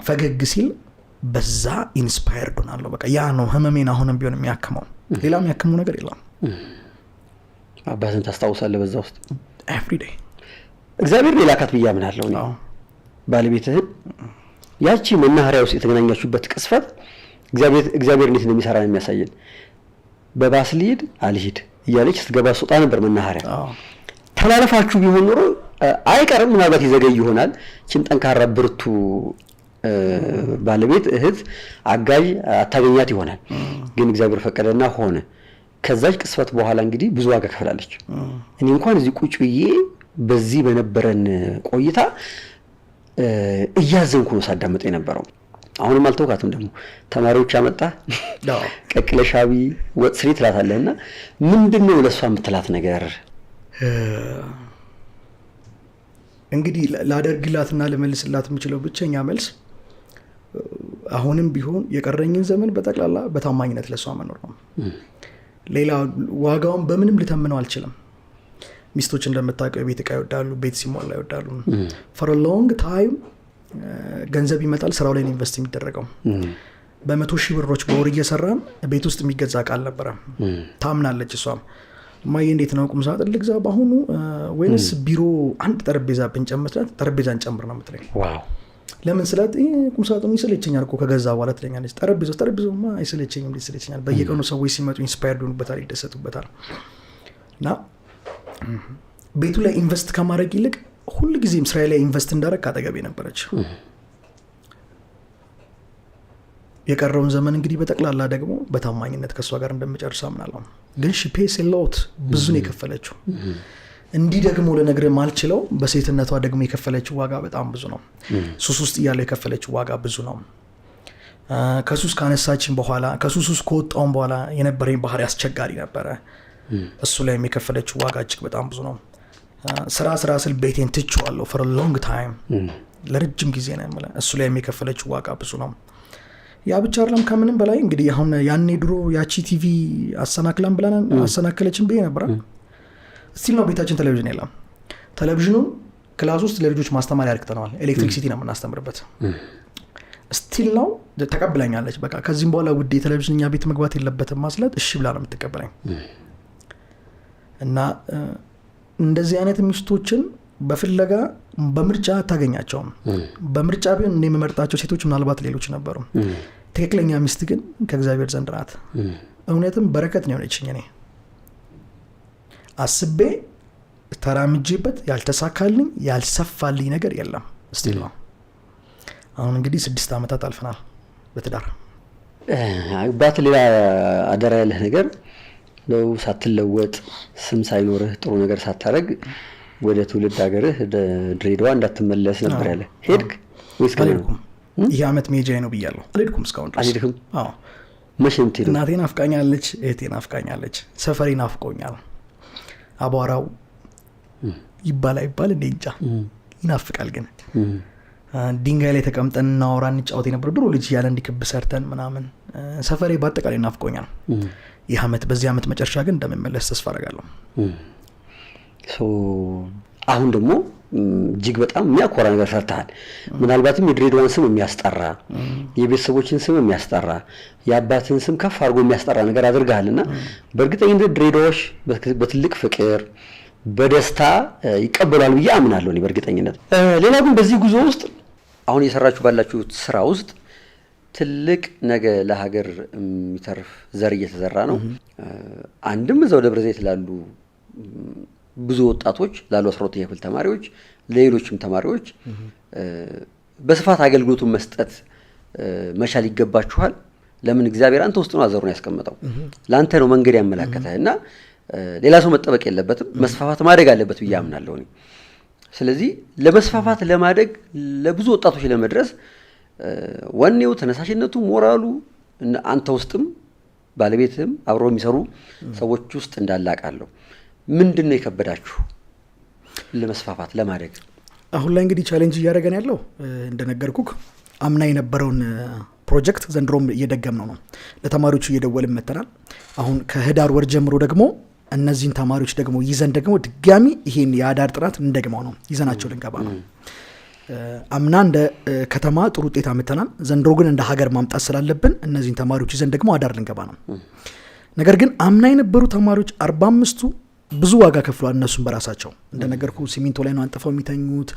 ፈገግ ሲል በዛ inspired ሆናለሁ። በቃ ያ ነው ህመሜን አሁንም ቢሆን የሚያክመው፣ ሌላ የሚያክመው ነገር የለም። አባትን ታስታውሳለህ በዛ ውስጥ? Every day። እግዚአብሔር ሌላ አካት ብዬ አምናለሁ እኔ። ባለቤትህን ያቺ መናኸሪያ ውስጥ የተገናኛችሁበት ቅጽበት እግዚአብሔር እንዴት እንደሚሰራ ነው የሚያሳየን። በባስ ልሂድ አልሂድ እያለች ስትገባ ስትወጣ ነበር መናኸሪያ። ተላለፋችሁ ቢሆን ኖሮ አይቀርም ምናልባት ይዘገይ ይሆናል። እቺን ጠንካራ ብርቱ ባለቤት፣ እህት፣ አጋዥ አታገኛት ይሆናል። ግን እግዚአብሔር ፈቀደና ሆነ። ከዛች ቅጽበት በኋላ እንግዲህ ብዙ ዋጋ ከፍላለች። እኔ እንኳን እዚህ ቁጭ ብዬ በዚህ በነበረን ቆይታ እያዘንኩ ነው ሳዳምጥ የነበረው። አሁንም አልተውካትም። ደግሞ ተማሪዎች አመጣ ቀቅለሻቢ ወጥ ስሪ ትላታለህና ምንድነው ለሷ የምትላት ነገር? እንግዲህ ላደርግላትና ልመልስላት የምችለው ብቸኛ መልስ አሁንም ቢሆን የቀረኝን ዘመን በጠቅላላ በታማኝነት ለሷ መኖር ነው። ሌላ ዋጋውን በምንም ልተምነው አልችልም። ሚስቶች እንደምታውቀው የቤት እቃ ይወዳሉ፣ ቤት ሲሞላ ይወዳሉ። For a long time ገንዘብ ይመጣል፣ ስራው ላይ ነው invest የሚደረገው። በመቶ ሺህ ብሮች በወር እየሰራን ቤት ውስጥ የሚገዛ እቃ አልነበረም። ታምናለች እሷም፣ እማዬ እንዴት ነው ቁም ሳጥን ልግዛ በአሁኑ ወይንስ ቢሮ አንድ ጠረጴዛ ብንጨምር ስላት ጠረጴዛ እንጨምር ነው የምትለኝ። ለምን ስላት ይሄ ቁም ሳጥኑ ይሰለቸኛል እኮ ከገዛ በኋላ ትለኛለች። ጠረጴዛውማ አይሰለቸኝም፣ እንዴት ይሰለቸኛል? በየቀኑ ሰዎች ሲመጡ inspired ይሆኑበታል፣ ይደሰቱበታል። እና ቤቱ ላይ invest ከማድረግ ይልቅ ሁል ጊዜም ስራዬ ላይ invest እንዳደረግ ካጠገቤ ነበረች። የቀረውን ዘመን እንግዲህ በጠቅላላ ደግሞ በታማኝነት ከእሷ ጋር እንደምጨርስ አምናለሁ። ግን she pays a lot፣ ብዙ ነው የከፈለችው። እንዲህ ደግሞ ልነግርህ ማልችለው በሴትነቷ ደግሞ የከፈለችው ዋጋ በጣም ብዙ ነው። ሱስ ውስጥ እያለው የከፈለችው ዋጋ ብዙ ነው። ከሱስ ካነሳችን በኋላ፣ ከሱስ ውስጥ ከወጣውን በኋላ የነበረኝ ባህሪ አስቸጋሪ ነበረ። እሱ ላይም የከፈለችው ዋጋ እጅግ በጣም ብዙ ነው። ስራ ስራ ስል ቤቴን ትቼዋለሁ for long time፣ ለረጅም ጊዜ ነው የምልህ። እሱ ላይም የከፈለችው ዋጋ ብዙ ነው። ያ ብቻ አይደለም። ከምንም በላይ እንግዲህ አሁን ያኔ ድሮ ያቺ ቲቪ አሰናክላን ብለን አሰናከለችን ብዬ ነበረ። Still now ቤታችን ቴሌቪዥን የለም። ቴሌቪዥኑን class ውስጥ ለልጆች ማስተማሪያ አድርገነዋል። Electricity ነው የምናስተምርበት። Still now ተቀብላኛለች። በቃ ከዚህም በኋላ ውድ የቴሌቪዥን እኛ ቤት መግባት የለበትም ማስለት እሺ ብላ ነው የምትቀበለኝ። እና እንደዚህ አይነት ሚስቶችን በፍለጋ በምርጫ አታገኛቸውም። በምርጫ ቢሆን እኔ የምመርጣቸው ሴቶች ምናልባት ሌሎች ነበሩ። ትክክለኛ ሚስት ግን ከእግዚአብሔር ዘንድ ናት። እውነትም በረከት ነው የሆነችኝ። እኔ አስቤ ተራምጄበት ያልተሳካልኝ ያልሰፋልኝ ነገር የለም። Still now አሁን እንግዲህ 6 ዓመታት አልፈናል በትዳር። አባት ሌላ አደራ ያለህ ነገር ነው፣ ሳትለወጥ፣ ስም ሳይኖርህ፣ ጥሩ ነገር ሳታደርግ ወደ ትውልድ ሀገርህ ድሬዳዋ እንዳትመለስ ነበር ያለ። ሄድክ ወይስ ገና ነው? አልሄድኩም። ይህ ዓመት መሄጃዬ ነው ብያለሁ። አልሄድኩም እስካሁን ድረስ። አልሄድክም? አዎ። መቼ ነው የምትሄደው? እናቴ ናፍቃኛለች፣ እህቴ ናፍቃኛለች፣ ሰፈሬ ናፍቆኛል። አቧራው ይባል አይባል እንደ እንጃ ይናፍቃል። ግን ድንጋይ ላይ ተቀምጠን እናወራ እንጫወት የነበረው ድሮ ልጅ እያለ እንዲህ ክብ ሰርተን ምናምን፣ ሰፈሬ በአጠቃላይ ናፍቆኛል። ይህ ዓመት በዚህ ዓመት መጨረሻ ግን እንደምመለስ ተስፋ አደርጋለሁ። So አሁን ደግሞ እጅግ በጣም የሚያኮራ ነገር ሰርተሃል። ምናልባትም የድሬዳዋን ስም የሚያስጠራ፣ የቤተሰቦችን ስም የሚያስጠራ፣ የአባትን ስም ከፍ አድርጎ የሚያስጠራ ነገር አድርገሃል እና በእርግጠኝነት ድሬዳዎች በትልቅ ፍቅር በደስታ ይቀበሏል ብዬ አምናለሁ እኔ በእርግጠኝነት። ሌላ ግን በዚህ ጉዞ ውስጥ አሁን እየሰራችሁ ባላችሁት ስራ ውስጥ ትልቅ ነገ ለሀገር የሚተርፍ ዘር እየተዘራ ነው። አንድም እዛው ደብረ ዘይት ላሉ ብዙ ወጣቶች፣ ላሉ 12ኛ ክፍል ተማሪዎች፣ ለሌሎችም ተማሪዎች በስፋት አገልግሎቱን መስጠት መቻል ይገባችኋል። ለምን እግዚአብሔር አንተ ውስጥ ነው አዘሩን ያስቀመጠው፣ ለአንተ ነው መንገድ ያመላከተህ እና ሌላ ሰው መጠበቅ የለበትም። መስፋፋት ማደግ አለበት ብዬ አምናለሁ እኔ። ስለዚህ ለመስፋፋት፣ ለማደግ፣ ለብዙ ወጣቶች ለመድረስ ወኔው፣ ተነሳሽነቱ፣ ሞራሉ አንተ ውስጥም ባለቤትህም አብረው የሚሰሩ ሰዎች ውስጥ እንዳለ አውቃለሁ። ምንድን ነው የከበዳችሁ ለመስፋፋት፣ ለማደግ? አሁን ላይ እንግዲህ challenge እያደረገን ያለው እንደነገርኩክ አምና የነበረውን ፕሮጀክት ዘንድሮም እየደገምነው ነው። ለተማሪዎቹ እየደወልን መተናል። አሁን ከህዳር ወር ጀምሮ ደግሞ እነዚህን ተማሪዎች ደግሞ ይዘን ደግሞ ድጋሚ ይሄን የአዳር ጥናት እንደግመው ነው፣ ይዘናቸው ልንገባ ነው። አምና እንደ ከተማ ጥሩ ውጤት አምጥተናል። ዘንድሮ ግን እንደ ሀገር ማምጣት ስላለብን እነዚህን ተማሪዎች ይዘን ደግሞ አዳር ልንገባ ነው። ነገር ግን አምና የነበሩ ተማሪዎች 45ቱ ብዙ ዋጋ ከፍለዋል። እነሱም በራሳቸው እንደነገርኩ ሲሚንቶ ላይ ነው አንጥፈው የሚተኙት።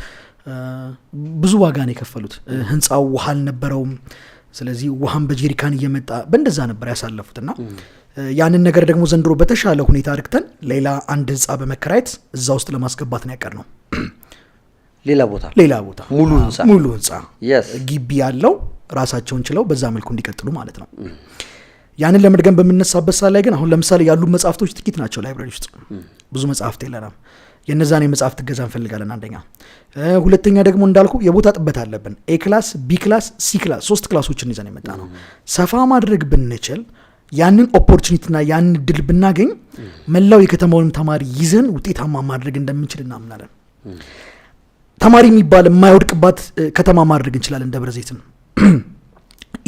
ብዙ ዋጋ ነው የከፈሉት። ህንፃው ውሃ አልነበረውም። ስለዚህ ውሃን በጀሪካን እየመጣ በእንደዛ ነበር ያሳለፉት እና ያንን ነገር ደግሞ ዘንድሮ በተሻለ ሁኔታ አድርግተን ሌላ አንድ ህንፃ በመከራየት እዛ ውስጥ ለማስገባት ነው ያቀድነው። ሌላ ቦታ? ሌላ ቦታ። ሙሉ ህንፃ? ሙሉ ህንፃ ግቢ ያለው፣ ራሳቸውን ችለው በዛ መልኩ እንዲቀጥሉ ማለት ነው። ያንን ለመድገም በምነሳበት ሰዓት ላይ ግን አሁን ለምሳሌ ያሉ መጽሐፍቶች ጥቂት ናቸው። Library ውስጥ ብዙ መጽሐፍት የለንም። የነዛን የመጽሐፍት እገዛ እንፈልጋለን። አንደኛ፣ ሁለተኛ ደግሞ እንዳልኩ የቦታ ጥበት አለብን። A class፣ B class፣ C class፣ ሶስት class ኦችን ይዘን የመጣ ነው። ሰፋ ማድረግ ብንችል፣ ያንን opportunity ና ያንን እድል ብናገኝ መላው የከተማውንም ተማሪ ይዘን ውጤታማ ማድረግ እንደምንችል እናምናለን። ተማሪ የሚባል የማይወድቅባት ከተማ ማድረግ እንችላለን ደብረ ዘይትን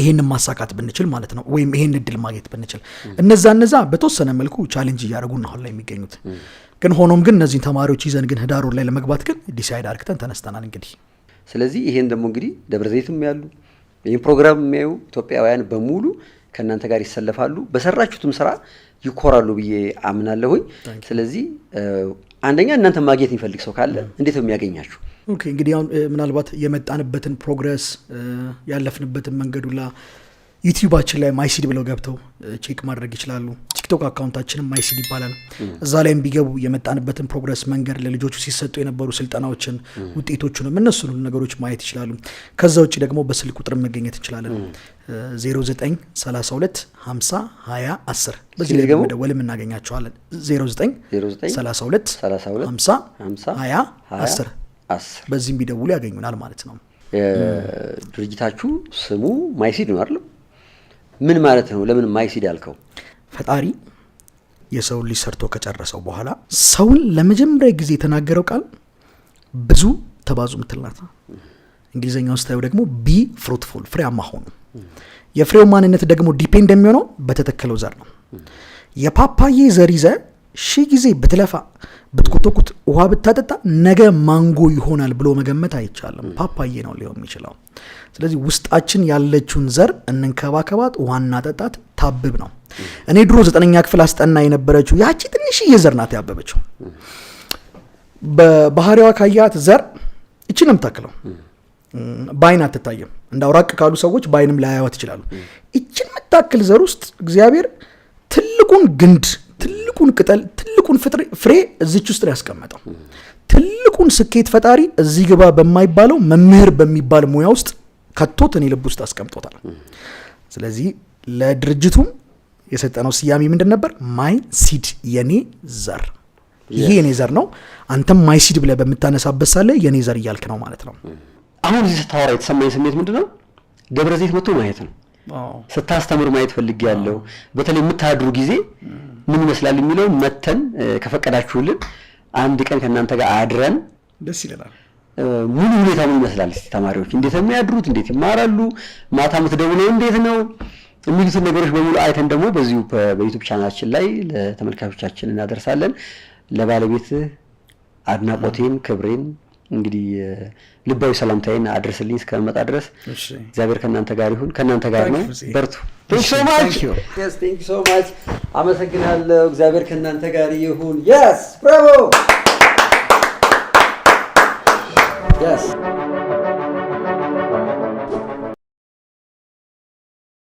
ይሄንን ማሳካት ብንችል ማለት ነው፣ ወይም ይሄን እድል ማግኘት ብንችል። እነዛ በተወሰነ መልኩ challenge እያደረጉ ነው አሁን ላይ የሚገኙት። ግን ሆኖም ግን እነዚህን ተማሪዎች ይዘን ግን ህዳር ወር ላይ ለመግባት ግን decide አርግተን ተነስተናል እንግዲህ። ስለዚህ ይሄን ደግሞ እንግዲህ ደብረ ዘይትም ያሉ ይህን ፕሮግራም የሚያዩ ኢትዮጵያውያን በሙሉ ከእናንተ ጋር ይሰለፋሉ፣ በሰራችሁትም ስራ ይኮራሉ ብዬ አምናለሁኝ። ስለዚህ አንደኛ እናንተ ማግኘት የሚፈልግ ሰው ካለ እንዴት ነው የሚያገኛችሁ? Okay፣ እንግዲህ አሁን ምናልባት የመጣንበትን progress፣ ያለፍንበትን መንገድ ሁላ ዩቲዩባችን ላይ ማይሲድ ብለው ገብተው check ማድረግ ይችላሉ። ቲክቶክ account ኣችንም ማይሲድ ይባላል። እዛ ላይም ቢገቡ የመጣንበትን progress፣ መንገድ፣ ለልጆቹ ሲሰጡ የነበሩ ስልጠናዎችን፣ ውጤቶቹንም እነሱን ሁሉ ነገሮች ማየት ይችላሉ። ከዛ ውጭ ደግሞ በስልክ ቁጥር መገኘት እንችላለን። 09 32 50 20 10። በዚህ ላይ ሲደገሙ? በመደወልም እናገኛቸዋለን። 09 09 32 32 50 50 20 20 10። 10። በዚህም ቢደውሉ ያገኙናል ማለት ነው። ድርጅታችሁ ስሙ ማይሲድ ነው አይደለም? ምን ማለት ነው? ለምን ማይሲድ አልከው? ፈጣሪ የሰውን ልጅ ሰርቶ ከጨረሰው በኋላ ሰውን ለመጀመሪያ ጊዜ የተናገረው ቃል ብዙ ተባዙ ምትል ናት። እንግሊዝኛውን ስታዩ ደግሞ be fruitful፣ ፍሬያማ ሆኑ። የፍሬው ማንነት ደግሞ depend የሚሆነው በተተከለው ዘር ነው። የፓፓዬ ዘር ይዘህ ሺህ ጊዜ ብትለፋ፣ ብትኮተኩት፣ ውሃ ብታጠጣ ነገ ማንጎ ይሆናል ብሎ መገመት አይቻልም። ፓፓዬ ነው ሊሆን የሚችለው። ስለዚህ ውስጣችን ያለችውን ዘር እንንከባከባት፣ ውሃ እናጠጣት፣ ታብብ ነው። እኔ ድሮ 9ኛ ክፍል አስጠና የነበረችው ያቺ ትንሽዬ ዘር ናት ያበበችው። በባህሪዋ ካያት ዘር እቺ ነው የምታክለው። በአይን አትታይም። እንዳው ራቅ ካሉ ሰዎች በአይንም ላያዩት ይችላሉ። ይችን የምታክል ዘር ውስጥ እግዚአብሔር ትልቁን ግንድ፣ ትልቁን ቅጠል፣ ትልቁን ፍሬ እዚች ውስጥ ነው ያስቀመጠው። ትልቁን ስኬት ፈጣሪ እዚህ ግባ በማይባለው መምህር በሚባል ሙያ ውስጥ ከቶት እኔ ልብ ውስጥ አስቀምጦታል። ስለዚህ ለድርጅቱም የሰጠነው ስያሜ ምንድን ነበር? My Seed፣ የኔ ዘር። ይሄ የኔ ዘር ነው። አንተም My Seed ብለህ በምታነሳበት ሳለ የኔ ዘር እያልክ ነው ማለት ነው። አሁን እዚህ ስታወራ የተሰማኝ ስሜት ምንድን ነው? ደብረ ዘይት መጥቶ ማየት ነው። ስታስተምር ማየት ፈልጌያለሁ። በተለይ የምታድሩ ጊዜ ምን ይመስላል የሚለው መተን ከፈቀዳችሁልን አንድ ቀን ከእናንተ ጋር አድረን ደስ ይለናል። ሙሉ ሁኔታ ምን ይመስላል፣ እስቲ ተማሪዎች እንዴት ነው የሚያድሩት፣ እንዴት ይማራሉ፣ ማታ የምትደውለው እንዴት ነው የሚሉትን ነገሮች በሙሉ አይተን ደግሞ በዚሁ በዩቱብ ቻናላችን ላይ ለተመልካቾቻችን እናደርሳለን። ለባለቤትህ አድናቆቴን፣ ክብሬን፣ እንግዲህ ልባዊ ሰላምታዬን አድርስልኝ እስከመጣ ድረስ። እግዚአብሔር ከእናንተ ጋር ይሁን። ከእናንተ ጋር ነው። Thank you. በርቱ። Thank you so much. Thank you. Yes, thank you so much. አመሰግናለሁ። እግዚአብሔር ከእናንተ ጋር ይሁን። Yes, bravo. Yes.